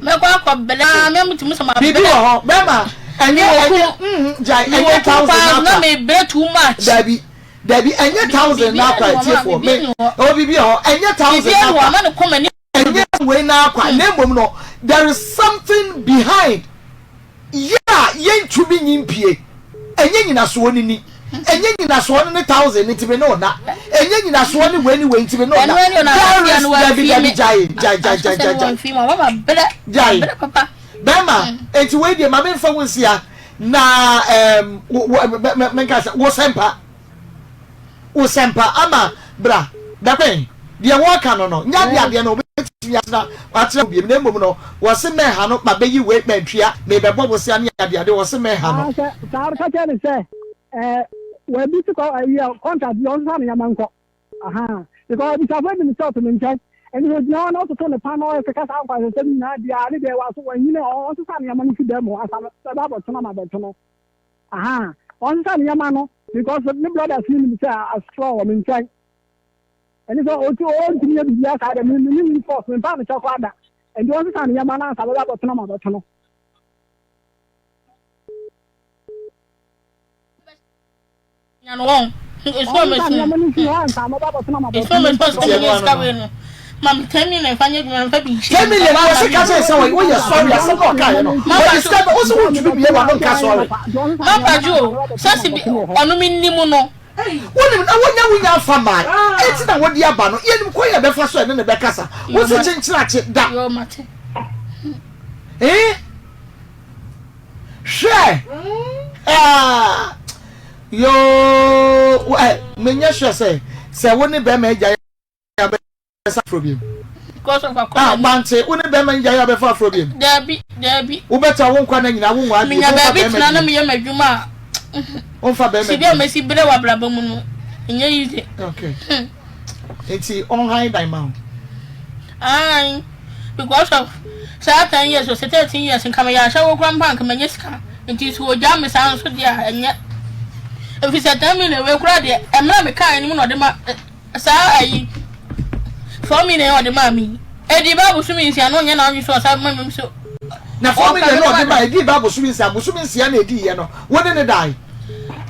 mɛkɔ akɔ bɛlɛ a me a metumi sɛ ma bɛlɛ. Biribi wɔ hɔ bɛrima ɛnyɛ ɛnyɛ mm gyae ɛnyɛ thousand na me brɛ too much. Dabi dabi ɛnyɛ thousand na akwa atiefoɔ me ɛwɔ biribi wɔ hɔ ɛnyɛ thousand na akwa. Ɛnyɛ wei no ara kwa, na mmom no, there is something behind yɛ a yɛntumi nyi mpue. Ɛnyɛ nyinasoɔ no ni. Ɛnyɛ nyinasoɔ no ne thousand no nti me ne wo nna. Ɛnyɛ nyinasoɔ ne wei ne wei nti me ne wo nna. There is, dabi dabi gyae gyae gyae gyae gyae gyae. Gyae. Bɛrima, enti wei deɛ ma memfa wo nsia na ɛɛm, wo, wo, menka sɛ, wo sɛmpa. Wo sɛmpa ama bra bɛkɔe. Deɛ wɔreka no no, nyɛ adeɛ adeɛ no wɔbɛtumi atena atena mu biom, na mmom no wɔse mɛha no, mabɛyi wei, mantua, merebɛbɔ bosea ne adeade, wɔse mɛha no. Sɛ saa no, ka kyerɛ no sɛ, Ɛɛ. Wabi si kɔ ayi a contract bi ɔnsesa ne nneɛma nkɔ. Ahaa because abusuafo nim sɛ ɔte me nkyɛn. Ɛnti sɛ ogyina hɔ na ɔtoto ne pan na ɔkeka saa nkwaseasɛm nyinaa deɛ a ne deɛ waso wanyini a ɔnsesa nneɛma no mfi dan mu hɔ ansa bɛba abɛto no ama abɛto no. Ahaa ɔnsesa ne nneɛma no because ne brothers no nim sɛ asorɔ wɔ me nkyɛn. Ɛne sɛ ɔti ɔntumi yɛ biribiara saa deɛ me me ne force memfa no kyɛ koraa da. Ɛnti ɔnsesa ne nneɛma no ansa bɛba abɛto no ama abɛto no. Ɔnsesa nneɛma no mfi hɔ ansa bɛba abɛto no ama abɛto no. Nti ɛno ano no. Ten million wɔ se ka kyerɛ sɛ woyɛ sɔre asɛm na ɔkaeɛ no wɔde sika bɛ wo se wontumi bie w'ano nka sɔre. Mapa Joe sɛ se bi ɔno me nim no. Wonim na wonya wo nya nfa mmae enti na wode aba no yɛnim kwan a yɛbɛfa so ɛne no bɛkasa wo se kyenkyerakye da eh hwɛ ah yoo eh menyɛ sure sɛ sɛ wo ne bɛrima agya bɛsa afro biem. Ah, mante, wo ne bɛrima ngyae a bɛfa afro biem. Dabi, dabi. Wobɛtra wo nkwa na nyinaa wo nwaa biem. Menya baabi tena na meyɛ m'adwuma a. Womfa bɛrima bi. Sibi a mesi brɛ wɔ abrabɔ mu no, ɛnyɛ easy. Okay. Nti ɔnhan dan ma wo. Ae, because of saa 10 years or 13 years nka meyɛ ahyɛwo koraa mpo a nka manya sika. Nti sɛ wɔgyaa me saa nso deɛ a ɛnyɛ. Ɛfiri sɛ 10 million wei koraa deɛ, mmerɛ a mekaeɛ no mu na ɔde ma. Saa ayi 4 million a ɔde maa me yi, ɛdii bɛyɛ abosome 6 na ɔnyɛ n'adwene sɛ ɔsan bɛma me nso. Na 4 million na ɔde maa ɛdii bɛyɛ abosome 6, abosome 6 na ɛdiiɛ no, wo ne no dae?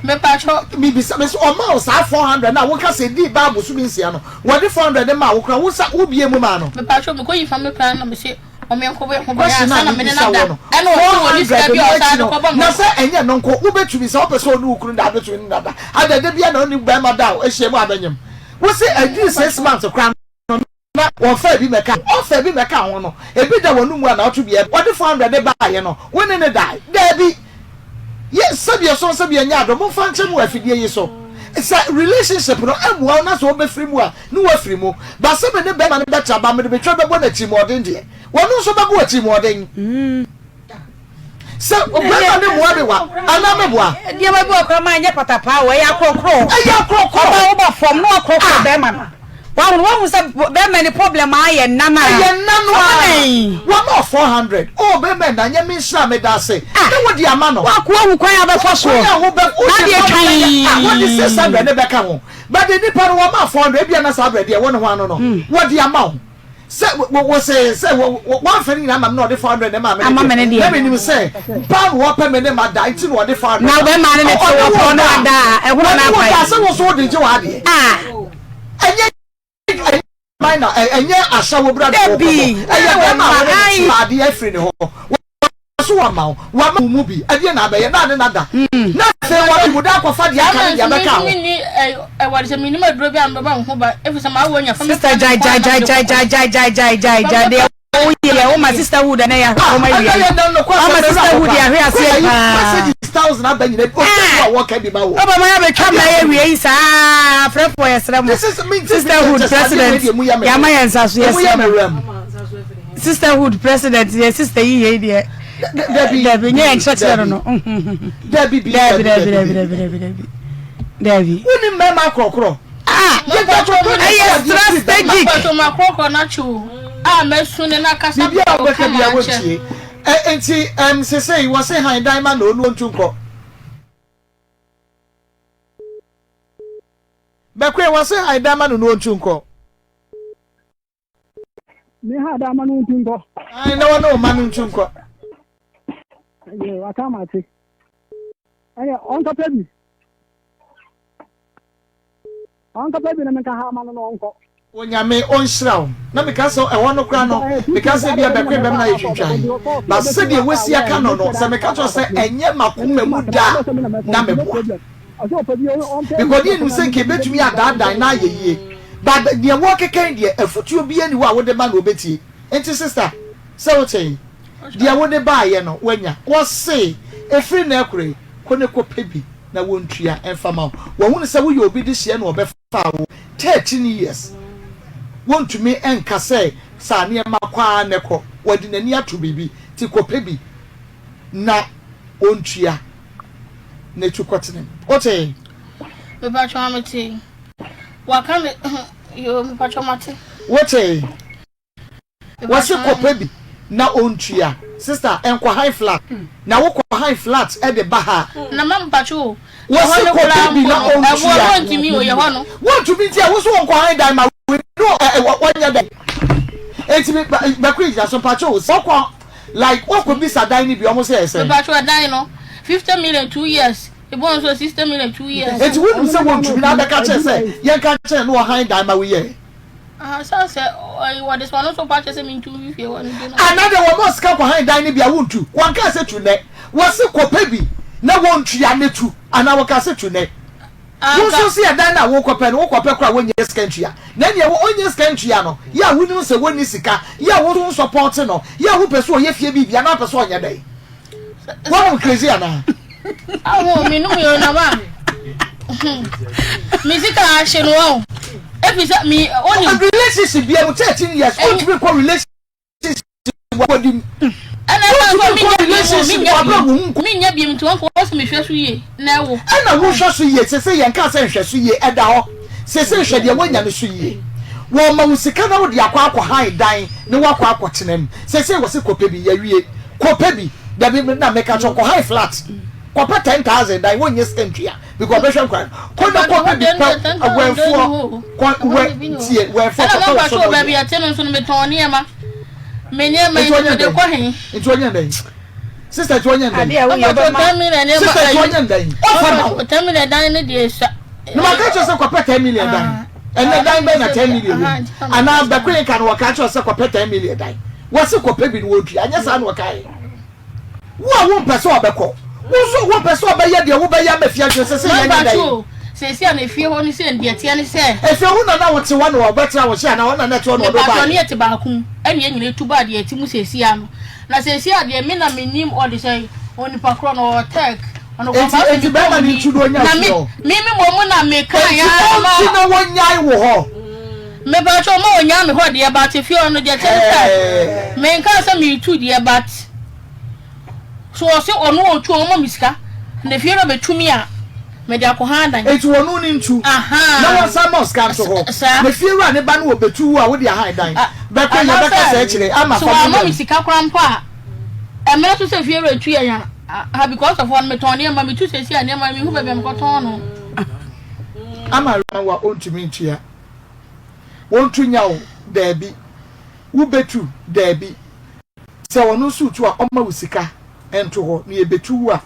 Mepakyɛw. Mebisa, mese ɔmaa wo saa 400 no a woka sɛ ɛdii bɛyɛ abosome 6 no, wɔde 400 no maa wo koraa, wo sa, wobie mu maa no? Mepakyɛw, mekɔyi fa me koraa na mese Question a mebisa wɔ no, 400 no akyi no, na sɛ ɛnyɛ no nko, wobɛtumi, sɛ wopɛ sɛ ɔne wo kunu da a, wobɛtumi ne no ada. Ada, da biara na ɔne barima da a, ahyia mu a bɛnyem. Wo se ɛduru 6 months koraa no, na wɔmfaa bi mmɛka ho. Ɔmfaa bi mmɛka ho no, ebi da w'anomu a na woto bi ɛ. Ɔde 400 no baeɛ no, wo ne no dae? Daabi. Yɛ, sɛbi ɛsɔn sɛbi ɛnyɛ adɔ, momfa nkyɛ me wɔ afidie yi so. Sɛ relationship no ammua wo na sɛ wobɛfiri mu a, ne wafiri mu. But sɛ me ne bɛrima no bɛtra ba mede me twɛ bɛbɔ no atirimuɔden deɛ, wɔno nso bɛbɔ wo atirimuɔden. Sɛ bɛrima no mmoa me wa anaa meboa. Nneɛma bi wɔ koraa ma ɛnyɛ patapaa o, ɛyɛ akorɔkorɔ. Ɛyɛ akorɔkorɔ. Ɔbaa woba fam na wakorɔkorɔ bɛrima no. Wahunu wahu sɛ bɛrima ni problem ayɛ nna no a. Ɛyɛ nna no a. Wama wo 400. Oh bɛrima nna nyɛ me nhyira meda ase. Na wode ama no. Wako ahu kwan a wobɛfa soɔ. Kwan a wobɛ wode ma no bɛyɛ ah wode 600 no bɛka ho. But nipa no wɔma 400 ebia na saa berɛ deɛ ɛwɔ ne ho ano no wɔde ama wo. Sɛ wɔ sɛ sɛ wɔ wɔamfa ne nyinaa ma me na ɔde 400 na ɛmaa me ne deɛ, na menim sɛ paa na wɔpɛ me ne ma da nti na ɔde 400 Na bɛma ne ne te wɔ pɔn no ada a ɛhono na apae. Ɔne wo da sɛ wo nso wode gye w'adeɛ. Ɛnyɛ ɛnyɛ minor ɛnyɛ ahyɛwo bra na wɔkɔbɔ. Ɛyɛ bɛrima a wɔne ne te adeɛ afiri ne hɔ. So wama wo, wama wo mu bi, ɛdeɛn na abɛyɛ, na ne no ada, na afei wɔde mu da akɔfa deɛ aka ne deɛ abɛka ho. Sister gyae gyae gyae gyae gyae gyae gyae gyae gyae gyae deɛ woyɛ wo ma sisterhood ɛnɛ yɛ ahwɛ wɔn awie wama sisterhood yɛ ahwɛ aseɛ paa ɔba ma yɛabɛtwa mma yɛ wie yi saa afrɛfoɔ yɛsrɛ mo sisterhood president yɛama yɛn nsa so yɛsrɛ mo Sisterhood president deɛ sister yi yei deɛ. Dabi. Dabi nyɛ yɛn kyerɛkyerɛ no no. Dabi bi dabi dabi dabi dabi dabi dabi dabi. Wọ́n ní mmarima akorɔkorɔ. Ah ɛyɛ strategic. Mapɛtɔ ma akorɔkorɔ no akyi o a mɛsu ne n'akasa Biribi a wobɛka bia wɔntie. Ɛ nti ɛm sesei wɔse han dan ma na onu ontu nkɔ. Bɛkoe wɔse han dan ma no na ontu nkɔ. Me ha da ama no ntu nkɔ. Ae na wɔne wo mma no ntu nkɔ. Ɛyɛ waka ama ate. Ɛyɛ ɔnkɔpɛ bi. Ɔnkɔpɛ bi na menka ha ama no na ɔnkɔ. Onyame ɔnhyira wo. Na meka sɛ ɛhɔ no koraa no meka sɛ ebia bɛkoe bɛm na ayɛ twintwan. But sɛdeɛ wasi aka no no sɛ meka kyerɛ wo sɛ ɛnyɛ m'akoma mu da a na meboa. Because ne yɛnim sɛ nka ɛbɛtumi adaadan na ayɛ yie but deɛ wɔkeka yi deɛ afutuo biara nni hɔ a wode ma no ɔbɛtie. Nti sister sɛ wote deɛ wode baeɛ no woanya. Wɔse ɛfiri nnɛ rekora yi kɔ ne kɔpɛ bi na wɔntua mfa ma wo. Wahunu sɛ woyɛ obi dehyeɛ na ɔbɛfaa wo 13 years wontumi nka sɛ saa nneɛma kɔ ara na ɛkɔ. Wɔde n'ani ato biribi nti kɔpɛ bi na ɔntua. Na tu kɔtena mu. Wote? Mepakyɛw mete. Waka me yoo mepakyɛw mate. Wotee? Wɔse kɔpɛ bi na ɔntua. Sister nkɔ han flat na wokɔ han flat de ba ha a. Na ma mpakyɛw o. Wɔse kɔpɛ bi na ɔntua. Wɔntumi o yɛ hɔ no. Wɔntumi nti a wo so wɔnkɔ han dan ma wo no wɔnyɛ dɛn. Enti me bɛkɔ gyina so mpakyɛw o wɔkɔ like wɔkɔ bisa dan no bi ɔmo sɛ ɛsɛn. Mepakyɛw dan no 50 million 2 years ebɔ nso 60 million 2 years. Enti wonim sɛ wɔntumi na abɛka kyerɛ sɛ yɛnka nkyerɛ no ɔhan dan ma wo yɛ. Sɛ sɛ wɔde sɛ ɔno nso pa kyerɛ sɛ mentu mfi fie hɔ no bi no. Ana deɛ wɔma sika kɔ han dan no bi a wontu? Wɔnkaa sɛ tu nnɛ. Wɔse kɔpɛ bi na wɔntua ne tu anaa wɔkaa sɛ tu nnɛ? Wo nso se ɛdan no a wokɔpɛ no wokɔpɛ koraa a wonnya sika ntua. Na ɛneɛ ɔnnya sika ntua no, yɛ a wonim sɛ wɔnni sika, yɛ a wo nso wonsɔpɔɔte no, yɛ a wopɛ sɛ ɔyɛ fie biribi anaa wopɛ sɛ ɔnyɛ dɛn? Woanom crazy anaa? Awo menom yɛ na ma me sika ahye no awo efi sɛ me oni. Relationship bia mu 13 years wontumi nkɔ relationship wɔdi mu. Ɛna ɛna nso mi nya bi mu mi nya bi mu nti wɔn kɔ wɔsi mi hwɛ so yie na ɛwo. Ɛna wohwɛ so yie sese yɛn kaa sɛ nhwɛ so yie ɛda hɔ sese hwɛ deɛ wɔnya no so yie wɔn ma wo sika na wode akɔ akɔ han dan ne wakɔ akɔ tena mu sese wɔsi kɔpɛ bi yɛwie kɔpɛ bi dabi na meka kyɛ kɔ han flat kɔpɛ 10,000 dan wɔnyɛ sika ntua because ɔbɛhwɛ nkwa kɔ na kɔpɛ bi pɛ wɛnfoɔ kɔ wɛ tie wɛnfoɔ kɔpɛ wɔ so na ɔyɛ. Ɛna mpa so baabi ɛte no nso no metɔn nneɛma. Me nneɛma yi mede kɔ he? Nti ɔnyɛ dɛn? Sister nti ɔnyɛ dɛn? Adeɛ a woyɛ bɛma. Sister nti ɔnyɛ dɛn? Ɔfa ma wo. 10 million dan ne deɛ esua. Na maka kyerɛ sɛ kɔpɛ 10 million dan. Ɛnɛ dan bɛn na 10 million wɔ mu? Anaa bɛkoe nka no wɔka kyerɛ sɛ kɔpɛ 10 million dan. Wɔse kɔpɛ bi no wɔntua. Anyɛ saa na wɔkaeɛ. Wo a wompɛ sɛ ɔbɛkɔ. Wo nso wompɛ sɛ ɔbɛyɛ deɛ wobɛyɛ ama fie adwene sɛ sɛ yɛnyɛ dɛn? Seesei a na efie hɔ no sɛ deɛ ɛteɛ ne sɛ. Efie wo na na wote hɔ na ɔbɛtena wo nkyɛn anaa ɔno na na ɛte hɔ na ɔde wo baeɛ? Mepakyɛw ne yɛte baako mu ɛna yɛn nyinaa tu baa deɛ ɛte mu seesei ano. Na seesei a deɛ me na menim ɔde sɛ onipa korɔ no ɔwɔ tech ɔno kɔ Enti enti bɛrima no ntu na ɔnya na me fie hɔ? me me mmom na meka Enti ya ma ɔntu na wɔnyae wo hɔ? Mepakyɛw ma ɔnyaa me hɔ deɛ but efie hɔ no deɛ ɛteɛ ne sɛ Ɛɛ. menkaa sɛ meretu deɛ but So ɔse ɔno ɔtu a ɔma me sika na fie no bɛtu me a mede akɔ han dan. Enti ɔno ne ntu na wɔnsan ma wo sika nto hɔ Saa. na fie wura ne ba no ɔbɛtu wo a wode ahan dan bɛkɔ yɛ bɛka saa akyire ama Sɛ fa wamma me me sika koraa mpo a ɛmmerɛ so sɛ fie wura tu yɛn a ha because of hɔ no metɔn nneɛma metu seesei a nneɛma no menhu baabi a mekɔtɔn no. Ama wa ɔntumi ntua. Wɔntu nya wo? Daabi. Wobɛtu? Daabi. Sɛ ɔno nso retu a, ɔmma wo sika nto hɔ, na yɛbɛtu wo a,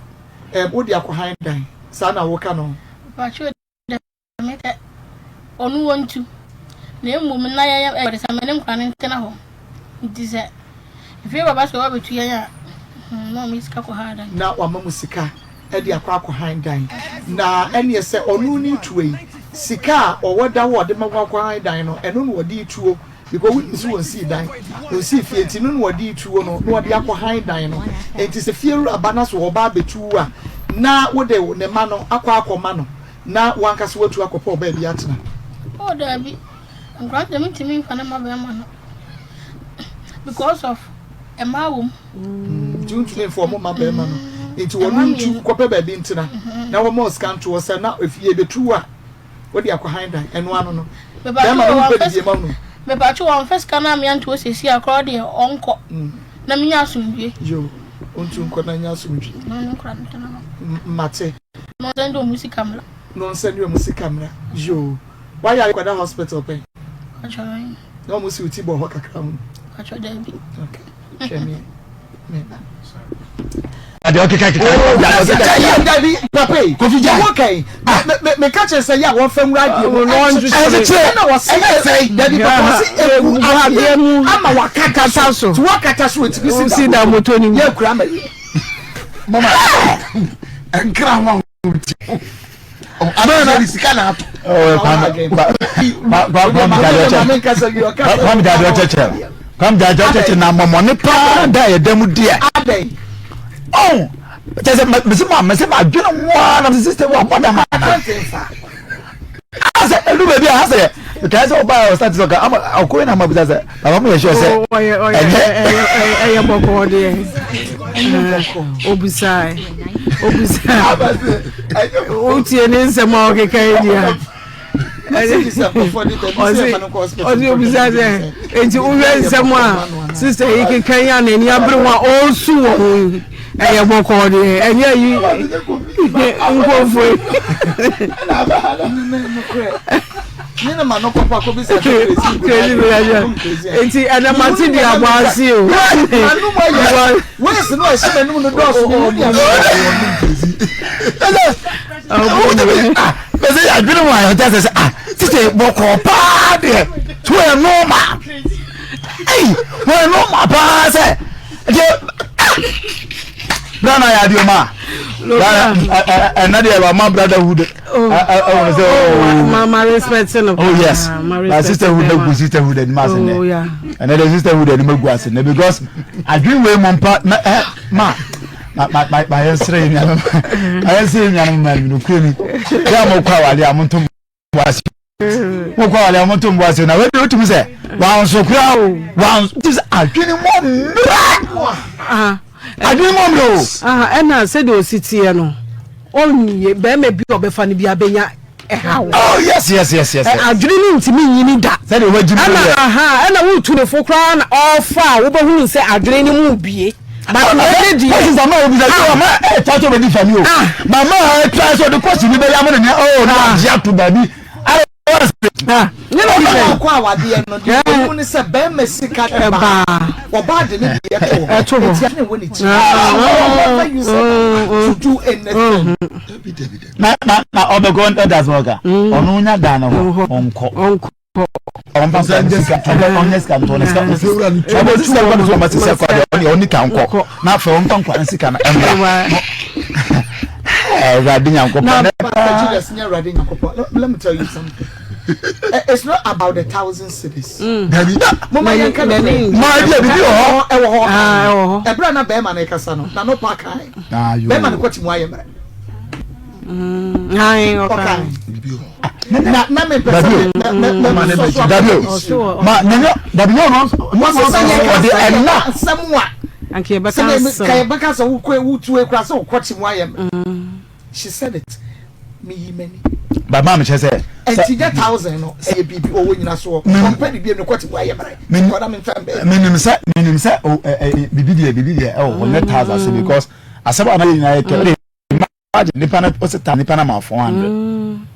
ɛɛm, wode akɔhan dan. Saa na woka no? Mpakyɛw dɛm sɛ ɔno wɔntu, na mmom na yɛyɛ wɔde sɛ me ne nkwadaa no ntena hɔ. Nti sɛ efie baba sɛ ɔbɛtu yɛn a, hmm, na ɔma sika kɔhan dan. Na wama mo sika de akɔ akɔhan dan. Na ɛneɛ sɛ ɔno ne retuo yi, sika a ɔwɔ da hɔ a ɔde ma wo akɔhan dan no, ɛno na ɔde retuo. Because wonim sɛ wɔnsii dan, wɔnsii fie nti no na wɔde retuo no na wɔde akɔ han dan no. Nti sɛ fie wura ba na sɛ ɔba abɛtu wo a, na wode ne mma no akɔ akɔma no na wankasa watu akɔpɛ ɔbaa bi atena. Oh daabi, nkwadaa deɛ mentumi mfa no mma bɛrima no because of mmaa wɔ mu. Nti wontumi mfa wɔn mma bɛrima no. Nti wɔn ntu kɔpɛ baabi ntena na wɔma sika ntoɔ sɛ na yɛbɛtu wo a wode akɔ han dan ɛno ano no bɛrima no wompɛ didie ma no. Mepatwo wɔn fɛ sika no a meantoɔ sɛsi a koraa deɛ ɔnkɔ na menya asomdwie. Yo, ɔntu nkɔ na nya asomdwie. Mate. Na ɔnsɛn de ɔmo sika mmra. Na ɔnsɛn de ɔmo sika mmra. Yo, wayare kɔda hospital pɛn? Patro. Na ɔmo si wo ti bɔ hɔ kakra ho. Patro daabi. Okay, hwɛ me me ba. Adeɛ ɔkeka keka. Dabi dabi papa yi. Kofi gya. Wo kan. Me me me ka kyerɛ sɛ yɛ a wɔn fɛ nwura adeɛ mu. Ɛnkyekyere. Ɛna wɔsi sɛ. Dabi papa wɔsi egu adeɛ mu ama wakata so. Ti wakata so etimi si da moto ni mu. Yɛ kura ma yi. Mama nkira ho a ti. Abɛn na sika na ato. Kwame gya adeɛ ɔkyɛkyɛ. Kwame gya adeɛ ɔkyɛkyɛ na mɔmɔne paa da yɛ dɛm di a. Ɔn kyɛ sɛ mesi ma mesi ma adwene ho ara na mesi sɛ wabɔ dam ana. Asɛ edu baabi a asɛ. Mekae sɛ ɔbaa ɔstart sɛ ɔka ama ɔkɔɛ na ama bisa sɛ baba mo yɛ sure sɛ ɛnyɛ ɛyɛ bɔkɔɔ deɛ obisae obisae wotie ne nsɛm a ɔkeka yi deɛ ɔse obisa sɛ enti wohwɛ nsɛm a sista yi keka yi a n'ani abere ho a ɔresu wɔ ho yi ɛyɛ bɔkɔɔ deɛ ɛnyɛ yi nkurɔfoɔ yi. Nti ɛnɛ mate di abɔ ase o. Wɛsi no ɛhyɛ n'anum no dɔɔso ne mu ni ano. Bɛsɛ adwene mu ayɛ ɔtɛ sɛ ah tete bɔkɔɔ paa deɛ so yɛ nɔɔma ɛyi wɔyɛ nɔɔma paa sɛ deɛ bra na yɛ adeɛ ma ɛnna deɛ ma brotherhood ɛwɔ sɛ ooo ma ma respect no oh yes ma sisterhood na gu sisterhood anim ase nɛ ɛnna deɛ sisterhood anim agu ase nɛ because adwene wei mu mpa na ɛ ma ma ma ma ma yɛn srɛ yɛn nuanom ma yɛn srɛ yɛn nuanom ma no kure ni yɛ a mo kɔ awale a mo ntom bo ase mo kɔ awale a mo ntom bo ase na wɛde wotumi sɛ wanso kura o wanso ti sɛ adwene mu mmerɛ adwene mu mmerɛ o. Ɛna sɛdeɛ osi teɛ no ɔnyɛ bɛrima bi a ɔbɛfa no bi abɛnya ɛhaw. Oh yes yes yes yes. Adwene no ntumi nyini da. Sɛdeɛ wagyi mu yɛ. Ɛna ɛna wotu ne fo koraa na ɔfa a wobɛhunu sɛ adwene no mu bie. But wei ne deɛ. Questions ama obi sɛ yóò ama ɛ twa sɛ ɔbɛdi fami o. Mama ɛ twa sɛ ɔde question bi bɛyɛ ama ne nea oh na wagye ato baabi. Ne na ɔbaa akɔ awadeɛ no deɛ ɔmu ne sɛ bɛrima sika ɛbaa ɔbaa de ne deɛ to hɔ eti ne wɔ ne ti. Never use it to do anything. Na na na ɔbɛkɔ ɔda so ɔka ɔno nya dan no hɔ ɔnkɔ. Ɔmfa sika ne sika ɔbɛ ɔnyɛ sika ntɔ ne sika ɔbɛ sika nkɔ ne so ɔma sisi akɔ adeɛ ɔne ɔne ka nkɔ na afɛ ɔmfa nkɔ ne sika no ɛmra Awurade Nyankopɔn. Pastor Julius nyɛ Awurade Nyankopɔn. Let me tell you something. It's not about the 1,000 cedis. Dabi. Mama yɛn ka no korɛ. Maa bi a bibi wɔ hɔ. Ɛwɔ hɔ. Ɛwɔ hɔ. Ɛbrɛ na bɛrima no kasa no na no pa kan. Bɛrima no kɔte mu ayɛ mmerɛ. Ɔkan. Na na mi pɛ sɛ mɛ mɛ mɛ sɔ so Dabi o. Ma nyɛ dabi nyɛ ɔno ɔde ɛna. Asɛm a. Anka yɛbɛka asɛm. Ka yɛbɛka sɛ wokɔ wotu ekura sɛ wokɔ mu ayɛ mmerɛ. She said it. Mi yi m'ani. Ba maa mi kyerɛ sɛ. Ɛnti nyɛ 1,000 no ɛyɛ biribi ɔwɔ nyina soɔ. Ɔmpɛ biribi emu kɔte mu ayɛ mmerɛ. Nkɔda mi nfa mbɛ. Menim sɛ menim sɛ o ɛ ɛ bibi deɛ bibi deɛ ɛwɔ hɔ nyɛ 1,000 ase because asɛm a na yɛ nyinaa yɛ kɛ. Imagine nipa no ɔsɛ ta nipa no ma 400.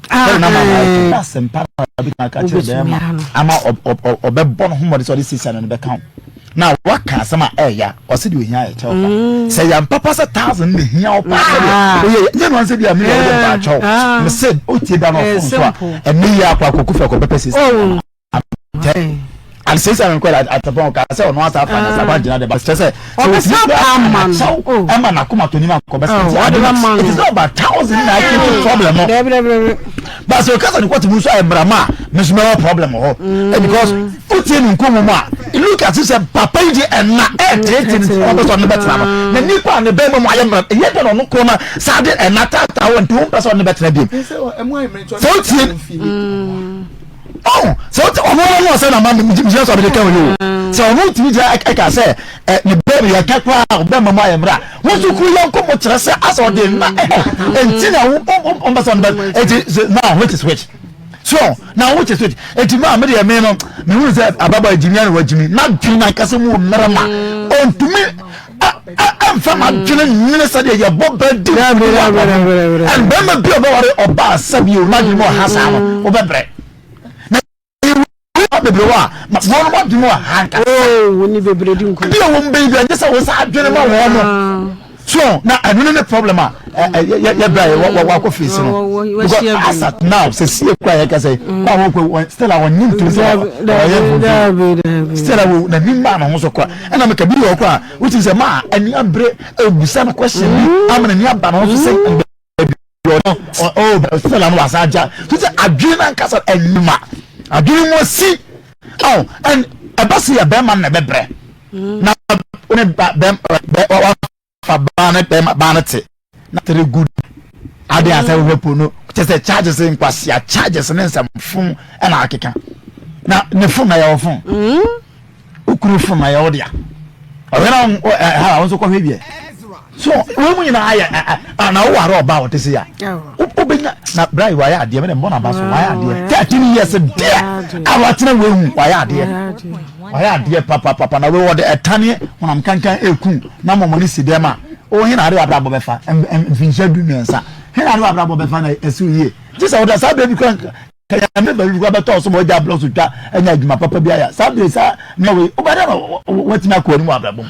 Sɛ na ma ma ɛtɔ na asɛmpa na bi ka kyerɛ bɛrima ama ɔbɛbɔ no ho mmɔden sɛ ɔde sisi ano no bɛka ho. Na waka asɛm a ɛɛya ɔsɛ deɛ ohia yɛ kyɛw pa. Sɛ yɛn papa sɛ 1,000 na ehia wo paa sɛ deɛ oyɛ nyɛ no ansɛ bi a mi yɛ ɔde mpa akyɛw. Mese otie da no ɔfon so a ɛnɛ yi akɔ akɔ kofi akɔ bɛpɛ sisi. And since I'm quite at the point, I say, no, I start gyina de ba kyerɛ sɛ sɛ otumi kura anakyɛw ɛma n'akoma to nim akɔ bɛsɛ nti ade no it is not about 1,000 na ake problem no but sɛ okasa ne kɔte mu nso ayɛ mmarama a me nso mɛwɔ problem wɔ hɔ because wotie ne nkɔmmɔ mu a look at sɛ papa yi de ɛna ɛɛteete ne ti ɔbɛ sɛ ɔne bɛtena no na nipa a ne bɛrima mu ayɛ mmara ɛyɛ dɛ na ɔno korɔ no saa de ɛna taataa wɔ nti wo mpɛ sɛ ɔne bɛtena biom sɛ wotie ɔn sɛ wote ɔno ɔno no ɔsɛ na ma gyina sɛ ɔbɛde ka wɔ yi o sɛ ɔno tumi gyina ɛka sɛ ɛ ne bɛɛ yɛ ka koraa ɔbɛma mu ayɛ mmra wɔn nso kuru yɛn nkɔmɔ kyerɛ sɛ asɛ ɔde nna ɛ nti na wɔn wɔn bɛ sɛ ɔno bɛ eti now which is which so now which is which eti maa mi deɛ mi no mi hu sɛ ababaa gyimi ana wagyimi na dwen na nkasa mu mmerɛ ma ɔntumi ɛnfa ma dwene nwene sɛdeɛ yɛbɔ bɛ di ɛn bɛrima bi a ɔbɛware ɔbaa sɛbi o n'adwene mu ɔha saa no wobɛbrɛ na yɛwɔ bebree wɔ a wɔn mo adwene mu ɔha nkasa bi a wɔn bɛyi bi a nyɛ sɛ wɔn sa adwene ma wɔn mo so na ɛno ne ne problem a yɛ bra yɛ wakɔ face no because as at now sɛ sie kura yɛ kasa kɔ a wɔkɔ wɔn still a wɔn nyim tum sɛ ɔyɛ funfun still a wɔ n'anim maa ne ho so kora ɛna meka bi wɔ hɔ kora wotim sɛ maa ani abere ebusa no question bi ama n'ani aba ne ho so sɛ baabi ɔno ɔ still a no wasa agya so sɛ adwene n'ankasa ɛnyima adwene mu asi ɔ ɛn ɛba sɛ yɛ bɛrima na ɛbɛbrɛ na ne ba bɛm bɛ wafa baa ne bɛrima baa ne te na tere good ade asɛ wohwɛ po no kyɛ sɛ charges nkwasia charges ne nsɛmfo ɛna akeka. Na ne fon na yɛwɔ fon. Wo kunu fon na yɛwɔ dea. Ɔhwɛ na ha wo nso kɔhwɛ bi ɛ. So wɔn mu nyinaa ayɛ na woware ɔba a ɔte se ya. Wobɛnya na bra yi wayɛ adeɛ mene mbɔ n'aba so wayɛ adeɛ. 13 years deɛ a watena wei hu wayɛ adeɛ. Wayɛ adeɛ papapapa na wei wɔde ɛtane honam kankan eku na mɔmɔ ne si dɛm a. Wo he na ade w'abrabɔ bɛfa mfinhyia 13 he na ade w'abrabɔ bɛfa na ɛsi yie. Gye sɛ woda saa baabi kora Kanyame baabi koraa bɛtɔ so ma wagya blɔks twa anya adwuma papa bi ayɛ saa bere saa nea wei wobɛdɛ no watumi akɔ anim wɔ abrabɔ mu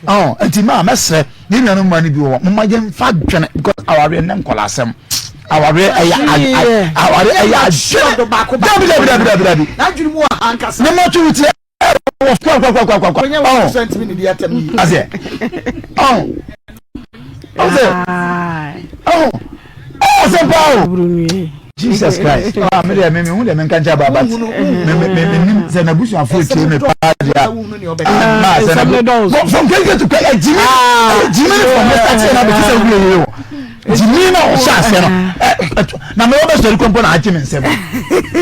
ɔn nti maa mɛsrɛ ne nuanom mmaa no bi wɔ hɔ moma yɛmfa dwene because awareɛ ne nkɔla asɛm awareɛ ɛyɛ awareɛ ɛyɛ adwene dabi dabi dabi dabi dabi ne ma to wuti wɔ kwakwakwakwakwa ɔn aseɛ ɔn ɔsɛ ɔn ɔsɛ paa o jesus christ ah mi deɛ mi mi hu deɛ mi nka nkyɛn ba but mi mi mi mi nim sɛ n'abusuafo etie mi paa deɛ ah maa sɛ n'abu from keke to keke jimi jimi from mr tiɛ na bɛ ti sɛ wuli yie o jimi na ɔhyɛ aseɛ no ɛ na mɛ wɔbɛ sɔrɔ kɔnpɔ na agye mi nsɛm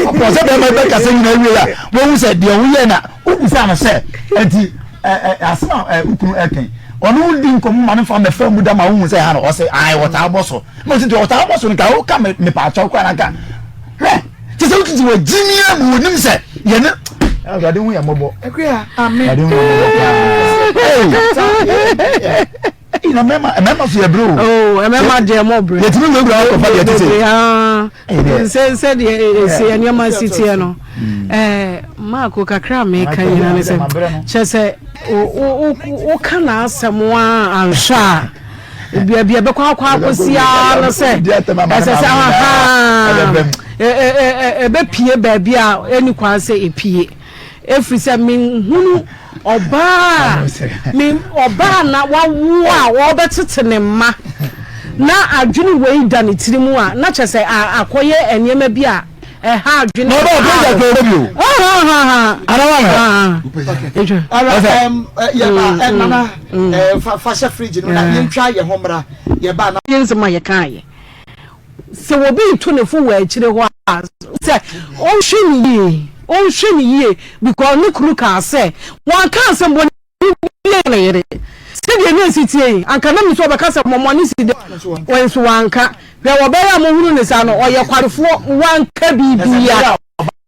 ɔpɔ sɛ bɛrima bɛ kasa nyina wie a wɔn sɛ deɛ woyɛ na wobusa no sɛ ɛnti ɛ ɛ asɛm a ɛ ukunu ɛkɛn ɔno di nkɔmɔ ma ne fa mɛfɛ mu da ma wohu sɛ ha no ɔsɛ ae wɔtaa bɔ so na ɔsɛ nti ɔtaa bɔ so no ka woka me mepaakyɛw koraa na nka hwɛ te sɛ wotete wɔ gyimie mu wɔnim sɛ yɛne awurade hu yɛ mmɔbɔ awurade hu yɛ mmɔbɔ paa Eyi na mmarima mmarima so yɛ bere o. Oo oh, mmarima deɛ mo bere. Yɛtumi wura wura akɔfa deɛ tete. Sɛ sɛ deɛ esi nneɛma si teɛ no. Ɛɛ Maako kakra a meka nyina ne sɛ kyɛ sɛ woka n'asɛm a anhwɛ a baabi a ɛbɛkɔ akɔ akɔsi ara no sɛ ɛsɛ sɛ ɛbɛpie baabi a ɛni kwan sɛ ɛpie. Ɛfiri sɛ menhunu ɔbaa a me ɔbaa na wawo a ɔrebɛtete ne mma na adwene wei da ne tiri mu a na kyerɛ sɛ akɔyɛ nneɛma bi a ɛha adwene. Na ɔbaa ɔpɛ gya kuro bi o. Ana wa mɛ. Yɛba nana fa hyɛ fridge no na yɛntwa yɛn ho mmra yɛba na. Yɛn nsɛm a yɛkaeɛ. Sɛ obi retu ne fo wɔ akyire hɔ a, sɛ ɔnhwɛ no yie, ɔnhwɛ no yie because ne kunu kaa sɛ wanka asɛm bɔne biara ne yere. Sɛdeɛ ne ɛsi tie yi, anka na me nso ɔbɛka sɛ mɔmɔne si dɛ, nso wanka. Hwɛ wɔbɛyɛ a mohunu ne saa no, ɔyɛ kwadefoɔ, wanka biribiara.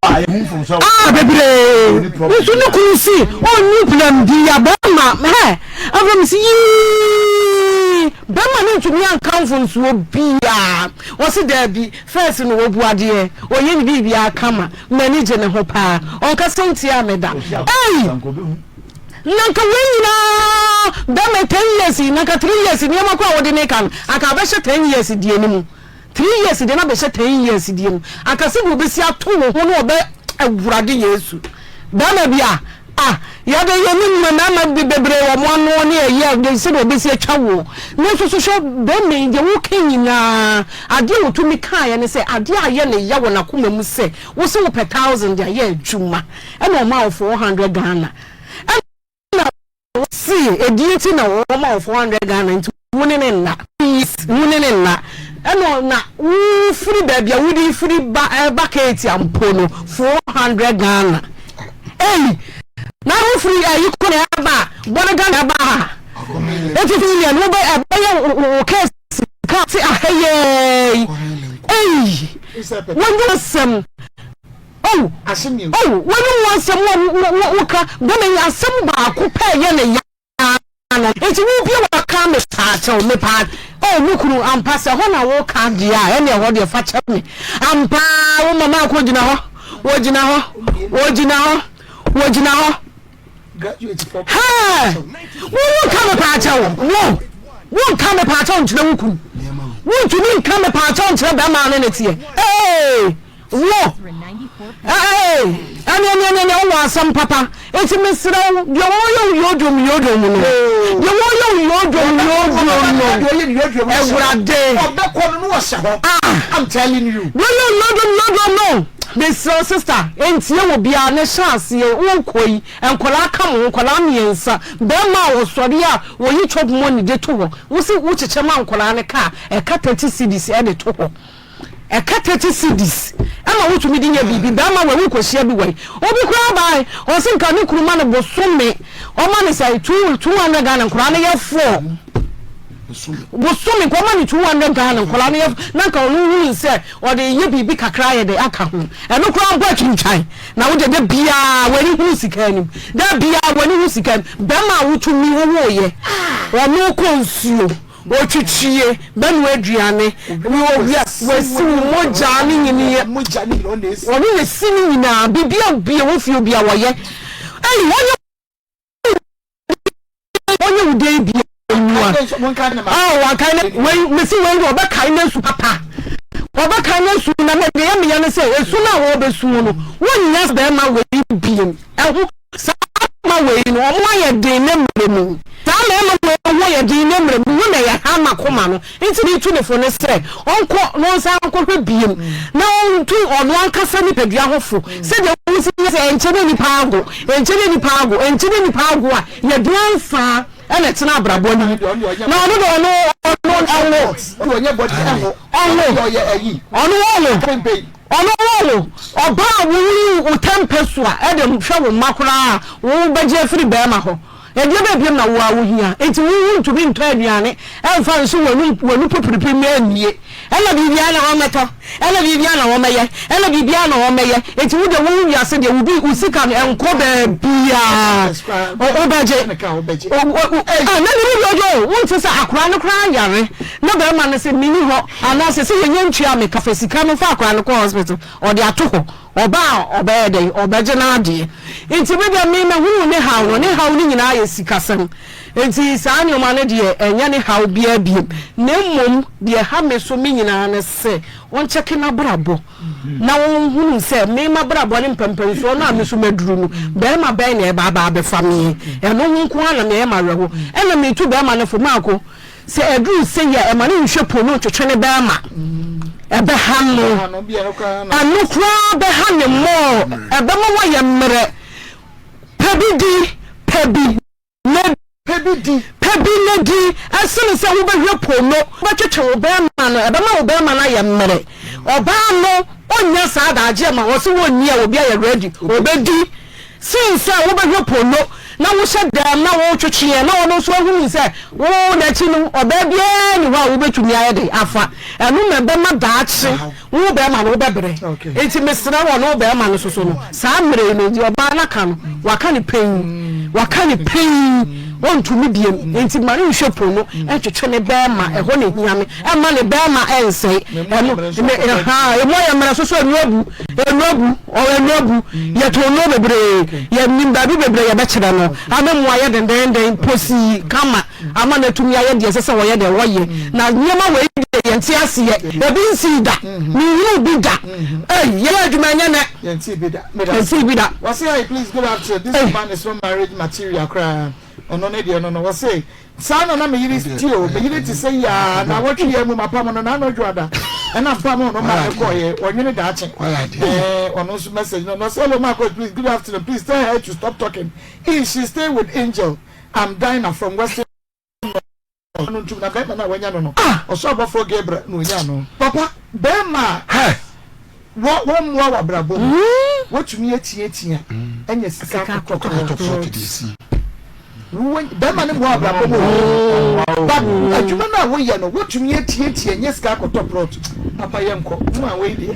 Ah bebree nso ne kunu si ɔnni plan bi ya bɛrima hɛ afei mi si yii bɛrima ne ntumi anka mfonsuo biara ɔsi daabi fɛs no wɔbu adeɛ ɔyɛ ne biribiara kama m'ani gye ne ho paa ɔnkasa ntia me da ei na nka wei nyinaa bɛrima 10 years na nka 3 years nneɛma kɔ a wɔde ne ka no anka abɛhyɛ 10 years deɛ ne mu. 3 years deɛ na bɛhyɛ 10 years deɛ mu anka sɛdeɛ ɔbɛsi ato wo ho na ɔbɛ awurade Yesu bɛrima bi a ah yɛde yɛ ne mmarima bi bebree wɔ mo ano ne ɛyɛ a sɛdeɛ ɔbɛsi atwa wo ne nso so hwɛ bɛrima yi deɛ woka nyinaa adeɛ a wɔtumi kaeɛ ne sɛ adeɛ a ayɛ ne ya wɔ n'akoma mu sɛ wo sɛ wopɛ 1000 de ayɛ adwuma ɛna ɔma wo 400 Ghana ɛna Wɔse ɛdeɛ nti na wɔma wo 400 Ghana nti wo ne ne nna. Wo ne ne nna. Ɛna na wo firi baabi a wode firi ba ɛba Ketia mpo no 400 Ghana. Ei! Na wo firi ayi kɔ na ɛba bɔne Ghana ɛba ha. Eti fi yɛ no wobɛ ɛbɛyɛ wo case ka te ahɛyɛɛ. Ei! Wɔnyɛ asɛm. Oh, oh, w'anom wɔ nsɛm a woka, bɛma yi asɛm baako pɛ yɛ ne ya no. Nti wobie waka me paakyɛw, me paa, oh, me kunu, ampa sɛ hɔ na woka deɛ a, ɛne ɛhɔ deɛ fa kyɛ me. Ampa, wo mama akɔ gyina hɔ, wɔgyina hɔ, wɔgyina hɔ, wɔgyina hɔ. Hɛɛ, wo wonka me paakyɛw, wo, wonka me paakyɛw nkyerɛ wo kunu. Wontumi nka me paakyɛw nkyerɛ bɛrima ne ne teɛ. Ee! Wo, ee, ɛne ɛne ɛne ɛne wowɔ asɛm papa. Eti mesrɛ wo, deɛ wɔyɛ wo yodwom yodwom no, deɛ wɔyɛ wo yodwom yodwom no, Awurade. Ɔbɛkɔ no na ɔhyɛ hɔ. Ah, I'm telling you. Deɛ ɔyɛ wo yodwom yodwom no, mesrɛ wo sister, ntie wɔ biara ne hyɛ aseɛ, wokɔ yi, nkwadaa ka mo ho, nkwadaa mmiɛnsa, bɛrima a ɔsɔre a wɔyi chop money de to hɔ, wo se wokyekyɛ ma nkwadaa no kaa, ɛka 30 cedis de to hɔ. Ɛka 30 cedis ɛma wotumi de nya biribi. Bɛrima wei wokɔhyia bi wai. Obi koraa bae, ɔse nka ne kunu ma no bosome, ɔma no sɛn, 200 Ghana, nkwadaa no yɛ four. Bosome nka ɔma no 200 Ghana, nkwadaa no yɛ, na nka ɔno hunu sɛ ɔde yɛ biribi kakra ayɛ dɛ aka ho. Ɛno koraa mpo atwintwan. Na wo deɛ da biara w'ani hunu sika anim. Da biara w'ani hu sika anim. Bɛrima a wotumi wowoeɛ, ɔno kɔ nsuo. Otwitwie, bɛnoa aduane, owia, wasi wo mogya ne nyiniiɛ, ɔno na esi ne nyinaa, biribi a bie wɔ fie obi a wɔyɛ, ei wɔnyɛ wɔnyɛ wo dɛn bie mua, oh wankae ne wei mesi wei deɛ ɔbɛkae ne nsu papa, ɔbɛkae ne nsu na deɛ yɛ meya ne sɛ esu no a wɔbɛsu no wonnya bɛrima wei biem ɛho. Saa mmarima wei no, wɔn ayɛ den ne mmerɛ mu. Saa mmarima wei ho yɛ den ne mmerɛ mu, wo na ɛyɛ ha m'akoma no, nti metu no fo ne sɛ, ɔnkɔ na ɔnsan nkɔhwɛ biom, na ɔntu ɔno ankasa nipadua ho fo, sɛdeɛ wosi yɛ sɛ ɛnkyɛ na nipa ago, ɛnkyɛ na nipa ago, ɛnkyɛ na nipa ago a, yɛde ansa na ɛtena abrabɔ no mu, na ɔno deɛ ɔno, ɔno, ɔnwo, ɔnwo, ɔno ɔnwo. Ɔno wo wo ɔbaa a woyi wo tɛmpɛ so a ɛde hwɛ wo mma koraa a wo bɛgye afiri bɛɛma hɔ. Ɛdeɛ bɛɛ biom na wo ara wo hia? Nti wo wo ntumi ntɔ aduane ɛmfa nso w'anum w'anu pipiripi mma ɛnnie. Ɛna biribiara na wɔmmɛtɔ, ɛna biribiara na wɔmmɛyɛ, ɛna biribiara na wɔmmɛyɛ. Nti wo deɛ wo wo wiase deɛ wo bi wo sika no ɛnkɔ baabiara. Wo bɛgye. Wo wo ah na ne mu deɛ ɔyɛ o, wonte sɛ akoraa no koraa yare na bɛɛma no se menni hɔ. Anaasɛ sɛ yɛnya ntua me ka fa sika no fa akwadaa no kɔ hospital ɔde ato hɔ ɔba a ɔbɛyɛ dɛn ɔbɛgye n'adeɛ nti me deɛ me mahunu ne haw no ne haw no nyinaa yɛ sikasɛm nti saa nneɛma no deɛ ɛnyɛ ne haw biara biem na mmom deɛ ɛha me so me nyinaa ne sɛ ɔnkyɛke n'abrabɔ na ɔnhunu sɛ me m'abrabɔ ne mpɛmpɛnsoɔ no a me so maduru no bɛrima bɛn na ɛba aba abɛfa me ɛno ho nko ara na meyɛ m'awerɛho ɛna metu bɛrima no fo maako Sɛ ɛduru sei a, ɛma no nhwɛ po no ntwetwe ne bɛrima. Ɛbɛha no. Ɛno koraa bɛha ne more. Ɛbɛma wayɛ mmerɛ. Pɛ bi di, pɛ bi na Pɛ bi di. Pɛ bi na di ɛsene sɛ wobɛhwɛ po no wobɛtwetwe wo bɛrima no. Ɛbɛma wo bɛrima no ayɛ mmerɛ. Ɔbaa no ɔnnya saa adagyeɛ ma ɔse wɔnni a obi ayɛ ready ɔbɛdi. Sen sɛ wobɛhwɛ pono na wohyɛ dɛm na woretwetwe ɛ na ɔno nso ahunu sɛ wo n'akyi no ɔbaa biara nni hɔ a wobɛtumi ayɛ dɛn afa. Ɛno na ɛbɛma daakye wo barima no wobɛbrɛ. Enti mesrɛ wo ɔne wo barima no soso no saa mmerɛ yi no deɛ ɔbaa no aka no waka no pɛn, waka no pɛn, ɔntumi biom. Enti ma no nhwɛ pono ntwetwe ne barima, ɛhɔ na ɛhia me. Ɛmma ne barima ɛnsɛe. Ɛno ne ɛhaa emu ayɛ mmerɛ soso ɛnu abu, ɛnu abu. Ɔ ɛno abu. Yɛtɔn nnuro bebree. Yɛnim baabi bebree a yɛbɛkyerɛ no ama mu ayɛ dendenden, posii, kama, ama no atumi ayɛ deɛ ɛsɛ sɛ ɔyɛ deɛ ɔyɛ. Na nneɛma wei deɛ yɛnte aseɛ. Ebi nsii da. Menhunuu bi da. Ei, yɛyɛ adwuma ɛnyɛ nnɛ. Yɛntee bi da. Meda ase. Yɛntee bi da. Wɔse hi please good afternoon this woman is not marriage material koraa ɔno ne deɛ no no wɔse Saa na na me yere te o, me yere te sɛ yi ara, naawɔtwe yi ara mu mapam no, naano dwoada ɛna mpamoo no maa no kɔɔeɛ, ɔnwene daakye, ɛɛ ɔno nso message no, na ɔsɛ hello ma coach please good afternoon, please tell her to stop talking, if she stay with Angel, I'm Dinah from Western North, no ntum na bɛrima no a wanya no no, ɔsoro abɔfoɔ Gabriel na ɔnyaa no. Papa, bɛrima a wɔ wɔmmoa w'abrabɔ mu, watumi atiatia anya sika akɔtɔ plot. Bɛrima no mmoa abrabɔ mu o. But adwuma no a woyɛ no, wotumi atiatia nya sika akɔtɔ plot. Papa yɛnkɔ. Mo a wei deɛ.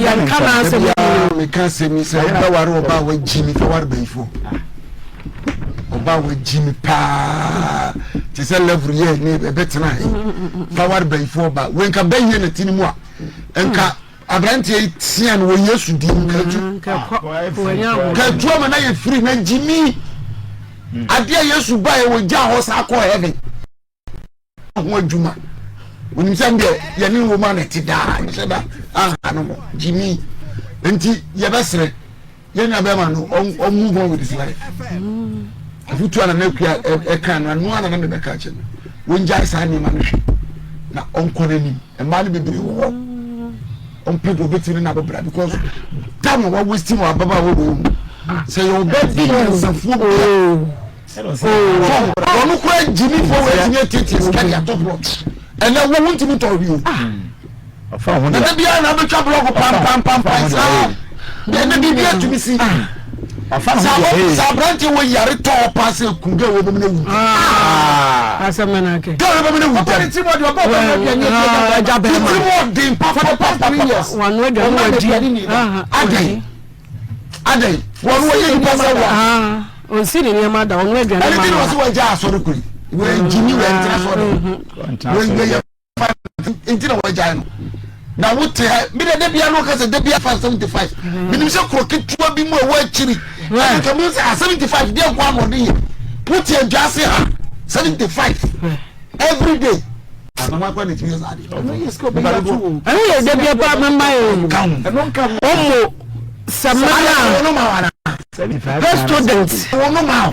Yɛnka n'asɛm yi. Meka asɛm yi sɛ wobɛware ɔbaa wagyi mi fa ware bayifoɔ. Ɔbaa wagyi mi paa te sɛ level yɛ ne ɛbɛtena he fa ware bayifoɔ ba wei nka bɛyɛ na ti no mu a nka Aberanteɛ yi tea no wɔ Yesu din mu katu. Katu ama na yɛ firi na gyimi. Adeɛ a Yesu baeɛ wɔ gya hɔ saa kɔɔ heaven. Ho adwuma. Onim sɛ deɛ yɛne wɔ mu a na ɛte daa nhyɛ da aha no ho gyimi. Nti yɛbɛsrɛ. Yɛn nua bɛrima no ɔn move on with his life. Afutu a nana akua ɛka no ano a nana mebɛka akyɛ no wɔngyae saa nneɛma no hwɛ na ɔnkɔ n'anim. Mmaa no bebree wɔ hɔ ɔmpɛ deɛ ɔbɛtumi ne no abɛbra because time a wawasti wɔ ababaawa wei ho sɛ yɛ ɔbɛ bi nyansafoɔ bi a ɔno koraa gyimifoɔ wɔ atumi atietie sika de atɔ plot ɛnɛ wo wontumi tɔ hwee o. Na da biara na abɛtwa blɔk pampampampan saa. Ɛnɛ biribi atumi si. Sɛ aberanteɛ wɔ yare tɔɔ paa sɛ ku gɛ wɔ bɛmu no wu. Asɛm na n'akɛ. Gɛ wɔ bɛmu no wu dɛm. Titiri mu ɔden papapapa. Wano aduane wɔ di. Adɛn adɛn wɔn wɔyɛ nipa sɛ wa. Ɔnsi ne nneɛma da ɔno aduane ma no. Ɛne ti na ɔsɛ wɔgya asɔre kuri. Wɔn gyimi wɔn ntena sɔre. Wɔn yɛ fa nti na wɔagyae no na wote ha mi de debia no kasa debia fa 75 menim sɛ kuro ketewa bi mu a ɛwɔ akyiri ɛna ka mu sɛ 75 deɛ nko ano ɔde yɛ wote adwa ase ha 75 every day anam akɔ ne tumi yɛ saa deɛ ɛno yɛ debia pa mɛma yɛ ɔmo samina student wɔn ma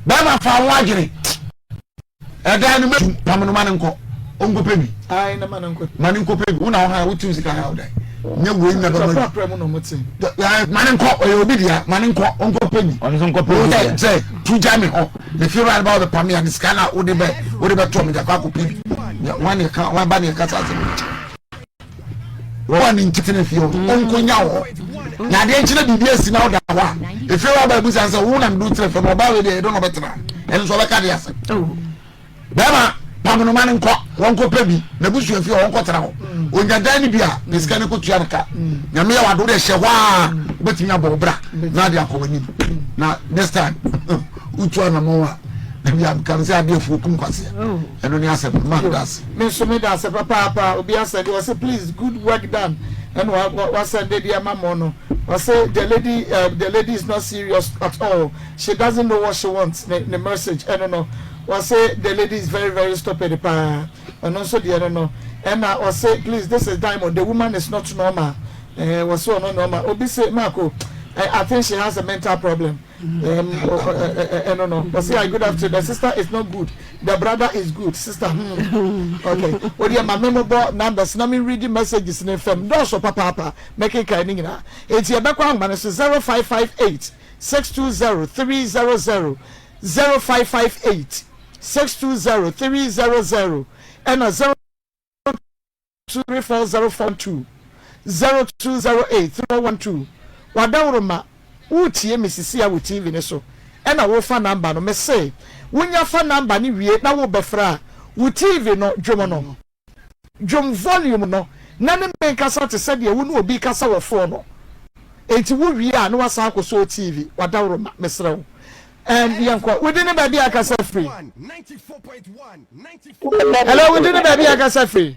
bɛrima fa ho adwene Ɛdan no mɛtu pam no ma no nkɔ ɔnkɔpɛ bi ma no nkɔpɛ bi wo na woha wotu sika ha wodan nyɛ wei na bɛma ma no nkɔ ɔyɛ obi dea ma no nkɔ ɔnkɔpɛ bi sɛ sɛ tu gya me hɔ ne fie wura no ba wɔbɛpam ya ne sika na wode bɛ wode bɛtɔ me de akɔ akɔpɛ bi wane ka wan ba ne ɛka saa asɛm wɔn a ne nti tena fie hɔ ɔnkɔnya hɔ na adeɛ nkyerɛ biribi asi na ɔda hɔ a efie hɔ aba abusa sɛ wo na mede wo tena fie no ɔbaa wei deɛ ɛdɔ na ɔbɛtena ɛno nso ɔbɛka deɛ asɛm bɛrima pam no ma no nkɔ wɔnkɔ pɛ bi na busua fie hɔ wɔnkɔ tena hɔ onya dan no bi a ne sika no kɔtua no ka nyame yɛ wado deɛ hyɛ hɔ a wobɛtumi abɔ wo bra na ade akɔ w'anim na next time wotu anamɔ a na bia ka no sɛ adeɛ afuo kum kwaseɛ ɛno ne asɛm no ma meda ase. Me nso meda ase papaapa obi asɛnde ɔse please good work done ɛna wasɛnde de ama mo no ɔse the lady uh, the lady is not serious at all she doesn't know what she wants ne ne message ɛno no ɔse the lady is very very stupid paa ɔno nso deɛ no no ɛna ɔse please this is diamond the woman is not normal ɛɛ wɔse ɔno normal obi se Marco I, I think she has a mental problem. ɛno no ɔsi i good afternoon the sister is not good the brother is good sister hmm okay o deɛ ma me mobɔ numbers na me read messages ne fam dɔɔso papaapa mɛkenkan ne nyinaa eti ɛbɛkɔ ahoma no so 0558 620 300 0558 620 300 ɛna 0 234 042 0208 3412 W'adaworoma woretie me sisi a wɔ TV no so ɛna worefa number no mese wonya fa number no wie na worebɛfrɛ a wo TV no dwom no dwom volume no na ne me nkasa te sɛ deɛ wo ne obi rekasa wɔ phone no enti wo wie a na wasan akɔsɔ wo TV W'adaworoma mesrɛ wo ɛm yɛnkɔ wo din ne baabi a kasa firi. Hello, wo din ne baabi a kasa firi.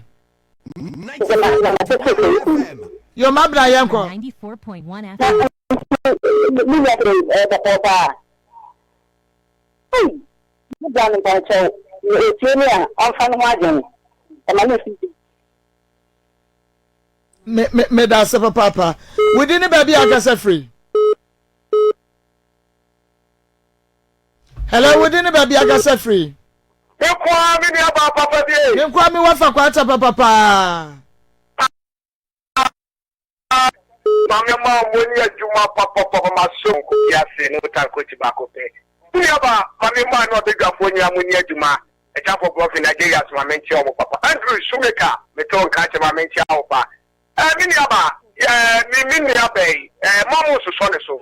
Yo, mabra yɛnkɔ. Me me me da ase papaapa. Wo din ne baabi a kasa firi. Hello, wo din ne baabi akasa firi? Me nkoa me nua baa papa bi e. Me nkoa me wafa kwata papa paa. Maame ma mo ni adwuma papapapa ma so nkoki ase no tankochi baako pɛ. Me nua baa maame ma no abedwafoɔ nyinaa mo ni adwuma. Ɛkyafo brɔfi Nigeria so maame nkyia wɔn papa. Andrew Shoemaker meto nka kyɛ maame nkyia wo pa. Eh, me nua ba, eh, me, me nua baa yi, eh, mma mo nsosɔ ne so.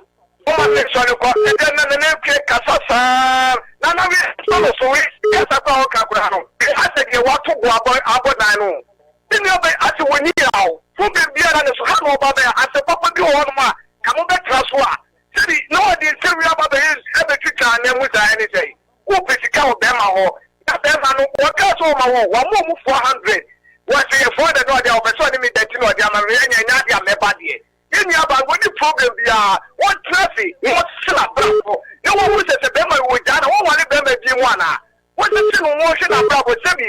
Momma ne nsɔ no kɔ. Ɛdeɛ na Nana Akua kasa saa, na na wei sɔ no so, wei kasa koraa a ɔka koraa no, asɛ deɛ wato bo abɔ, abɔ dan no. Me nua ba yi, asɛ wɔnni yaw, problem biara ne so, ha na ɔba bɛyɛ, asɛ papa bi wɔ hɔnom a, ka mobɛtra so a, sɛbi, na ɔde nsɛm wei aba bɛyɛ, ɛbɛtwitwa anan mu saa, ɛne sɛn? Wopɛ sika wɔ bɛɛma hɔ na bɛɛma no wɔkaa sɛ ɔma wɔn wama ɔmu 400 wɔse yɛ 400 na ɔde a ɔpɛ sɛ ɔne me da nti na ɔde ama me ɛnyɛ ɛnyɛ adeɛ a mɛba deɛ yɛn nua baa no wɔnni problem biara wɔntena ase na wɔsese n'abrabɔ na wɔhu sɛ sɛ bɛɛma yi wɔgyaa na wɔnware bɛɛma bi mu anaa wɔsese no wɔnhwɛ n'abrabɔ sɛbi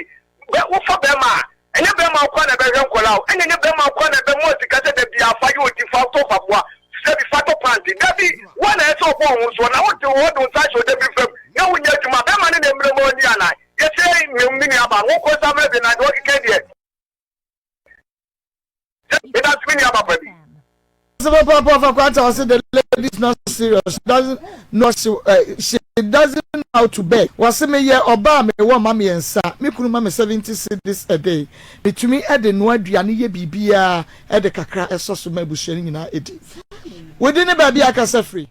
bɛ wofa bɛɛma a Ɛnyɛ bɛɛma nkoa na ɛbɛhwɛ nkwadaa o, ɛna ɛnyɛ bɛɛma nkoa na ɛbɛmoa sika sɛ dabi a fa yɛ odi, fa tɔ mpaboa, dabi fa tɔ pant, dabi, woa na ɛsɛ ɔbɔ wo ho soɔ na wote hɔ de wo nsa ahyɛ ɔdabiri fam na wonyɛ adwuma, bɛɛma no na ɛmmerɛ mu ɔnni anaa? Yɛsɛ me me nua baa no, wo nkɔ nsa mmerɛ bi na deɛ ɔkeka yi deɛ, medase me nua papa bi. Ɔse papa Ɔfa Kwata ɔse the lady is not. serious. She doesn't know she, uh, she doesn't know how to beg. Wɔse meyɛ ɔbaa a mewɔ mma mmiɛnsa. Me kunu ma me 70 cedis a day. Metumi de noa aduane yɛ biribiara de kakra sɔ so ma abusua no nyinaa di. Wodi ne baabi akasa firi?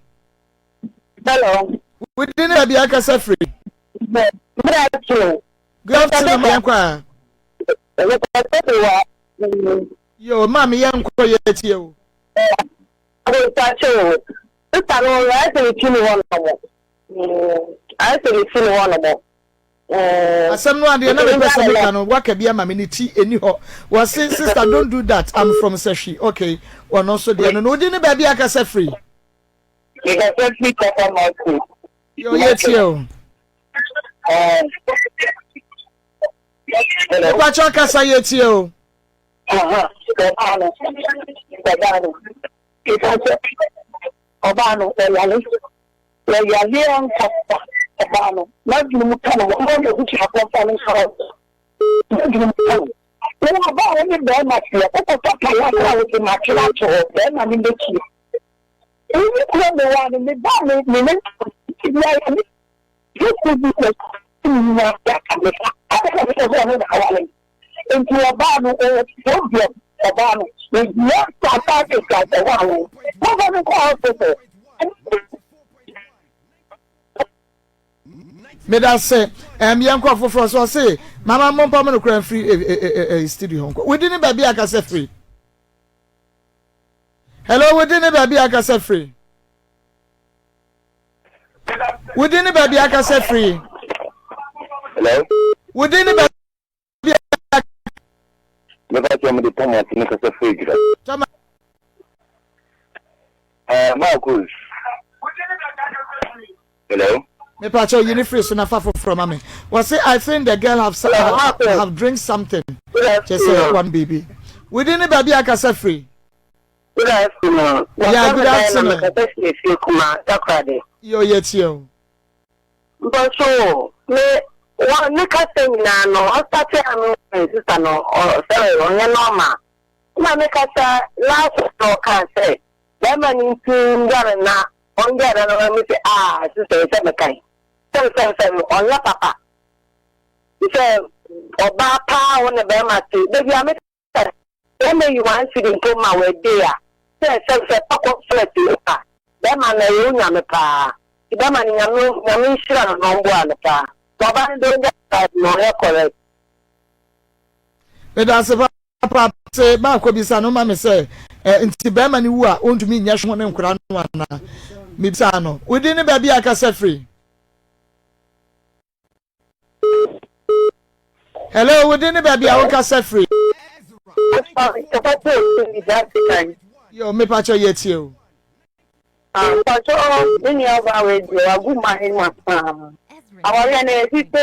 Hello. Wodi ne baabi akasa firi? Good afternoon. Good afternoon, ma yɛnkɔ a. Yo, maame yɛnkɔ yɛtie o. Mpakyɛ o, sista no ayɛ sɛ ne ti ni hɔ nom. Ayɛ sɛ ne ti ni hɔ nom. Asɛm no adeɛ na mepɛ sɛ meka no waka bi ama me ne ti ɛni hɔ. Wɔse sister don't do that I'm from Sahwi. Okay, ɔno nso deɛ no no wodi ne baabi akasa firi. Mekasa firi Kasa Market. Yo, yɛtie o. Mepakyɛ kasa yɛtie o. Aha, ɔbaa no, ɔbaa no, mepakyɛ, ɔbaa no, ɔyare, ɔyare ankasa, ɔbaa no, n'adwene mu ka no, wɔn a n'abusuafoɔ mfa no nsa n'adwene mu ka no. Wɔn ɔbaa wo ne bɛrima teɛ, wokɔtɔ payasa a wode matwe ato hɔ, bɛrima no bɛtua. Eyi kura me wa no, me ba me me ne bi ayɛ me yɛkɔ bi sɛ nyinaa yɛaka me fa. Adɛn na mesɛ sɛ ɔno na awale me? Nti ɔbaa no ɔwɔ problem ɔbaa no ohia psychiatrist a ɛwɔ awo momfa no nkɔ hospital. Medase ɛm yɛn kɔ foforɔ so ɔse mama mo mpa mo no kora mfiri eh, eh, eh, eh, studio hɔ nkɔ wodi ne baabi akasa firi hello wodi ne baabi akasa firi wodi ne baabi akasa firi hello wodi ne baabi Meka kyerɛ mo de Thomas ne kasa firi adwira. Thomas. Eh, Marcus. Hello. Me pa kyɛw yi ne firi so na fa foforɔ ma me. Wɔse I think the girl have, have, have drink something. Kyɛ sɛ one baby. Within ne baabi akasa firi. Good afternoon. Yeah, good afternoon. Mekasa firi efie kuma takoradi. Yo, yɛtie o. Mpacho me wɔ ne kasa nyinaa no ɔstate a me me sista no sɛ ɔnyɛ normal na me kasa last na ɔkaa sɛ bɛrima no nti nguare na ɔnguare no me sɛ ah sista yi sɛ mekae sɛ sɛ sɛ ɔnyɛ papa sɛ ɔbaa paa wo ne bɛrima te baabi a me Sɛ bɛrima yi one cedi mpo ma wo a day a, sɛ sɛ sɛ kɔ flat mu a, bɛrima no ɛyɛ wo nyame paa. Nti bɛrima no nyame nyame nhyira no na ɔmboa no paa. Na ɔbaa no deɛ ɔnya life no ɔyɛ correct. Medase papaapa se maakɔ bisa no ma me sɛ eh, nti bɛrima no wu a ɔntumi nyɛ hwee ho ne nkora no anaa? Mebisaa no. Wodin ne baabi a akasa firi? Hello, wo din ne baabi a wokasa firi? Yo, mepakyɛ yɛ tie o. Mpakyɛ me nua baa wei deɛ wagu ma he ma paa. Awareɛ no yɛ fifty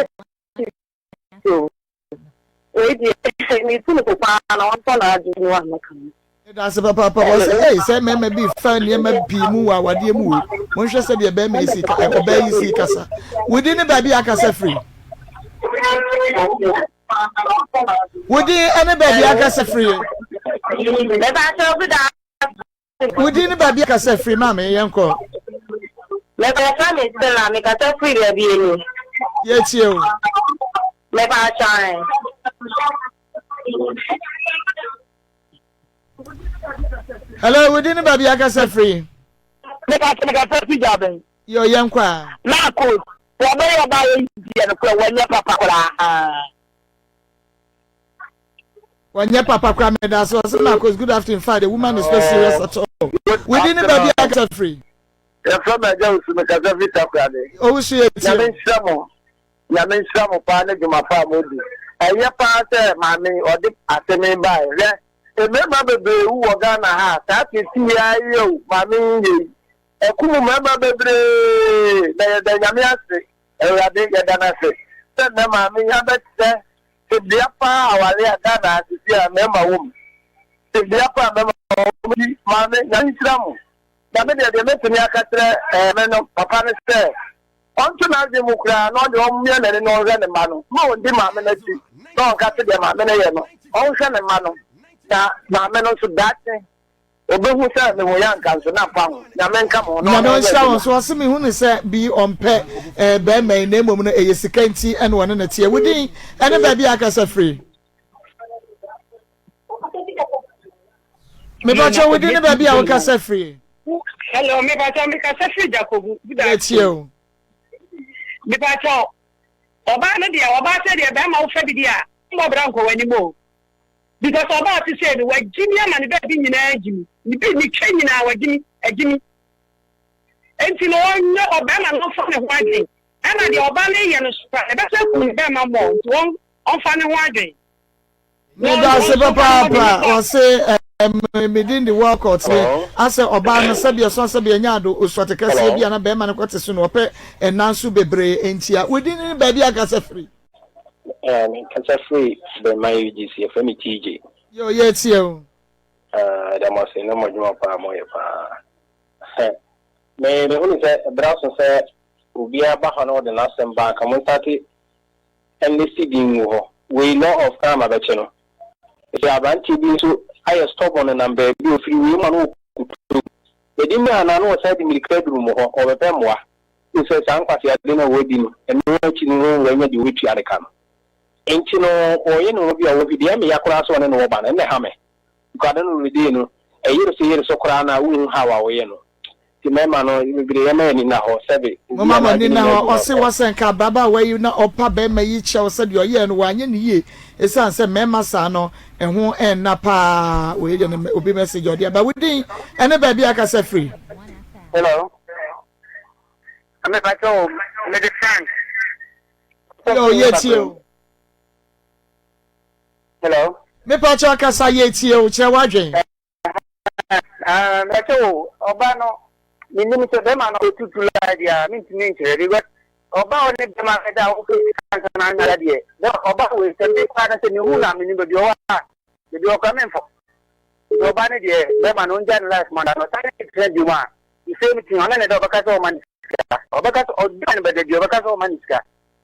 fifty o. Wei deɛ metu no fo paa na ɔntɔ n'adwene no a mɛka no. Meda ase papaapa. Wɔse ei sɛ mmarima bi fa nneɛma pii mu wɔ awadeɛ mu o. Monhwɛ sɛdeɛ bɛrima yi si ka ɛ ɔbaa yi si kasa. Wo din ne baabi a akasa firi? Wo din ne baabi a akasa firi? Wo din ne baabi a akasa firi maame yɛnkɔ. Mepɛ me Stella mekasa firi baabi eni. Yɛtie o. Mepɛ atwan. Hello, wo din ne baabi akasa firi? Mekasa mekasa firi Gyaben. Yɛ ɔyɛ nkɔ a. Marcos, wɔbɛyɛ ɔbaa yɛ deɛ no korɛ wɔnyɛ papa koraa. Wɔnyɛ papa koraa meda so ɔsɛ Marcos good afternoon in fact the woman is not serious at all. Wo din ne baabi akasa firi? Yɛfrɛ me Agya Owusu mekasa firi Takoradi. Owusu yɛ tie. Nyame nhyira mo. Nyame nhyira mo paa ne dwuma pa a modi. Ɛyɛ paa sɛ maame yi ɔde asem yi bae. Hwɛ mmarima bebree wu wɔ Ghana ha a saa tete yi ara yi o maame yi yɛ yi. Ɛkum mmarima bebree na yɛda Nyame ase Awurade yɛda no ase sɛ nnɛ maame yi abɛkyerɛ tebea paa aware a Ghana ha sisi a mmarima wɔ mu. Tebea paa mmarima wɔ mu nti maame Nyame nhyira mo. Na me deɛ deɛ mɛtumi aka kyerɛ ɛɛ me no papa no sɛ Ɔnto n'adwene mu koraa na ɔde ɔmmia n'ani na ɔnhwɛ ne mma no. Mma ɔndi maame no akyi na ɔnka sɛdeɛ maame no yɛ no. Ɔnhwɛ ne mma no, na maame no nso daakye. Obehu sɛ me ho yɛ anka nso na mfa ho. Nyame nka mo ho na Nyame ɔnyɛ ɔnhyira wo adwuma. nso. Ɔse mehu no sɛ bi ɔmpɛ eh, bɛɛma yi na mmom no ɛyɛ sika nti ɛna ɔne no teɛ. Wo din ɛne baabi a akasa firi? Mepakyɛ wo din ne baabi a wokasa firi? Hello, mepakyɛ mekasa firi Jakobu. Good Yɛtie afternoon. o. Mepakyɛ ɔbaa no deɛ ɔbaa sɛ deɛ bɛrima wofa bi deɛ a mmɔ bra nkɔ w'anim o. Because ɔbaa te sɛ no wagyimi ama ne baabi nyinaa agyimi. Ne bi ne twɛ nyinaa wagyimi agyimi. Enti no ɔnyɛ ɔbɛrima no mfa ne ho adwen. Ɛna deɛ ɔbaa no yɛ no so koraa ɛbɛsɛ kum ne bɛrima mmɔ nti wɔn ɔmfa ne ho adwen. Medase papaapa ɔse ɛɛ me din de Walcott ne asɛ ɔbaa no sɛbi ɛso asɛbi ɛnyɛ ado osuate kɛseɛ bi a na bɛrima no kɔte so no ɔpɛ ɛna nso bebree ntia wo din ne baabi akasa firi. Eh, me kasa firi Bɛma UGC, yɛfrɛ me TJ. Yo, yɛtie o. Ah, ɛda mo ase na mo adwuma paa mo yɛ paa. Me mehunu sɛ ɛberɛ aso sɛ obiara ba hɔ na ɔde n'asɛm ba anka mo nsate ɛnne si din ngu hɔ. Wei law of karma bɛkye no. Sɛ aberanteɛ bi nso ayɛ stubborn nenam baabi ofiri wei mu a na ɔkutu. Bɛdi mmerɛ anaa na ɔsan de mmirika aduru mo hɔ ɔbɛpɛ mmoa. Wohu sɛ saa nkwaseade no a wadi no, ɛno akyi no wanya deɛ ɔbɛtua ne ka no. Enti no ɔyɛ ne ho bi a ɔwɔ bi deɛ ɛyɛ me ya koraa sɛ ɔne no wɔ ba no, ɛnna ɛha me. Because ade no the day no, ɛyere so yere so koraa no a wonhu how a woyɛ no. Nti mmarima no bebree yɛma yɛn ani nna hɔ, sɛbe Momma obiara mo ani n'adwene nna nyɛ hɔ. adwuma Ɔse pɛ. wɔ sɛ nka ababaawa yi na ɔpa barima yi kyɛw sɛ deɛ ɔyɛɛ no wanyɛ no yie ɛsiane sɛ mmarima saa no ɛho ɛnna paa. Wei deɛ no obi message ɔde aba. Wo din ɛne baabi a akasa firi? Hello. Mepa kyɛw, mede Frank. Yo, yɛtie o. Hello. Mepa kyɛw kasa yɛtie o, kyerɛ w'adwen. Ah, mepa kyɛw, ɔba no, menim sɛ bɛrima no ɔtutu laa deɛ a, mentumi nkyerɛ because ɔba a ɔne bɛrima no da a wopɛ sika ansa na anya deɛ, ɔba wei sɛ me koraa no sɛ mehu no a menim baabi ɔwɔ a, baabi ɔwɔ koraa memfa. Nti ɔba no deɛ bɛrima no ɔngya ne life ma no, ɔsan ne tena bio mu a, The same thing, ɔne ne dɛ ɔbɛka sɛ ɔma no sika, ɔbɛka sɛ ɔgyaa no bɛda bi ɔbɛka sɛ ɔma no sika,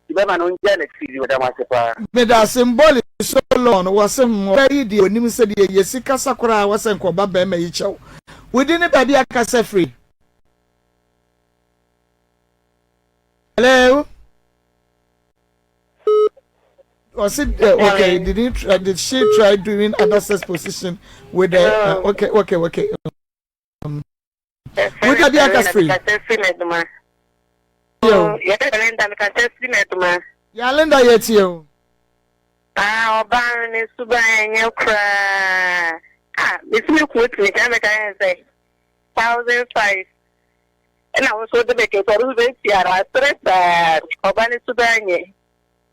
nti bɛma no ɔngyaa n'akyiri di, meda mo ase paa. Medase Mbɔli Solon wɔse hmm ɔbaa yi deɛ onim sɛdeɛ yɛsi kasa koraa wɔsɛ nka ɔba bɛɛma yi kyɛw wo din ne baabi a kasa firi hello ɔse uh, okay did he try, did she try doing other sex position with the uh, okay okay okay um, Wode bi aka firi. Ya Linda yɛ tie o. Ah, ɔbaa no ne suban ɛnyɛ koraa. Ah, mesi me kunu tumi kan bɛka yɛn sɛ 1005. Ɛna wo nso wode bɛkɛ sɛ ɔno nso bɛtua no asere saa. Ɔba ne suban nyɛ.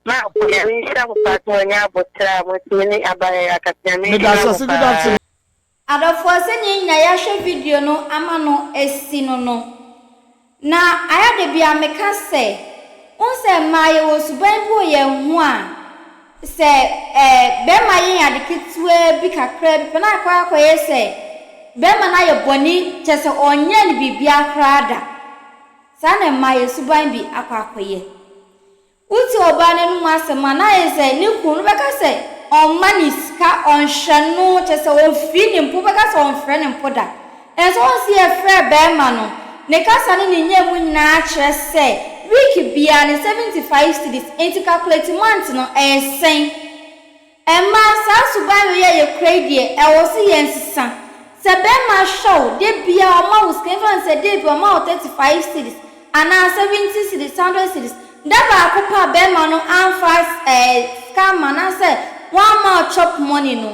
Ma Nyame nhyira mo paa sɛ moanya aboterɛ a moatumi ne abayɛ akasa. Nyame nhyira mo paa. Adɔfoɔ sɛdeɛ yɛn nyinaa yɛahwɛ video no ama no asi no no, na ayɛ da biara meka sɛ, wohu sɛ mmaa yɛwɔ suban bi wɔ yɛn ho a, sɛ eh, bɛrima yɛ yɛn ade ketewaa bi kakraa bi pɛ na akɔ akɔyɛ sɛ bɛrima no ayɛ bɔne, kyerɛ sɛ ɔnyɛɛ no biribiara koraa da. Saa na mmaa yɛn suban bi akɔ akɔyɛ. Wote ɔbaa no anom asɛm a, na ayɛ sɛ ne kunu no bɛka sɛ ɔmma no sika, ɔnhwɛ no, kyerɛ sɛ ɔmfiri ne mpo, wobɛka sɛ ɔmfrɛ no mpo da. Nanso wohu sɛ yɛfrɛɛ barima no, ne kasa ne ne nyamu nyinaa kyerɛ sɛ week biara ne 75 cedis, enti calculate month no, ɛyɛ sɛn? Mmaa, saa suban wei a yɛkura yi deɛ, ɛwɔ se yɛnsesa. Sɛ bɛɛma hwɛ wo, da biara ɔma wo sika, yɛmfa no sɛ da bi ɔma wo 35 cedis, anaa 70 cedis, 100 cedis, da baako pɛ a bɛɛma no amfa ɛɛ sika amma anaasɛ wamma wo chop money no,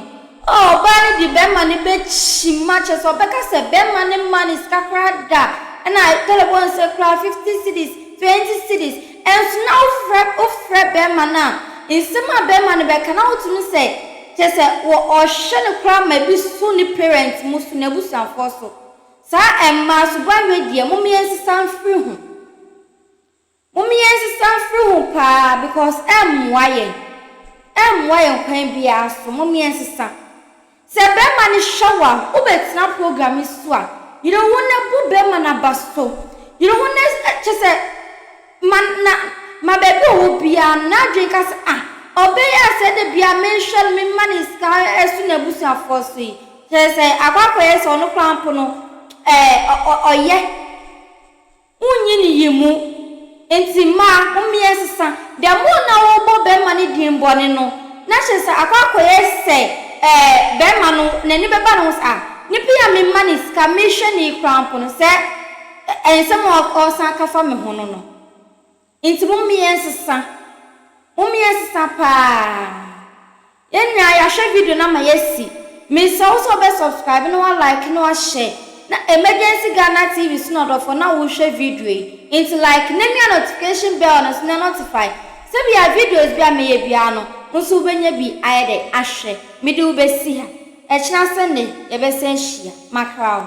oh, ɔbaa no de bɛɛma no bɛkyim ma, kyerɛ sɛ ɔbɛka sɛ bɛɛma no mma no sika koraa da, ɛna tɔlɛbɔ nsɛ koraa 50 cedis, 20 cedis, Nso na wofrɛ wofrɛ bɛɛma no a, nsɛm a bɛɛma no bɛka na wotumi sɛ kyerɛ sɛ wɔ ɔhwɛ no koraa ma ebi so ne parents mo so n'abusuafoɔ so. Saa mmaa suban wei deɛ mom yɛnsesa mfiri ho. Mom yɛnsesa mfiri ho paa because ɛmmoa yɛn. Ɛmmoa yɛn kwan biara so. Mom yɛnsesa. Sɛ bɛrima no hwɛ wo a, wobɛtena program yi so a, yere wo ho na bu bɛrima no aba so. Yere wo ho na kyerɛ sɛ, ma na ma baabi a ɔwɔ biara no, n'adwene nka sɛ, ah, ɔbaa yi a sɛ da biara mehwɛ no, mema no sika so n'abusuafoɔ so yi. Kyerɛ sɛ akɔ akɔyɛ sɛ ɔno koraa mpo no ɛɛ ɔyɛ. Wonnyi no yi mu. Ntsi mmaa, mommea nsesa. The more na wɔbɔ bɛrima no din bɔne no, na kyerɛ sɛ akɔ akɔyɛ sɛ ɛɛ bɛrima no n'ani bɛba ne ho sɛ ah, nipa yi a mema no sika, mehwɛ no yi koraa mpo no, sɛ nsɛm a ɔresan aka fa me ho no no. Ntsi mommea nsesa. Mommea nsesa paa. Yɛn nyinaa yɛahwɛ video no ama yɛasi. Mesrɛ wo sɛ wobɛ subscribe na wa like na wa share na Emergency Ghana TV so na ɔdɔfoɔ na wohwɛ video yi. Nti like na mia notification bell no so na notify sɛ bia videos bi a mɛyɛ biara no wo nso wobɛnya bi ayɛ dɛ ahwɛ. Mede wo bɛsi ha. Ɛkyena Sunday yɛbɛsan ahyia. Makra wo.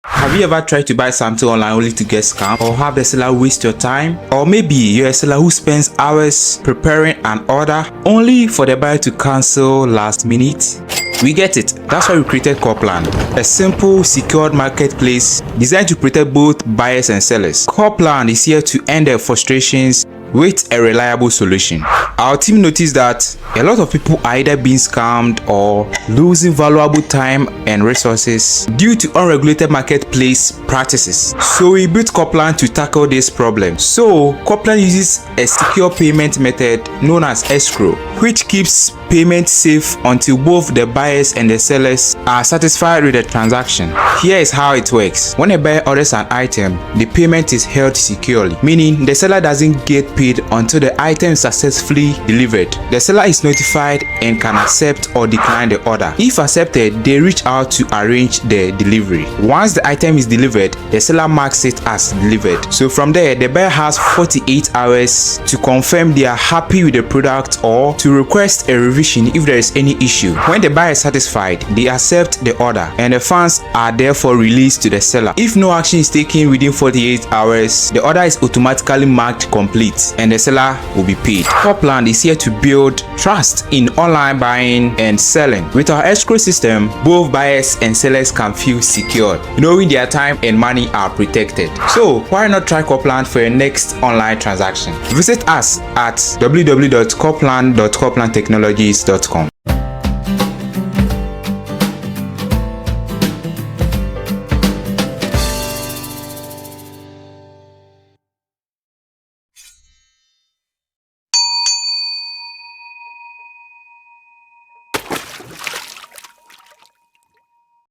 Have you ever tried to buy something online only to get scammed or have the seller waste your time? Or maybe you're a seller who spends hours preparing an order only for the buyer to cancel last minute? We get it. That's why we created Coplan, a simple, secured marketplace designed to protect both buyers and sellers. Coplan is here to end their frustrations with a reliable solution. Our team noticed that a lot of people are either being scammed or losing valuable time and resources due to unregulated marketplace practices. So we built Coplan to tackle this problem. So Coplan uses a secure payment method known as escrow, which keeps payment safe until both the buyers and the sellers are satisfied with the transaction. Here is how it works. When a buyer orders an item, the payment is held securely, meaning the seller doesn't get paid until the item is successfully delivered. The seller is notified and can accept or decline the order. If accepted, they reach out to arrange the delivery. Once the item is delivered, the seller marks it as delivered. So from there, the buyer has 48 hours to confirm they are happy with the product or to request a revision if there is any issue. When the buyer is satisfied, they accept the order and the funds are therefore released to the seller. If no action is taken within 48 hours, the order is automatically marked complete and the seller will be paid. Copland is here to build trust in online buying and selling. With our escrow system, both buyers and sellers can feel secured, knowing their time and money are protected. So why not try Copland for your next online transaction? Visit us at www.copland.coplandtechnologies.com.